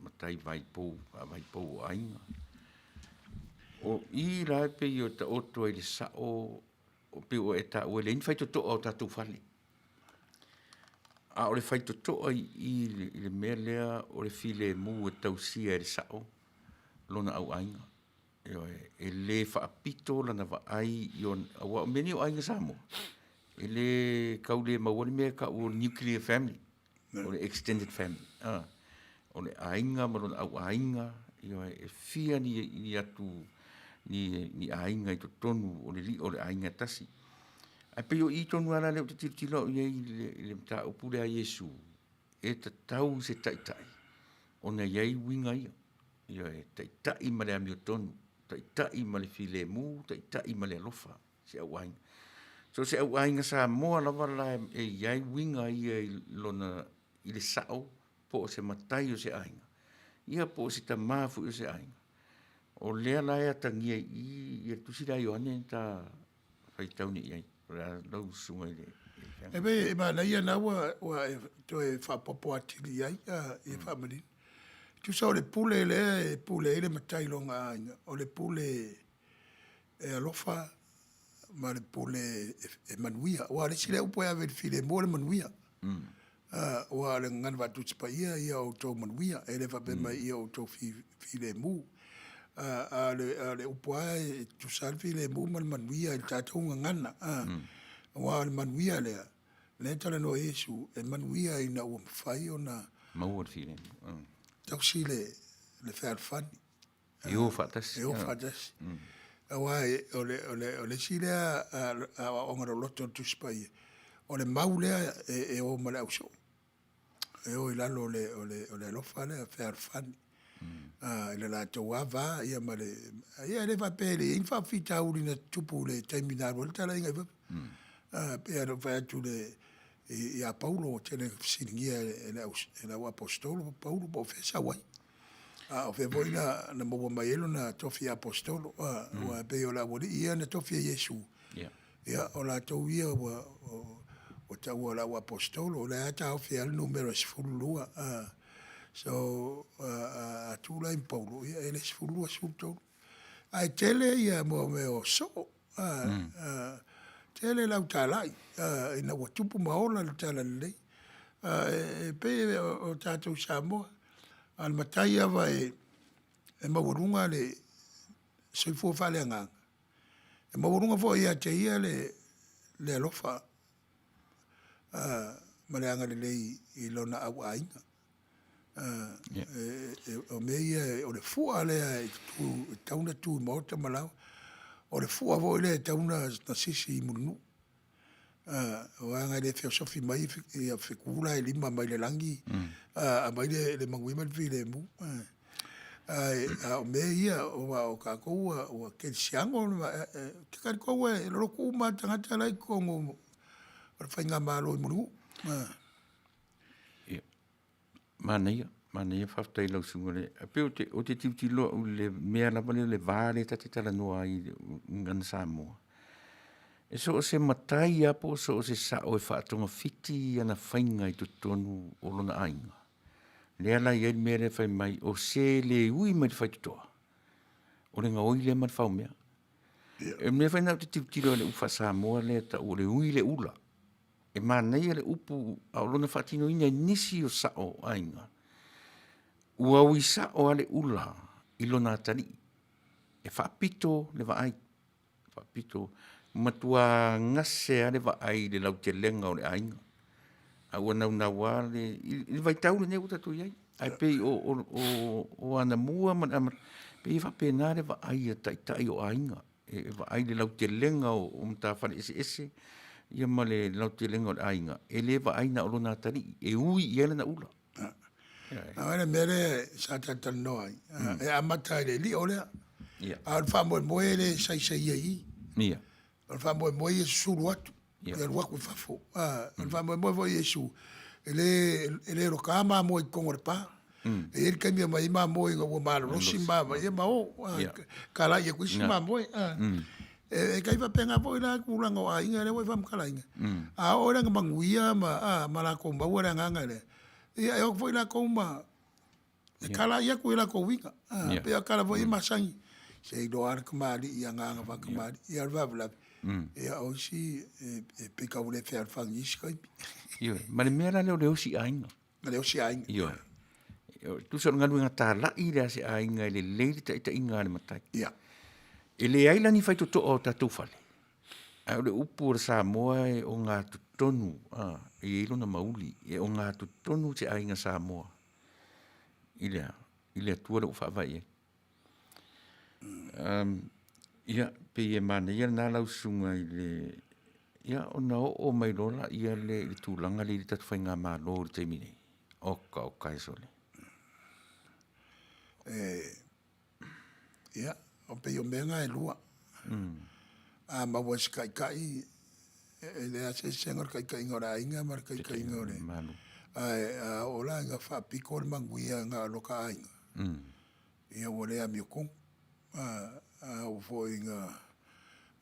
matai vaipou vaipou o aiga. O i la e pei e taoto ai le sao, pei ua e taua e leai ni faitotoa o tatou fale. A o le faitotoa i i i le mea lea o le filemu e tausia e le sao lona auaiga. Ioe, e le faapito lana vaai aua o mea nei o aiga Samoa, E le tau le maua le mea e tau o le nuclear family, o le extended family. Ah, o le aiga ma lona au aiga, ioe, e fia ni, ni atu, ni, ni aiga i totonu o le lio o le aiga e tasi. Ae pei o i tonu lava la lea ou te tilotilo au i ai i le, i le mataupu lea a Iesu, e tatau i se taitai ona i ai uiga ia. Ioe, taitai ma le amiotonu, taitai ma le filemu, taitai ma le alofa. Se auaiga. So se auaiga Samoa lava la e i ai uiga ia i lona i le sao po o se matai o se aiga, ia po o se tama foi o se aiga. O lea la e atagia i i ia le tusi lea a Ioane na ta faitau nei i ai. O le a lau susuga i le E pei e manaia na ua ua e toe faaopoopo atili i ai ia faamanino. Tusa o le pule lea e pule ai le matai i lona aiga, o le pule e alofa ma le pule e manuia. Aua o le isi lea upu e ave i le filemu o le manuia. Aua o le Gagana Faatusi Paia ia outou manuia, e le faapea mai ia outou filemu. A o le upu lava e tutusa lava le filemu ma le manuia i le tatou gagana. Aua o le manuia lea, lea e talanoa ai Iesu, e manuia ina ua mafai ona maua le filemu, tausi le fealofani. E o faatasi. E o faatasi. Aua o le isi lea aoaoga loloto o le Tusi Paia, o le mau lea e o ma le ausoo. E o i lalo o le alofa lea fealofani i le latou lava va ia ma le... Ia e le faapea e leai ni faafitauli na tutupu i le taimi na alu ai le talaiga i fafo. E pei lava ona ou fai atu ia Paulo, e tele ina fesiligia e le au aposetolo Paulo po o fea e sau ai. A o fea foi na maua mai ai lona tofi aposetolo, aua e pei o le aualii ia na tofi e Iesu, ia o latou ia ua taua o le au aposetolo, o lea lava e taofi ai le numera e 12. So, a tuu la i ai ma Paulo, ia e le 12, 13. Ae tele ia mea o soo, tele le au talai ina ua tupu ma ola le talalelei. E pei o tatou i Samoa, a o le matai lava e maualuga le soifua faaleagaga, e maualuga foi ia te ia le alofa ma le agalelei i lona au aiga. O mea ia, o le fua lea e tatau ona tu i maota ma laoa. O le fua foi lea e tatau ona sisi i Mulinuu. Aua e le feosofi mai fetu la e 5 mai le lagi aumai le manuia ma le filemu. A o mea ia aua o tatou ua kerisiano, ou te talitonu e lolotu uma lava tagata la e i totonu o le faigamalo i Mulinuu. Ia, manaia, manaia, faafetai i lau susuga i le... E pei ou te tilotilo au i le mea lava lea o le va lea ta te talanoa ai i le gagana Samoa, e so o se matai lava po o so o se sao e faatogafiti ana faiga i totonu o lona aiga, lea la e i ai le mea lea e fai mai, o se le ui mai le faitotoa, o le gaoi lea ma le faumea. O le mea foi lena ou te tilotilo ai i le upu faa-Samoa lea e tau o le ui le ula. E manaia le upu a o lona faatinoina e nisi o sao o aiga, ua ui sao lava le ula i lona atalii, e faapito le vaai, faapito, matua gase lava le vaai i le lautelega o le aiga, a ua naunau lava le, i le vaitau lenei ua tatou i ai. Ae pei o anamua ma le amataga, pei e faapena le vaai a taitai o aiga, e vaai i le lautelega o matafale eseese ia ma le lautelega o le aiga, e le vaai na o lona atalii, e ui i ai lana ula. A o le mea lea sa talatalanoa ai, e amata i le lio lea, a o le faamoemoe e le saisaia i i. O le faamoemoe ia susulu atu, ia alu atu i fafo. O le faamoemoe foi o Iesu, e le loka mamoe i totonu o le pa. E i ai le taimi e aumai ai mamoe ina ua malolosi ma ia ma o, talai atu isi mamoe. E tai faapena foi la tulaga o aiga lea ua e faamatalaina. A oo la ina manuia ma latou maua le agaga lea, ia e o atu foi latou ma e talai atu i latou uiga. E pei lava o tala foi ia masani, se iloa lava le tamalii i ana aga faatamalii. Ia a o le faalavelave, ia o isi e pei e tau le fealofani i isi taimi. Ioe, ma le mea la lea o le osi aiga. Ma le osi aiga. Ioe. Tusa o le galuega talai lea a se aiga e lelei le taitaiga a le matai. Ia. E leai la ni faitotoa o tatou fale. Ae o le upu o le Samoa e ogatotonu, a, e i ai lona mauli, e ogatotonu se aiga Samoa i le a? I le Atua lea ua faavae i ai. Ia, pei e manaia lena lau susuga i le, ia ona oo mai loa lea i le tulaga lea i le tatou faigamalo i le taimi nei. Oka oka e sole. Ia, e pei o mea na e lua. A maua e se taitai, e leai lava se eseesega o le taitaiga o le aiga ma le taitaiga o le Malo. Ae a oo la ina faapito le manuia na o lota aiga, ia ua le amiotonu. A oo foi ina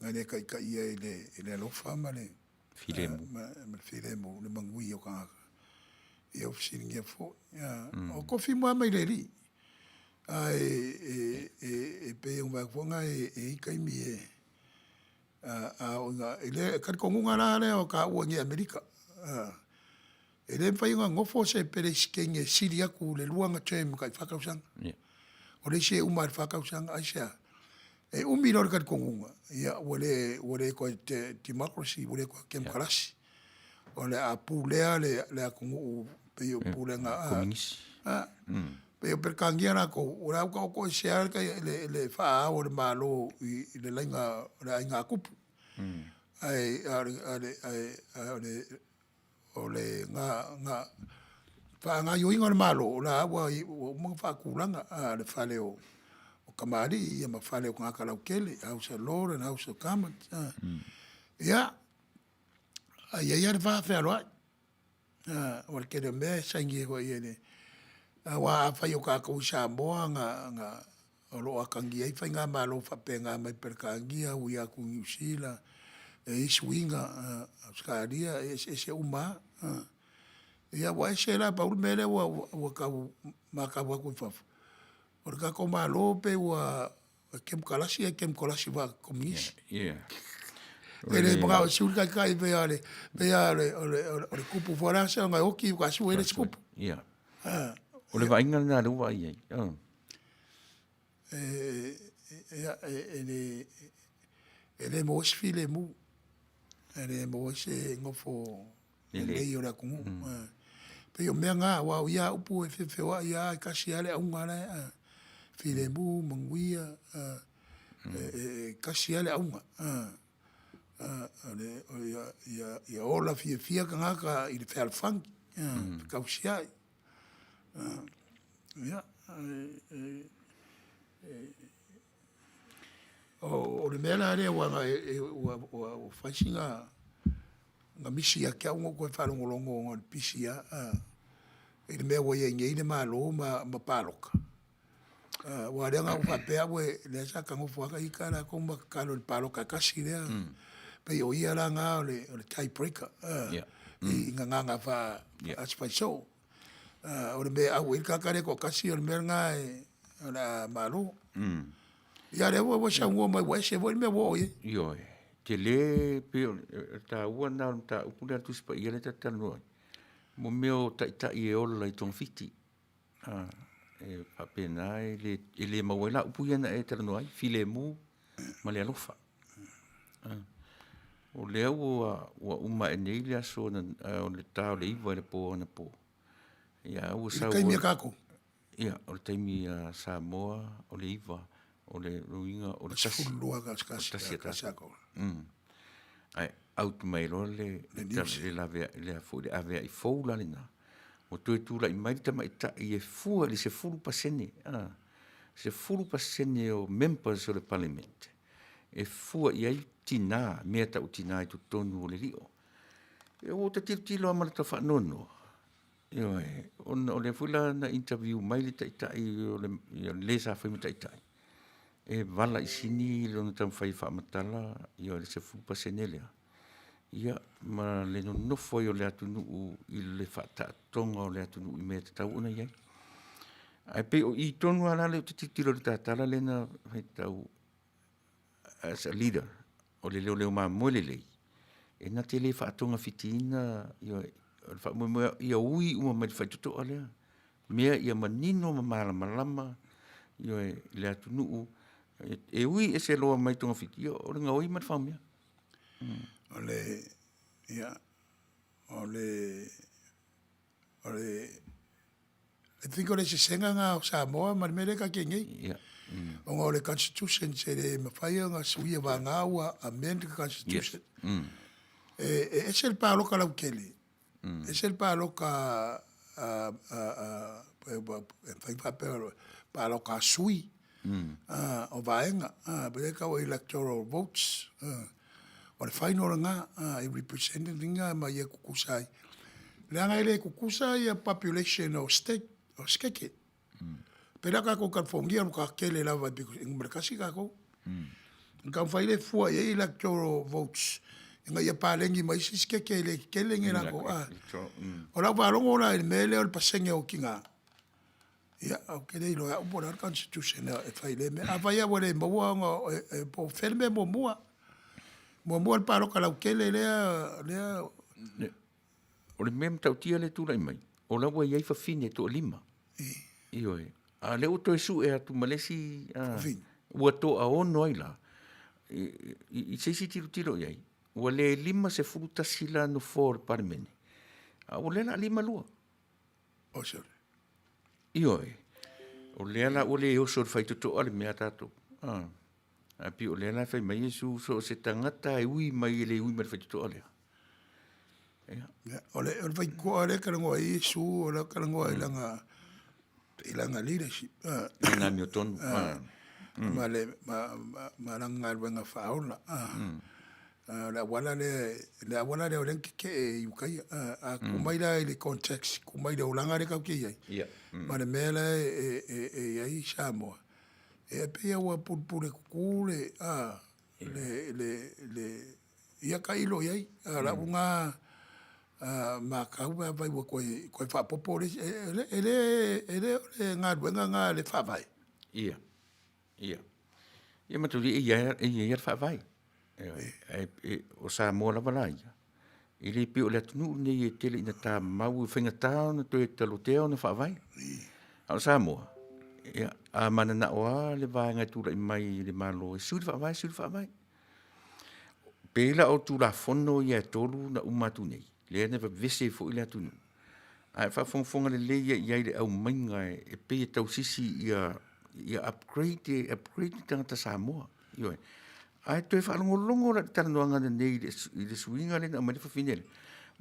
le taitaia i le alofa ma le filemu, le manuia o tagata, ia ua fesiligia foi. O tofi uma lava e aumai le Alii, ae e pei ona ou fai atu e i ai taimi e a oo ina… I le talitonuga la lea o taua i inei i Amerika, e le mafai ona nofo se Peresetene e sili atu i le 2 ana term tai fa tausaga. O le isi e uma lava i le fa tausaga. Aisea? E umi loa le talitonuga, ia ua le toe democracy ua le toe temokarasi. O le a pulea le atunuu pei o pulega Kominisi. Pei o Peretania latou, o la e ua taoto ese lava le faa-ao o le Malo i le laina o le aiga tupu. Ae o le faagaoioiga o le Malo, o la ua uma ona faatulaga, le fale o tamalii ma fale o tagata lautele, House of Lords and House of Commons. Ia, ae i ai lava le va fealoai, aua o le tele o mea e saini ai foi e le… Aua afai o tatou i Samoa na o lo o atagia ai faigamalo faapena mai Peretania ui atu i Niu Sila, e i ai suiga Ausetalia e eseese uma lava. Ia ua ese la, pau le mea lea ua tau matau atu i fafo, o le tatou Malo pei ua kemokarasi ae kemokarasi faa-Kominisi. E le manao e sui le taitai pei lava o le tupu foi o le aso na oti faatoa sui ai le isi tupu. O le vaaiga lena o lea ua vaai i ai. E le maua ai se filemu, e le maua ai se nofo lelei o le atunuu. E pei o mea na aua o ia lava upu e feofeoai lava e tasi lava le auga la e, filemu, manuia, e tasi lava le auga. Ia ola fiafia tagata i le fealofani, fekausiai. Ia, o le mea la lea aua ua fai sina misi ia te au ona ou toe faalogologo ona o le pisi lava i le mea ua i ai nei le Malo ma palota. Aua o lea na ou faapea au lea sa ta nofo lava ita latou ma tatalo i le palota e tasi lea, pei o ia la lena o le tie breaker i gagana faa-aso Faisoo. O le mea e au ai le tagata lea e toatasi o le mea lena o le a malo. Ia a o lea foi ua e saunoa mai ua ese foi le mea ua oo i ai. Ioe, tele pei o le taua lena o le mataupu lea a le Tusi Paia lea ta te talanoa ai, mo mea o taitai e ola i togafiti. E faapena e le maua ai la upu ia na e talanoa ai, filemu ma le alofa. O lea ua uma ae nei le aso o le ta o le 9 i le po anapo, ia ua sau. I le taimi a tatou? Ia, o le taimi a Samoa o le 9, o le uiga o le 12:01 a tatou. Ae out mai loa le aveai fou la lena, ua toe tulai mai le tamaitai e fua i le 10%, 10% o members o le Parliament e fua i ai tina, mea tau tina i totonu o le lio. Ua ou tilotilo lava ma le faanoanoa, ioe, ona o lea foi la na interview mai le taitai o le sa fai ma taitai, e valaisini lona taumafai e faamatala le 10% lea, ia ma le nonofo ai o le atunuu i le faataatoga o le atunuu i mea e tatau ona i ai. Ae pei o i tonu lava la lea ou te tilotilo i le ta tala lea na faitau as a leader, o le leoleo mamoe lelei, e na te le faatogafitiina, o le faamoemoe ia ui uma mai le faitotoa lea, mea ia manino ma malamalama ioe, le atunuu, e ui ese loa mai togafiti, ia o le gaoi ma le faumea. O le, ia, o le, o le, I think o le sesega nga o Samoa ma le mea lea ka ke nei. Yeah. Ona o le constitution se le mafai ona suia vagā ua amend le constitution. Yes. Mm. E, e ese le paloka lautele. Ese le paloka a, a, a, e mafai faapea paloka a sui o vaega, pe le tau electoral votes. O le final lena e represent ina ma ia tutusa ai. Leaga e le tutusa ia population o state, o skeke. Pei la tatou California ua tele lava because e numera tasi tatou. Na taumafai le fua i ai electoral votes ina ia paleni ma isi sikeke e le tetele ni latou. O lau faalogo la i le mea lea o le pasene o tina, ia, ou te le iloa e au po o le a le constitution e fai i lea mea. Afai lava ua le maua ona po o fea le mea muamua. Muamua le palota lautele lea, lea. O le mea matautia lea e tulai mai, o la ua i ai fafine e toalima. Ioe. A o lea ua toe sue atu ma le isi ua toaono ai la. I se isi tilotilo i ai, ua le 51 la nofoa o le Palemene, a o lea o le a 52. Oh, sorry. Ioe. O lea la ua le oso i le faitotoa le mea a tatou. Ae pei o lea la e fai mai Iesu, so o se tagata e ui mai e le ui mai le faitotoa lea. Ia. Ia, o le, o le faitotoa lea e talanoa ai Iesu, o lea e talanoa i lana, i lana leadership. Lana amiotonu. Ma le, ma, ma, ma lana galuega faaola. O le auala lea, le auala lea o lea na tetee i Ukaia. A tuu mai la i le context, tuu mai i le olaga lea tatou te i ai, ma le mea la e, e, e i ai Samoa, E pei ua pulepule kuku le, a, le, le, le, ia tailo i ai. A o lau na matau pe afai ua toe, toe faaopoopo le isi, e le, e le, e le o le galuega lena a le Faavae. Ia, ia. Ia matou e i ai, e i ai le Faavae. Ae, o Samoa lava la ia, e le pei o le atunuu lenei e tele ina tamau, e faigata ona toe talotea ona faavae. A o Samoa, ia, a mananao lava le vaega e tulai mai i le Malo e sui le faavae, sui le faavae. Pei la o Tulafono ia e tolu na uma atu nei, lea na vevesi ai foi le atunuu, a e faafogafoga lelei i ai i le aumaiga e pei e tausisi ia ia upgrade, upgrade le tagata Samoa. Ioe. Ae toe faalogologo la i le talanoaga lenei i le suiga lea na aumai le fafine lea,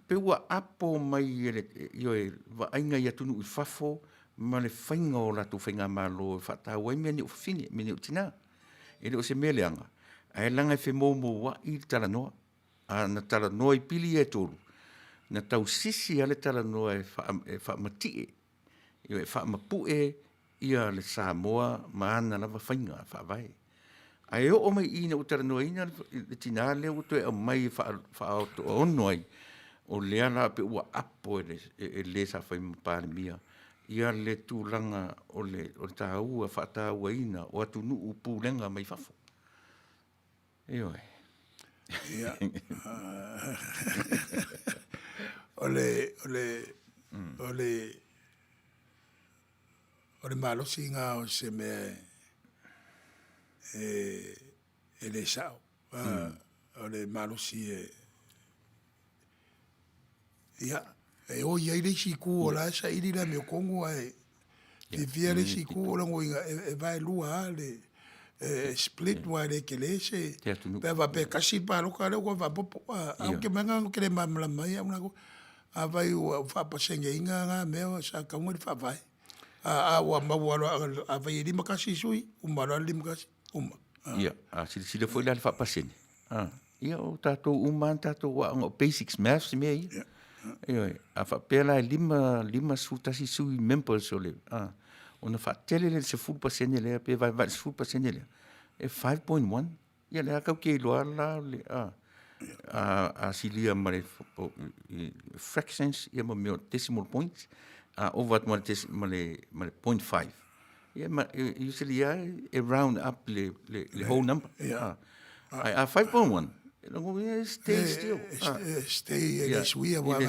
pei ua apo mai e le, ioe, vaaiga i atunuu i fafo ma le faiga o latou faigamalo e faataua ai mea nei o fafine, mea nei o tina. E le o se mea leaga, ae leaga e femoumouai le talanoa. A na talanoa i pili ia e tolu, na tausisi lava le talanoa e faamatie, e faamapue ia le Samoa ma ana lava faiga faavae. Ae oo mai i i ina ua talanoaina le tina lea ua toe aumai e faaono ai, o lea la pei ua apo e le sa fai ma Palemia ia le tulaga o le taua faatauaina o atunuu pulega mai fafo. Ioe. Ia. O le, o le, o le, o le malosi lena o se mea e, e le sao. O le malosi e, ia, e oi ai le isi itu o la e saili le amiotonu ae fiafia le isi itu, o lona uiga e vaelua lava le e split aua e le tele se, pe a faapea e tasi le palota lea ua toe faaopoopo. Ae ou te managa ou te le malamalama ai au na, afai ua faapaseneina na mea sa tatau ona i le faavae. A ua maua loa, afai e 51 sui, uma loa le 51, uma. Ia, a silasila foi la i le faapasene, ia o tatou uma lava na tatou aoga o basics maths mea ia. Ioe, a faapea la e 51 sui members o le, ona faatele lea i le 10% lea pe vaevae i le 10% lea, e 5.1. Ia lea tatou te iloa la le, a silia ma le fractions ia ma mea o decimal points, a ova atu ma le .5, ia ma usually lava e round up le whole number. Ae a 5.1, lona uiga e stay still. Stay e le suia aua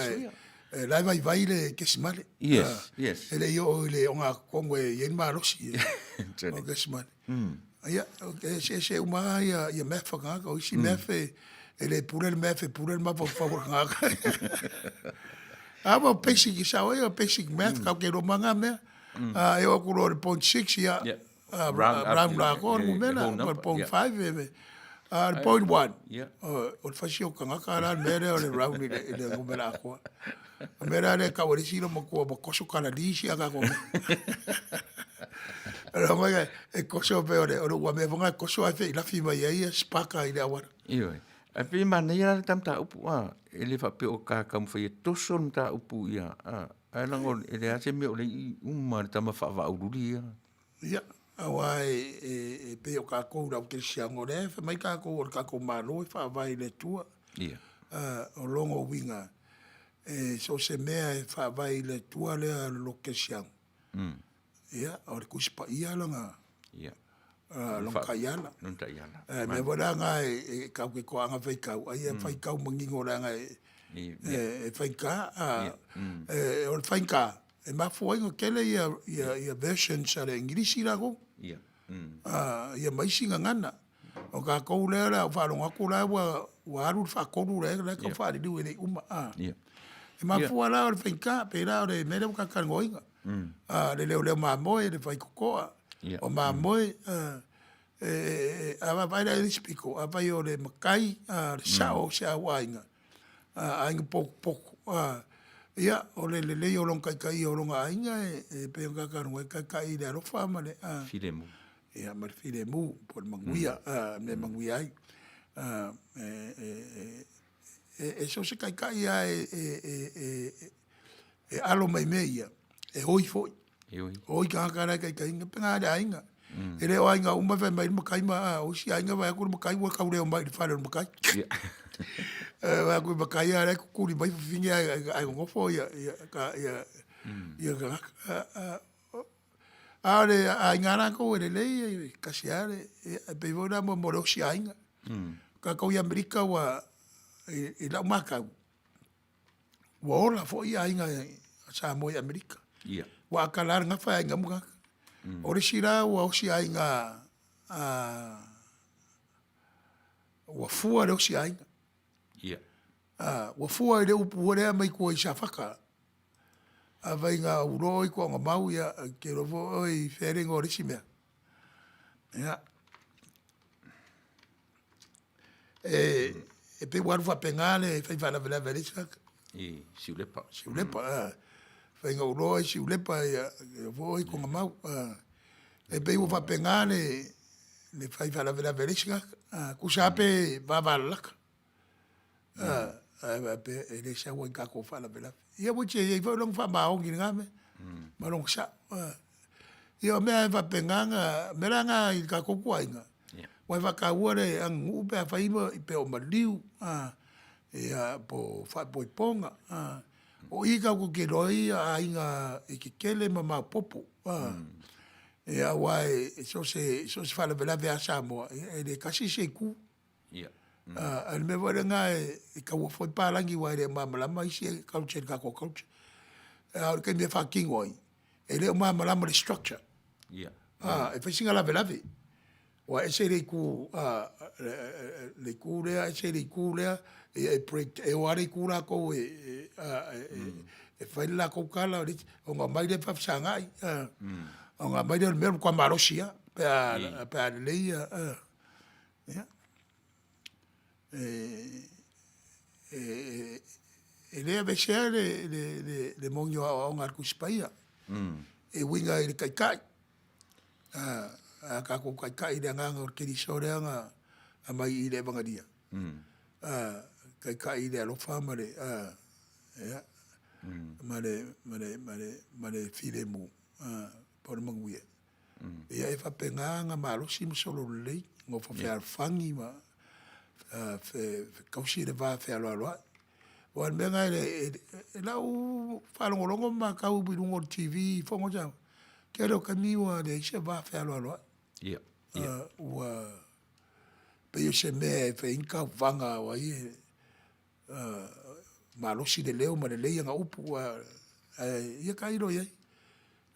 e la e vaivai le kesimale. Yes, yes. E le i oo i le ogatotonu e i ai le malosi o le kesimale. Ia, e eseese uma lava ia math a tagata. O isi math e E le pule le math, e pule le mafaufau o le tagata. A ua basic i sao ai, o basic math, kau ke iloa mai ngā mea. E oo atu loa i le .6, ia, round la atoa le numera, ma le .5, a o le .1, o le fasi o tagata la le mea lea o le round i le numera atoa. O le mea la lea e tau e le isi loomatua ua toso kalali si a tatou mea. O le mea e toso pei o le uamea foi lena e toso ae feilafi mai ai spaka i le auala. Ioe. Ae pei e manaia la le ta mataupu, a, e le faapea o ta taumafai e toso le mataupu ia, a, ae leaga e leai lava se mea o lea e i i uma lava i le tama faavaaululi ia. Ia, aua e pei o tatou i le au kerisiano o lea e fai mai tatou o le tatou Malo e faavae i le Atua. Ia. O lona uiga, e so o se mea e faavae i le Atua lea o le lotu kerisiano, ia, o le Tusi Paia lona, lona taiala. Lona taiala. Le mea foi la lena e tatou te toaga faitau, a ia faitau manino leaga e faigata. O le faigata, e mafua ai ona tele ia versions a le Igilisi latou, ia ma isi gagana. O tatou lea o le a ou faalogo atu o la ua alu le faatolu la e tau faaliliu e le i uma. E mafua la o le faigata, pei la o le mea lea ua ta talanoaina, le leoleo mamoe, le faitotoa, o mamoe, a vaavaai la i le isi pito, afai o le matai, o le sao o si ou aiga, aiga potopoto, ia, o le lelei o lona taitaia o lona aiga e pei ona ta talanoa, e taitai i le alofa ma le filemu. Ia, ma le filemu po o le manuia, mea e manuia ai. E so o se taitai lava e alo mai i mea ia, e oi foi. E oi. Oi tagata la e taitaiina, pe na le aiga. E le o aiga uma e fai mai le matai ma, a o isi aiga vaai atu le matai ua tau leo mai i le fale o le matai. Vaai atu i le matai a o la e tutuli mai fafine ae nonofo ia tagata. A o le aiga lava latou e lelei, e tasi lava le, e pei foi la mo le osi aiga. O tatou i Amerika ua, i lau matau, ua ola foi aiga Samoa i Amerika. Aua a tala lava le gafa e aiga uma tagata. O le isi la ua osi aiga ua fua le osi aiga. Ua fua i le upu foi lea aumai tua i Safata, afai na ou iloa oe i Toagamau, ia, ou te iloa foi oe i fea le igoa o le isi mea. Ia, e pei ua alu faapena le fai faalavelave a le isi tagata. I Siulepa. Siulepa, a. Fai na ou iloa oe Siulepa, ia, ou te iloa foi oe Togamau. E pei ua faapena le fai faalavelave a le isi tagata. Tusa lava pe vavalalata, ae faapea e le sau lava i ni tatou faalavelave. Ia which e i ai foi lona faamaoni i lena mea ma lona sao. Ia o mea lava e faapena na, o mea la na i le tatou ituaiga, aua e faataua le aganuu pe afai pe o maliu, ia po o faaipoipoga. O i tatou te iloa ai aiga e tetele ma maopoopo. Ia aua e so o se faalavelave lava a Samoa, e le tasi se itu. A o le mea foi lena e taua foi palagi aua e le o malamalama isi culture i le tatou culture. A o le taimi e faatino ai, e le o malamalama i le structure. E fai sina lavelave, aua e ese le itu, le itu lea ese le itu lea, ia e break, e o lava le itu latou e fai le latou tala, ona omai lea faafesagai, ona aumai lea o le mea ua matua malosi lava pe a lelei ia. Ia. E le aveesea le moni o aoaoga a le Tusi Paia e uiga i le taitai. A tatou taitai i le agaga o le Keriso lea na aumai i le Evagaria, taitai i le alofa ma le, ia, ma le filemu po o le manuia, ia e faapena ona malosi ma sololelei, nofo fealofani ma tausi le vafealoaloai. Aua o le mea lena i lau faalogologo ma matau i luga o le TV i Fono a Samoa, tele o taimi ua leai se vafealoaloai. Ua pei o se mea e fai ai ni tauvaga o ai e malosi le leo ma lelei ana upu, ae ia tailo i ai.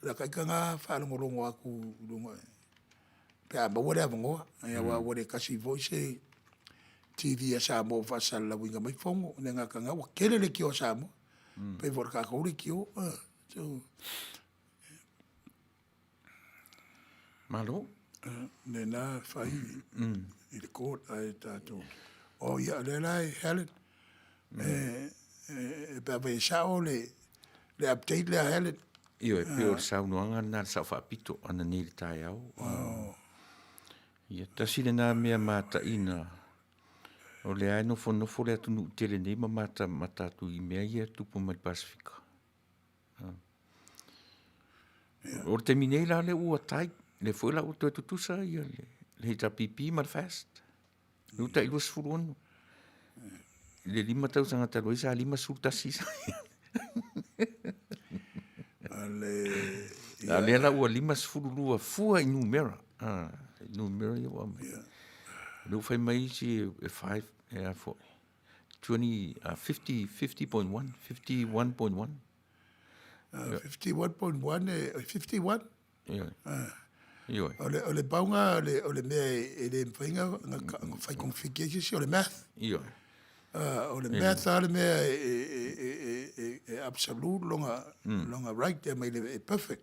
O lata ita lena faalogologo atu i luga pe a maua le avanoa, aua ua le tasi foi se TV a Samoa ua faasalalauina mai fono le agaga ua tele leitio a Samoa. Pei foi o le tatou leitio. So Malo. Lena e fai i le court ae tatou o ia lea la e Helen e pe afai e sao le update lea a Helen. Ioe, pei o le saunoaga lena a le Sao Faapito ananei i le taeao. Ia, tasi lena mea mataina o lea e nofonofo le atunuu tele nei ma matamata atu i mea ia e tupu mai le Pasefika. O le taimi nei la lea ua tai, lea foi la ua toe tutusa ia le HRPP ma le FAST. Lea ua tai 26. I le 5 tausaga talu ai sa 51 sa A lea la ua 52 fua i numera. Ah, i numera ia ua aumai. Lea ua fai mai isi e 5, e a foi. 20, 50, 50.1, 51.1. 51.1 e 51. Ioe. Ioe. O le pauga o le mea e le mafai ona fai konofiti ai se isi, o le math. Ioe. O le math lava le mea e absolute lona right e aumai e perfect.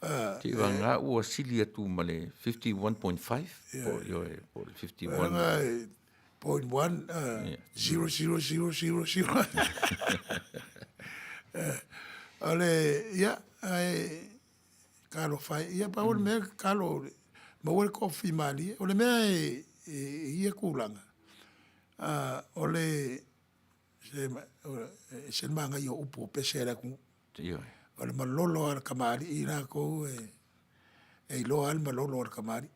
Te vagana ua sili atu ma le 51.5 po ioe po o le 51. Leaga point one zero zero zero zero zero. O le ia ae talofa e, ia pau o le mea tatalo maua le toafimalie. O le mea e i ia tulaga, o le e ese le manaia o upu o pese a le atunuu. O le malolo lava o le tamalii latou e iloa lava le malolo o le tamalii.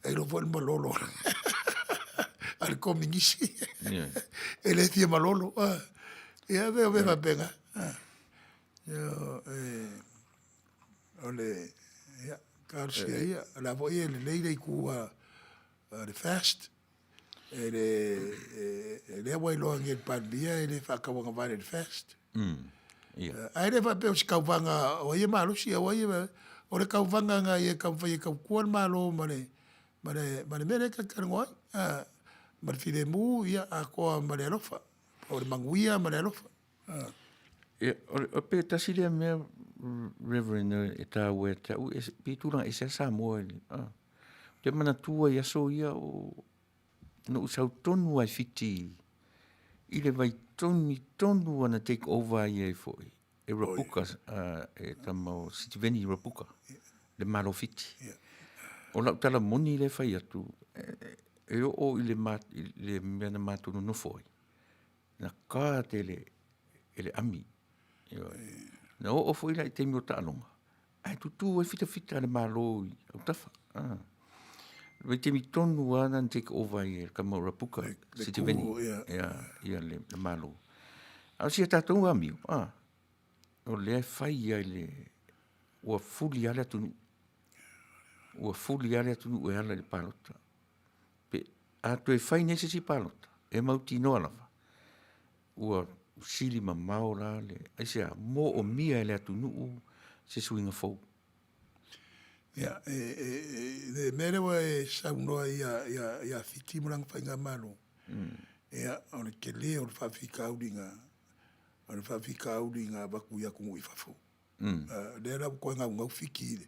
E iloa foi le malolo a le Kominisi. E le fia malolo. Ia e pei e faapena. O le, ia, talosia ia, o la foi e lelei le itu a le FAST, e le, lea ua iloa nei e le Palemia e le faatauagavale i le FAST. Ae le faapea o se tauvaga o ai e malosi a o ai e, o le tauvaga na ia taumafai e tautua le Malo ma le ma le ma le mea lea ta te talanoa ai, ma le filemu ia atoa ma le alofa, o le manuia ma le alofa. Ia, o pe tasi lea mea, Reverend, e taua ia te au, pei tulaga ese lava Samoa i le, ou te manatua i aso ia o, na ou sau tonu lava i Fiti i le vaitaimi tonu lava na take over ai ai foi e Rabuka, e tama o Sitiveni Rabuka, le Malo o Fiti. O lau tala moni lea e fai atu, e oo i le mea na matou nonofo ai, na ka tele e le ami. Na oo foi la i taimi o taaloga, ae tutu ai fitafita a le Malo i autafa. Le vaitaimi tonu lava na take over ai e le tama o Rapuka, Sitiveni, ia le Malo. A o si a tatou amio, o lea e fai lava i le, ua fuli lava le atunuu. Ua fuli lava le atunuu e ala i le palota. Pe a toe fai nei se isi palota, e mautinoa lava ua sili mamao la le, aisea, moomia e le atunuu se suiga fou. Ia, le mea lea ua e saunoa ia Fiti ma lana faigamalo, ia, o le tele o le faafitauli na, o le faafitauli na avatu i atunuu i fafo. Lea la ua toe naunau Fiti i le,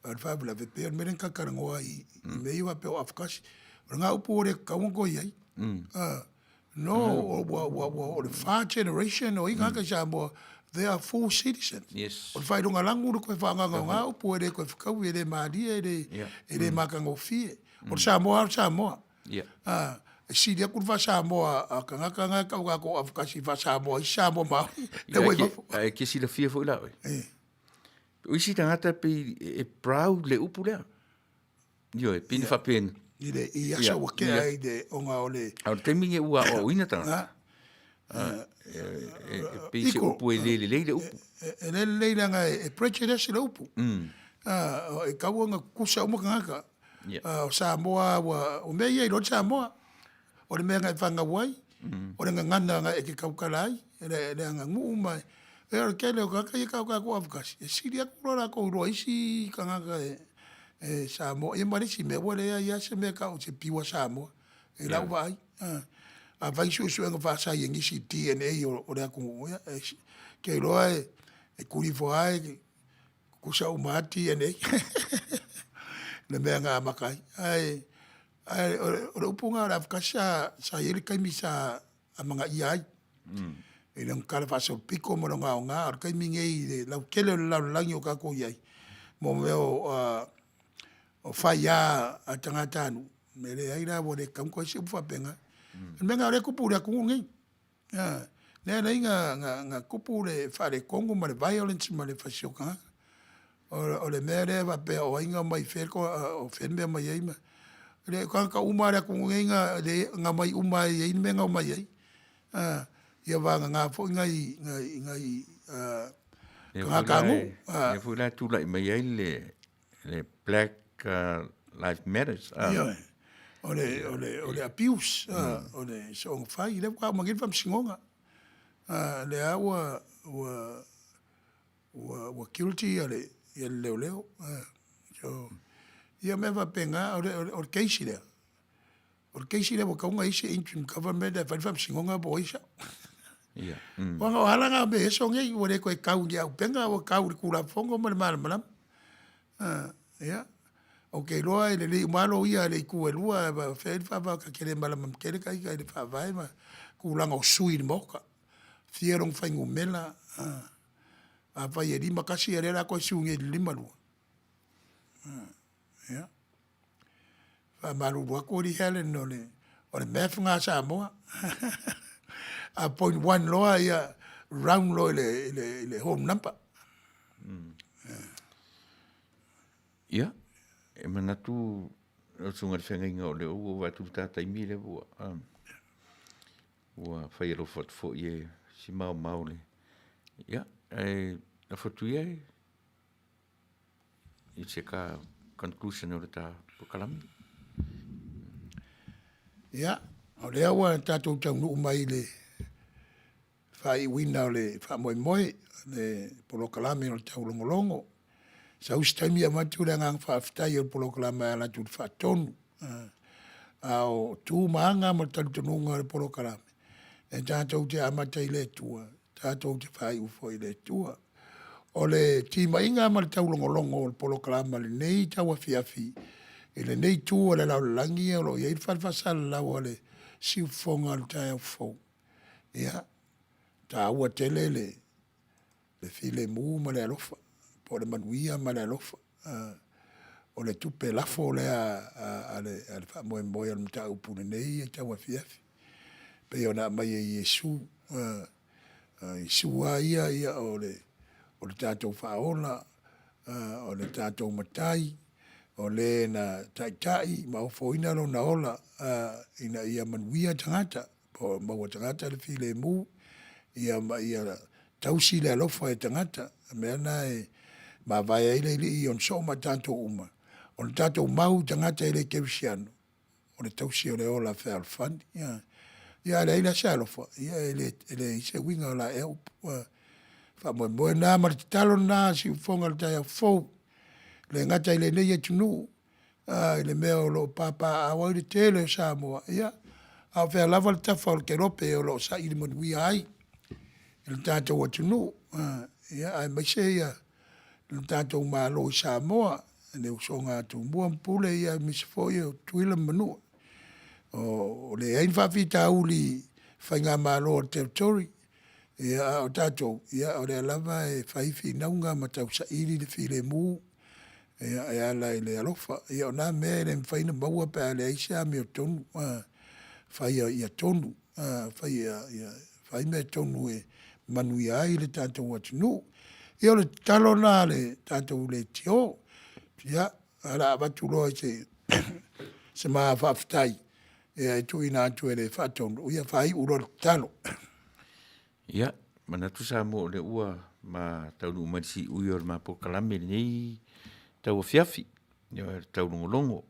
a o le faalavelave pei o le mea lea na talatalanoa ai i mea ia faapea o afakasi. O lena upu ua le tatau ona toe i ai. No, ua, o le 4 generation o ai tagata i Samoa, they are full citizens. Yes. O le faailoga lanu le toe faaagaga o na upu e le toe fetaui, e le malie, e le matagofie. O le Samoa lava o le Samoa. Yeah. E sili atu le faa-Samoa a tagata na e tau latou afakasi i faa-Samoa isi Samoa Maori. Lea ua i fafo. Ae ke silafia foi la oe. O isi tagata pei e proud le upu lea. Ioe, pei na faapena. I le i aso ua tea ai le ona o le. A o le taimi lenei ua aoaoina tagata. E pei se upu e le lelei le upu. E le lelei leaga e prejudice le upu. E tatau ona tutusa uma tagata. O Samoa ua, o mea ia e iloa ai le Samoa. O le mea na e fanau ai, o le gagana na e te tautala ai, le aganuu ma e o le tele o tagata ia e tau tatou avekasi, e sili atu lo latou iloa i isi tagata e Samoa. Ia ma le isi mea, ua leai lava se mea e tau o se pure Samoa. I lau vaai. Afai suesuega faasaienisi DNA o le atunuu, ia, e te iloa e tuli ifo lava e tutusa uma lava DNA le mea na amata ai. Ae o le upu lena o le avakasi sa i ai le taimi sa amanaia ai i lona talafaasolopito ma lona aoga. A o le taimi lenei i le lautele o le lalolagi o tatou i ai, mo mea o faia a tagatanuu, e leai la ua le tatau ona toe i ai se upu faapena. O le mea lena o lea e tupu i le atunuu lenei, lea e ala ai ona tupu le faaletonu ma le violence ma le fasioti o tagata. O le mea lea faapea o ai na omai mai fea, o fea le mea e omai ai. O tagata uma lava o le atunuu lenei na omai uma lava e i ai le mea na omai ai. Ia vagana foi nai tagatanuu. Lea foi la e tulai mai ai le Black Life Matters. Ioe. O le abuse, o le soona fai, lea faatoa uma nei le faamasinoga. Lea ua guilty le leoleo. So, ia o mea faapena, o le case lea, o le case lea ua tatau ona i ai se interim government ae fai le faamasinoga po o ai e sao. Leaga o ala na o mea eso nei, ua le toe tau i ni auupega, ua tau i le Tulafono ma le malamalama. Ia, ou te iloa e lelei uma lava loia a itu e lua, o fea le faavae, ta te le malamalama tele ita i le faavae ma tulaga o sui i le Maota. E fia lona fuainumera, afai e 51 a o lea o le a toe sui nei i le 52. Ia, e faamalulu atu alii Helen, o le math lena a Samoa. A .1 loa ia round loa i le whole number. Ia, e manatu lau Susuga i le Feagaiga o lea ua ou vaai atu i le ta taimi lea ua ua fai alofa atu foi e si maomao le... Ia, ae lafo atu ia i se ta conclusion o le ta polokalame. Ia, o lea ua tatou taunuu mai i le faaiuina o le faamoemoe, le polokalame o le taulogologo. Sau se taimi avatu le agaga faafetai o le polokalame e ala atu i le faatonu. A o tu ma aga ma le talitonuga o le polokalame, e tatou te amata i le Atua, tatou te faaiu foi i le Atua. O le timaiga ma le taulogologo o le polokalame i lenei tauafiafi i lenei itu o le lalolagi o lo o i ai le fale faasalalau a le Siufofoga o le Taeao Fou, ia, e taua tele le filemu ma le alofa, po o le manuia ma le alofa. O le tupe lafo lea a le faamoemoe o le mataupu i lenei tauafiafi, e pei ona aumai e Iesu. O Iesu lava ia o le tatou Faaola, o le tatou Matai, o le na taitai ma ofoina lona ola ina ia manuia tagata, po o maua e tagata le filemu, ia ma ia tausi le alofa i tagata. O le mea lena e mavae ai le Alii i ona soo ma tatou uma, o le tatou mau i tagata e le kerisiano, o le tausi o le ola fealofani. Ia a leai la se alofa, ia e leai se uiga o la ea upu. O le faamoemoe lena ma le tatalo lena a Siufofoga o le taeao fou, e le gata i lenei atunuu, i le mea o lo o papaaao ai le tele o Samoa, ia, a o fea lava le tafa o le kelope o lo o saili manuia ai le tatou atunuu, aemaise le tatou Malo i Samoa, le usoga a Tumua ma Pule, aemaise foi o Tutuila ma Manua. E leai ni faafitauli i faigamalo a le Territory, a o tatou, o lea lava e fai finauga ma tausaili le filemu e ala i le alofa. Ia o na mea e le mafai ona maua pe a leai se amiotonu, faia ia tonu, fai mea tonu e manuia ai le tatou atunuu. Ia o le tatalo lena a le tatou leitio. Ia, ae o le a avatu loa se ma faafetai e tuuina atu e le Faatonu e faaiu loa le tatalo. Ia, manatu Samoa o lea ua ma taunuu mai i le siui o le ma polokalame i lenei tauafiafi, ia le taulogologo,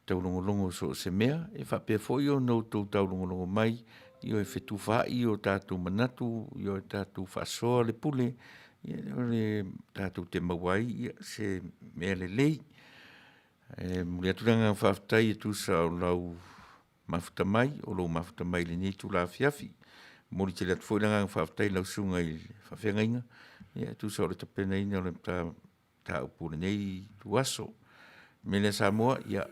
taulogologo i so o se mea, e faapea foi ona outou taulogologo mai, e fetufaai o tatou manatu, e tatou faasoa le pule, ia tatou te maua ai se mea lelei. E momoli atu le agaga faafetai e tusa o lau mafuta mai, o lou mafuta mai i lenei itula afiafi. Momoli tele atu foi le agaga faafetai i lau susuga i le faafeagaiga, ia e tusa o le tapenaina o le mataupu o lenei ituaso. O le mea lea Samoa, ia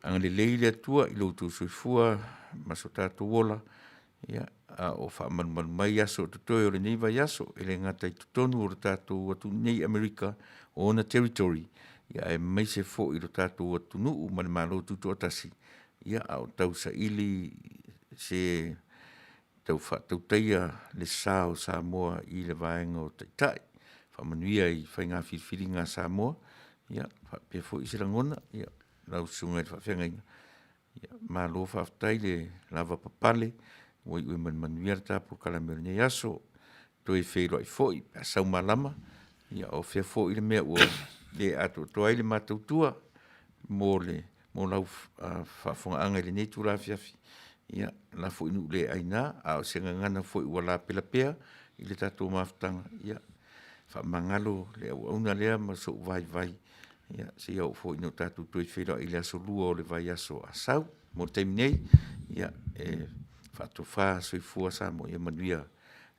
agalelei le Atua i lo outou soifua ma so tatou ola, ia, a o faamalumalu mai aso o totoe o lenei vaiaso, e le gata i totonu o le tatou atunuu nei i Amerika, o ona territory, ia aemaise foi lo tatou atunuu ma le Malo Tutoatasi, ia a o tausaili se tau faatautaia le sa o Samoa i le vaega o Taitai. Faamanuia i faiga filifiliga a Samoa, ia faapea foi se lagona, ia lau susuga i le faafeagaiga, ia malo faafetai le lavapapale, ua iu ai ma le manuia le ta polokalame o lenei aso. Toe feiloai foi pe a sau malama, ia o fea foi le mea ua le atoatoa ai le ma tautua mo lau faafofogaaga i lenei itula afiafi, ia lafo i nuu le aina, a o se gagana foi ua lapelapea i le tatou mafutaga, ia faamagalo le auauna lea ma sou vaivai, ia seia oo foi ina tatou toe feiloai i le aso Lua o le vaiaso a sau. Mo le taimi nei, ia e faatofa soifua Samoa, ia manuia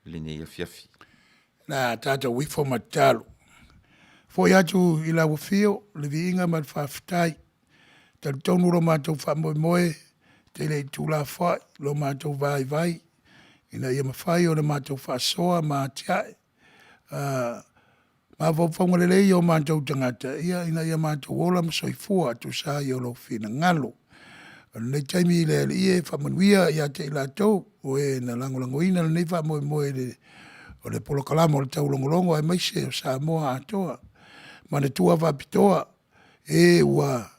lenei afiafi. O le a tatou ifo ma tatalo. Foi atu i lau afio le viiga ma le faafetai. E talitonu lo matou faamoemoe e te le i tuulafoai lo matou vaivai ina ia mafai ona matou faasoa ma atiae mafaufauga lelei o matou tagata ina ia matou ola ma soifua e tusa ai o lou finagalo. O lenei taimi le Alii e faamanuia ia te i latou o e na lagolagoina lenei faamoemoe o le polokalame o le taulogologo aemaise o Samoa atoa. Manatua faapitoa e ua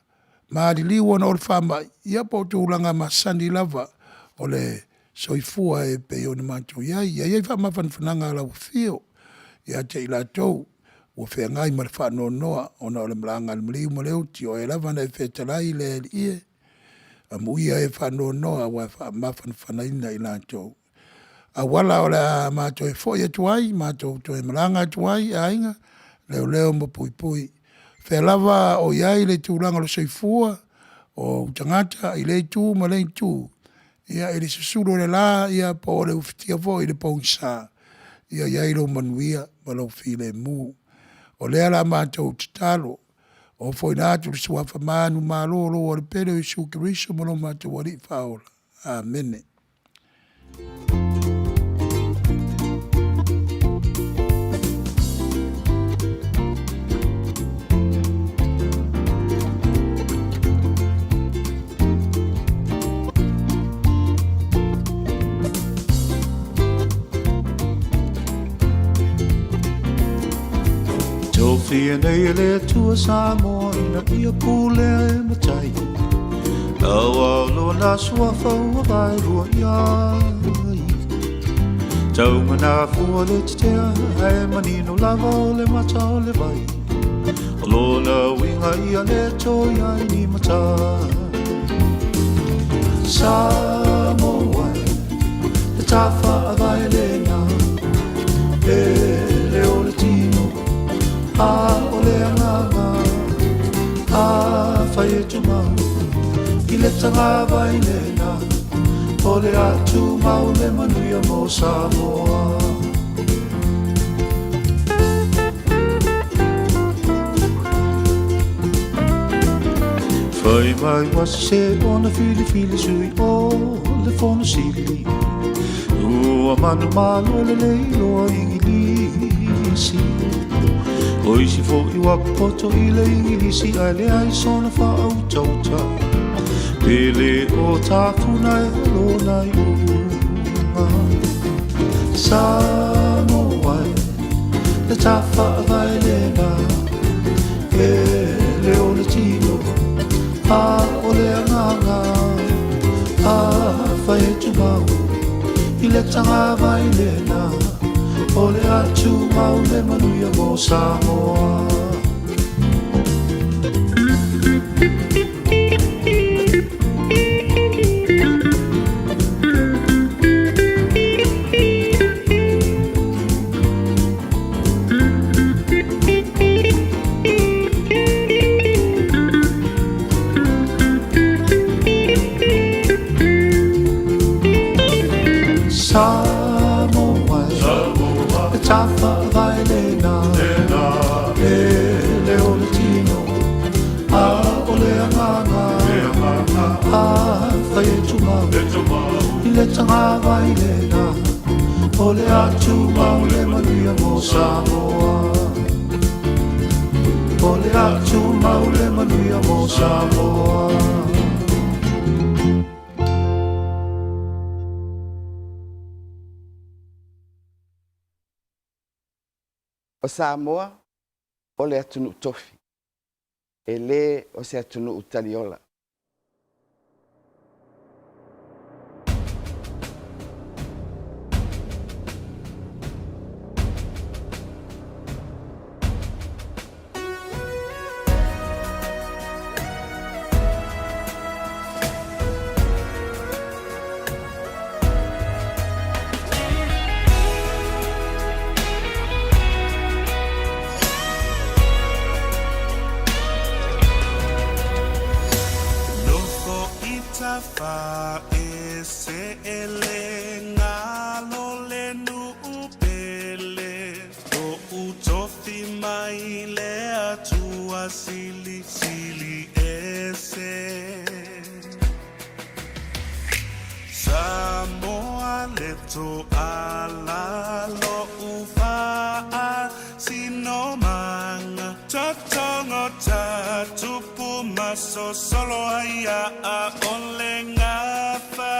maliliu ona o le faamai, ia po o tulaga masani lava o le soifua e pei ona matou i ai. Ia i ai faamafanafanaga a lau Afio ia te i latou ua feagai ma le faanoanoa ona o le malaga a le maliu ma le oti. O oe lava na e fetalai le Alii e, amuia e faanoanoa aua e faamafanafanaina i latou. Auala o le a ma toe foi atu ai, matou toe malaga atu ai i aiga, leoleo ma puipui. O fea lava o i ai le tulaga o le soifua o ou tagata i lea itu ma lea itu, ia i le susulu o le la po o le ufitia foi i le pogisa, ia i ai lou manuia ma lou filemu. O lea o le a matou tatalo, ofoina atu i le Suafa manumalo o lou Alii Pele o Iesu Keriso ma lo matou Alii Faaola. Amene. Tofia nei e le Atua Samoa ina ia pulea e matai Aua o lona suafa ua vaelua i ai Taumanafua le tetea ae manino lava o le mata o le vai O lona uiga ia le toe ai ni matai Samoa e, le tafaavae lena E le o le tino a o le agaga Afai e tumau i le tagavai lena O le a tumau le manuia mo Samoa. Fai mai ua sese ona filifili sui o le fono sili Ua manumalo lelei loa Igilisi O isi foi ua poto i le Igilisi ae leai sona faautauta Pe le o tafuna e lona iuga Samoa e le tafaavae lena E le o le tino a o le agaga Afai e tumau i le tagavai lena O le a tumau le manuia mo Samoa. tumau i le tagavai lena, o le a tumau le manuia mo Samoa. O le a tumau le manuia mo Samoa. O Samoa, o le atunuu tofi, e lē o se atunuu taliola. Nofo i tafa e se ele ngalo le nuu pele o utofi mai le atua sili sili ese Samoa le toala lo ufa'a sinomanga Totogo ta tupu masosolo ai a o le gafa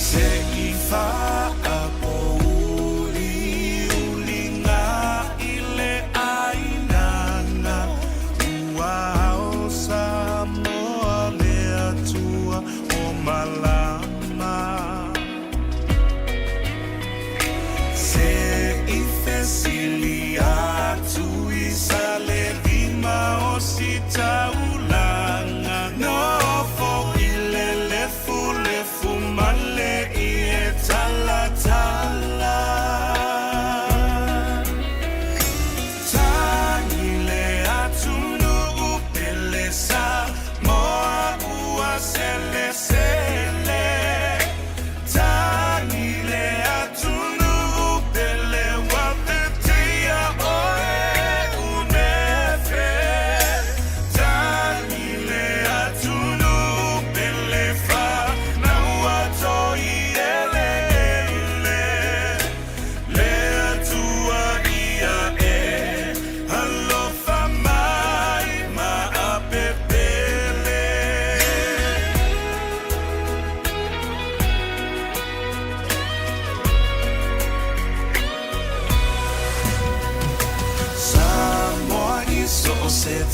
Se i faapouli-uliga i le ainaga Ua ao Samoa le Atua o malama Se i fesili atu i Salelima o Sitaulaga Nofo i le lefulefu ma le ie talatala Tagi le atunuu pele Samoa ua selesele Tagi le atunuu pele ua peteia oe unefe Tagi le atunuu pele fanau toi eleele Le Atua ia e alofa mai ma apepele. Samoa i so o se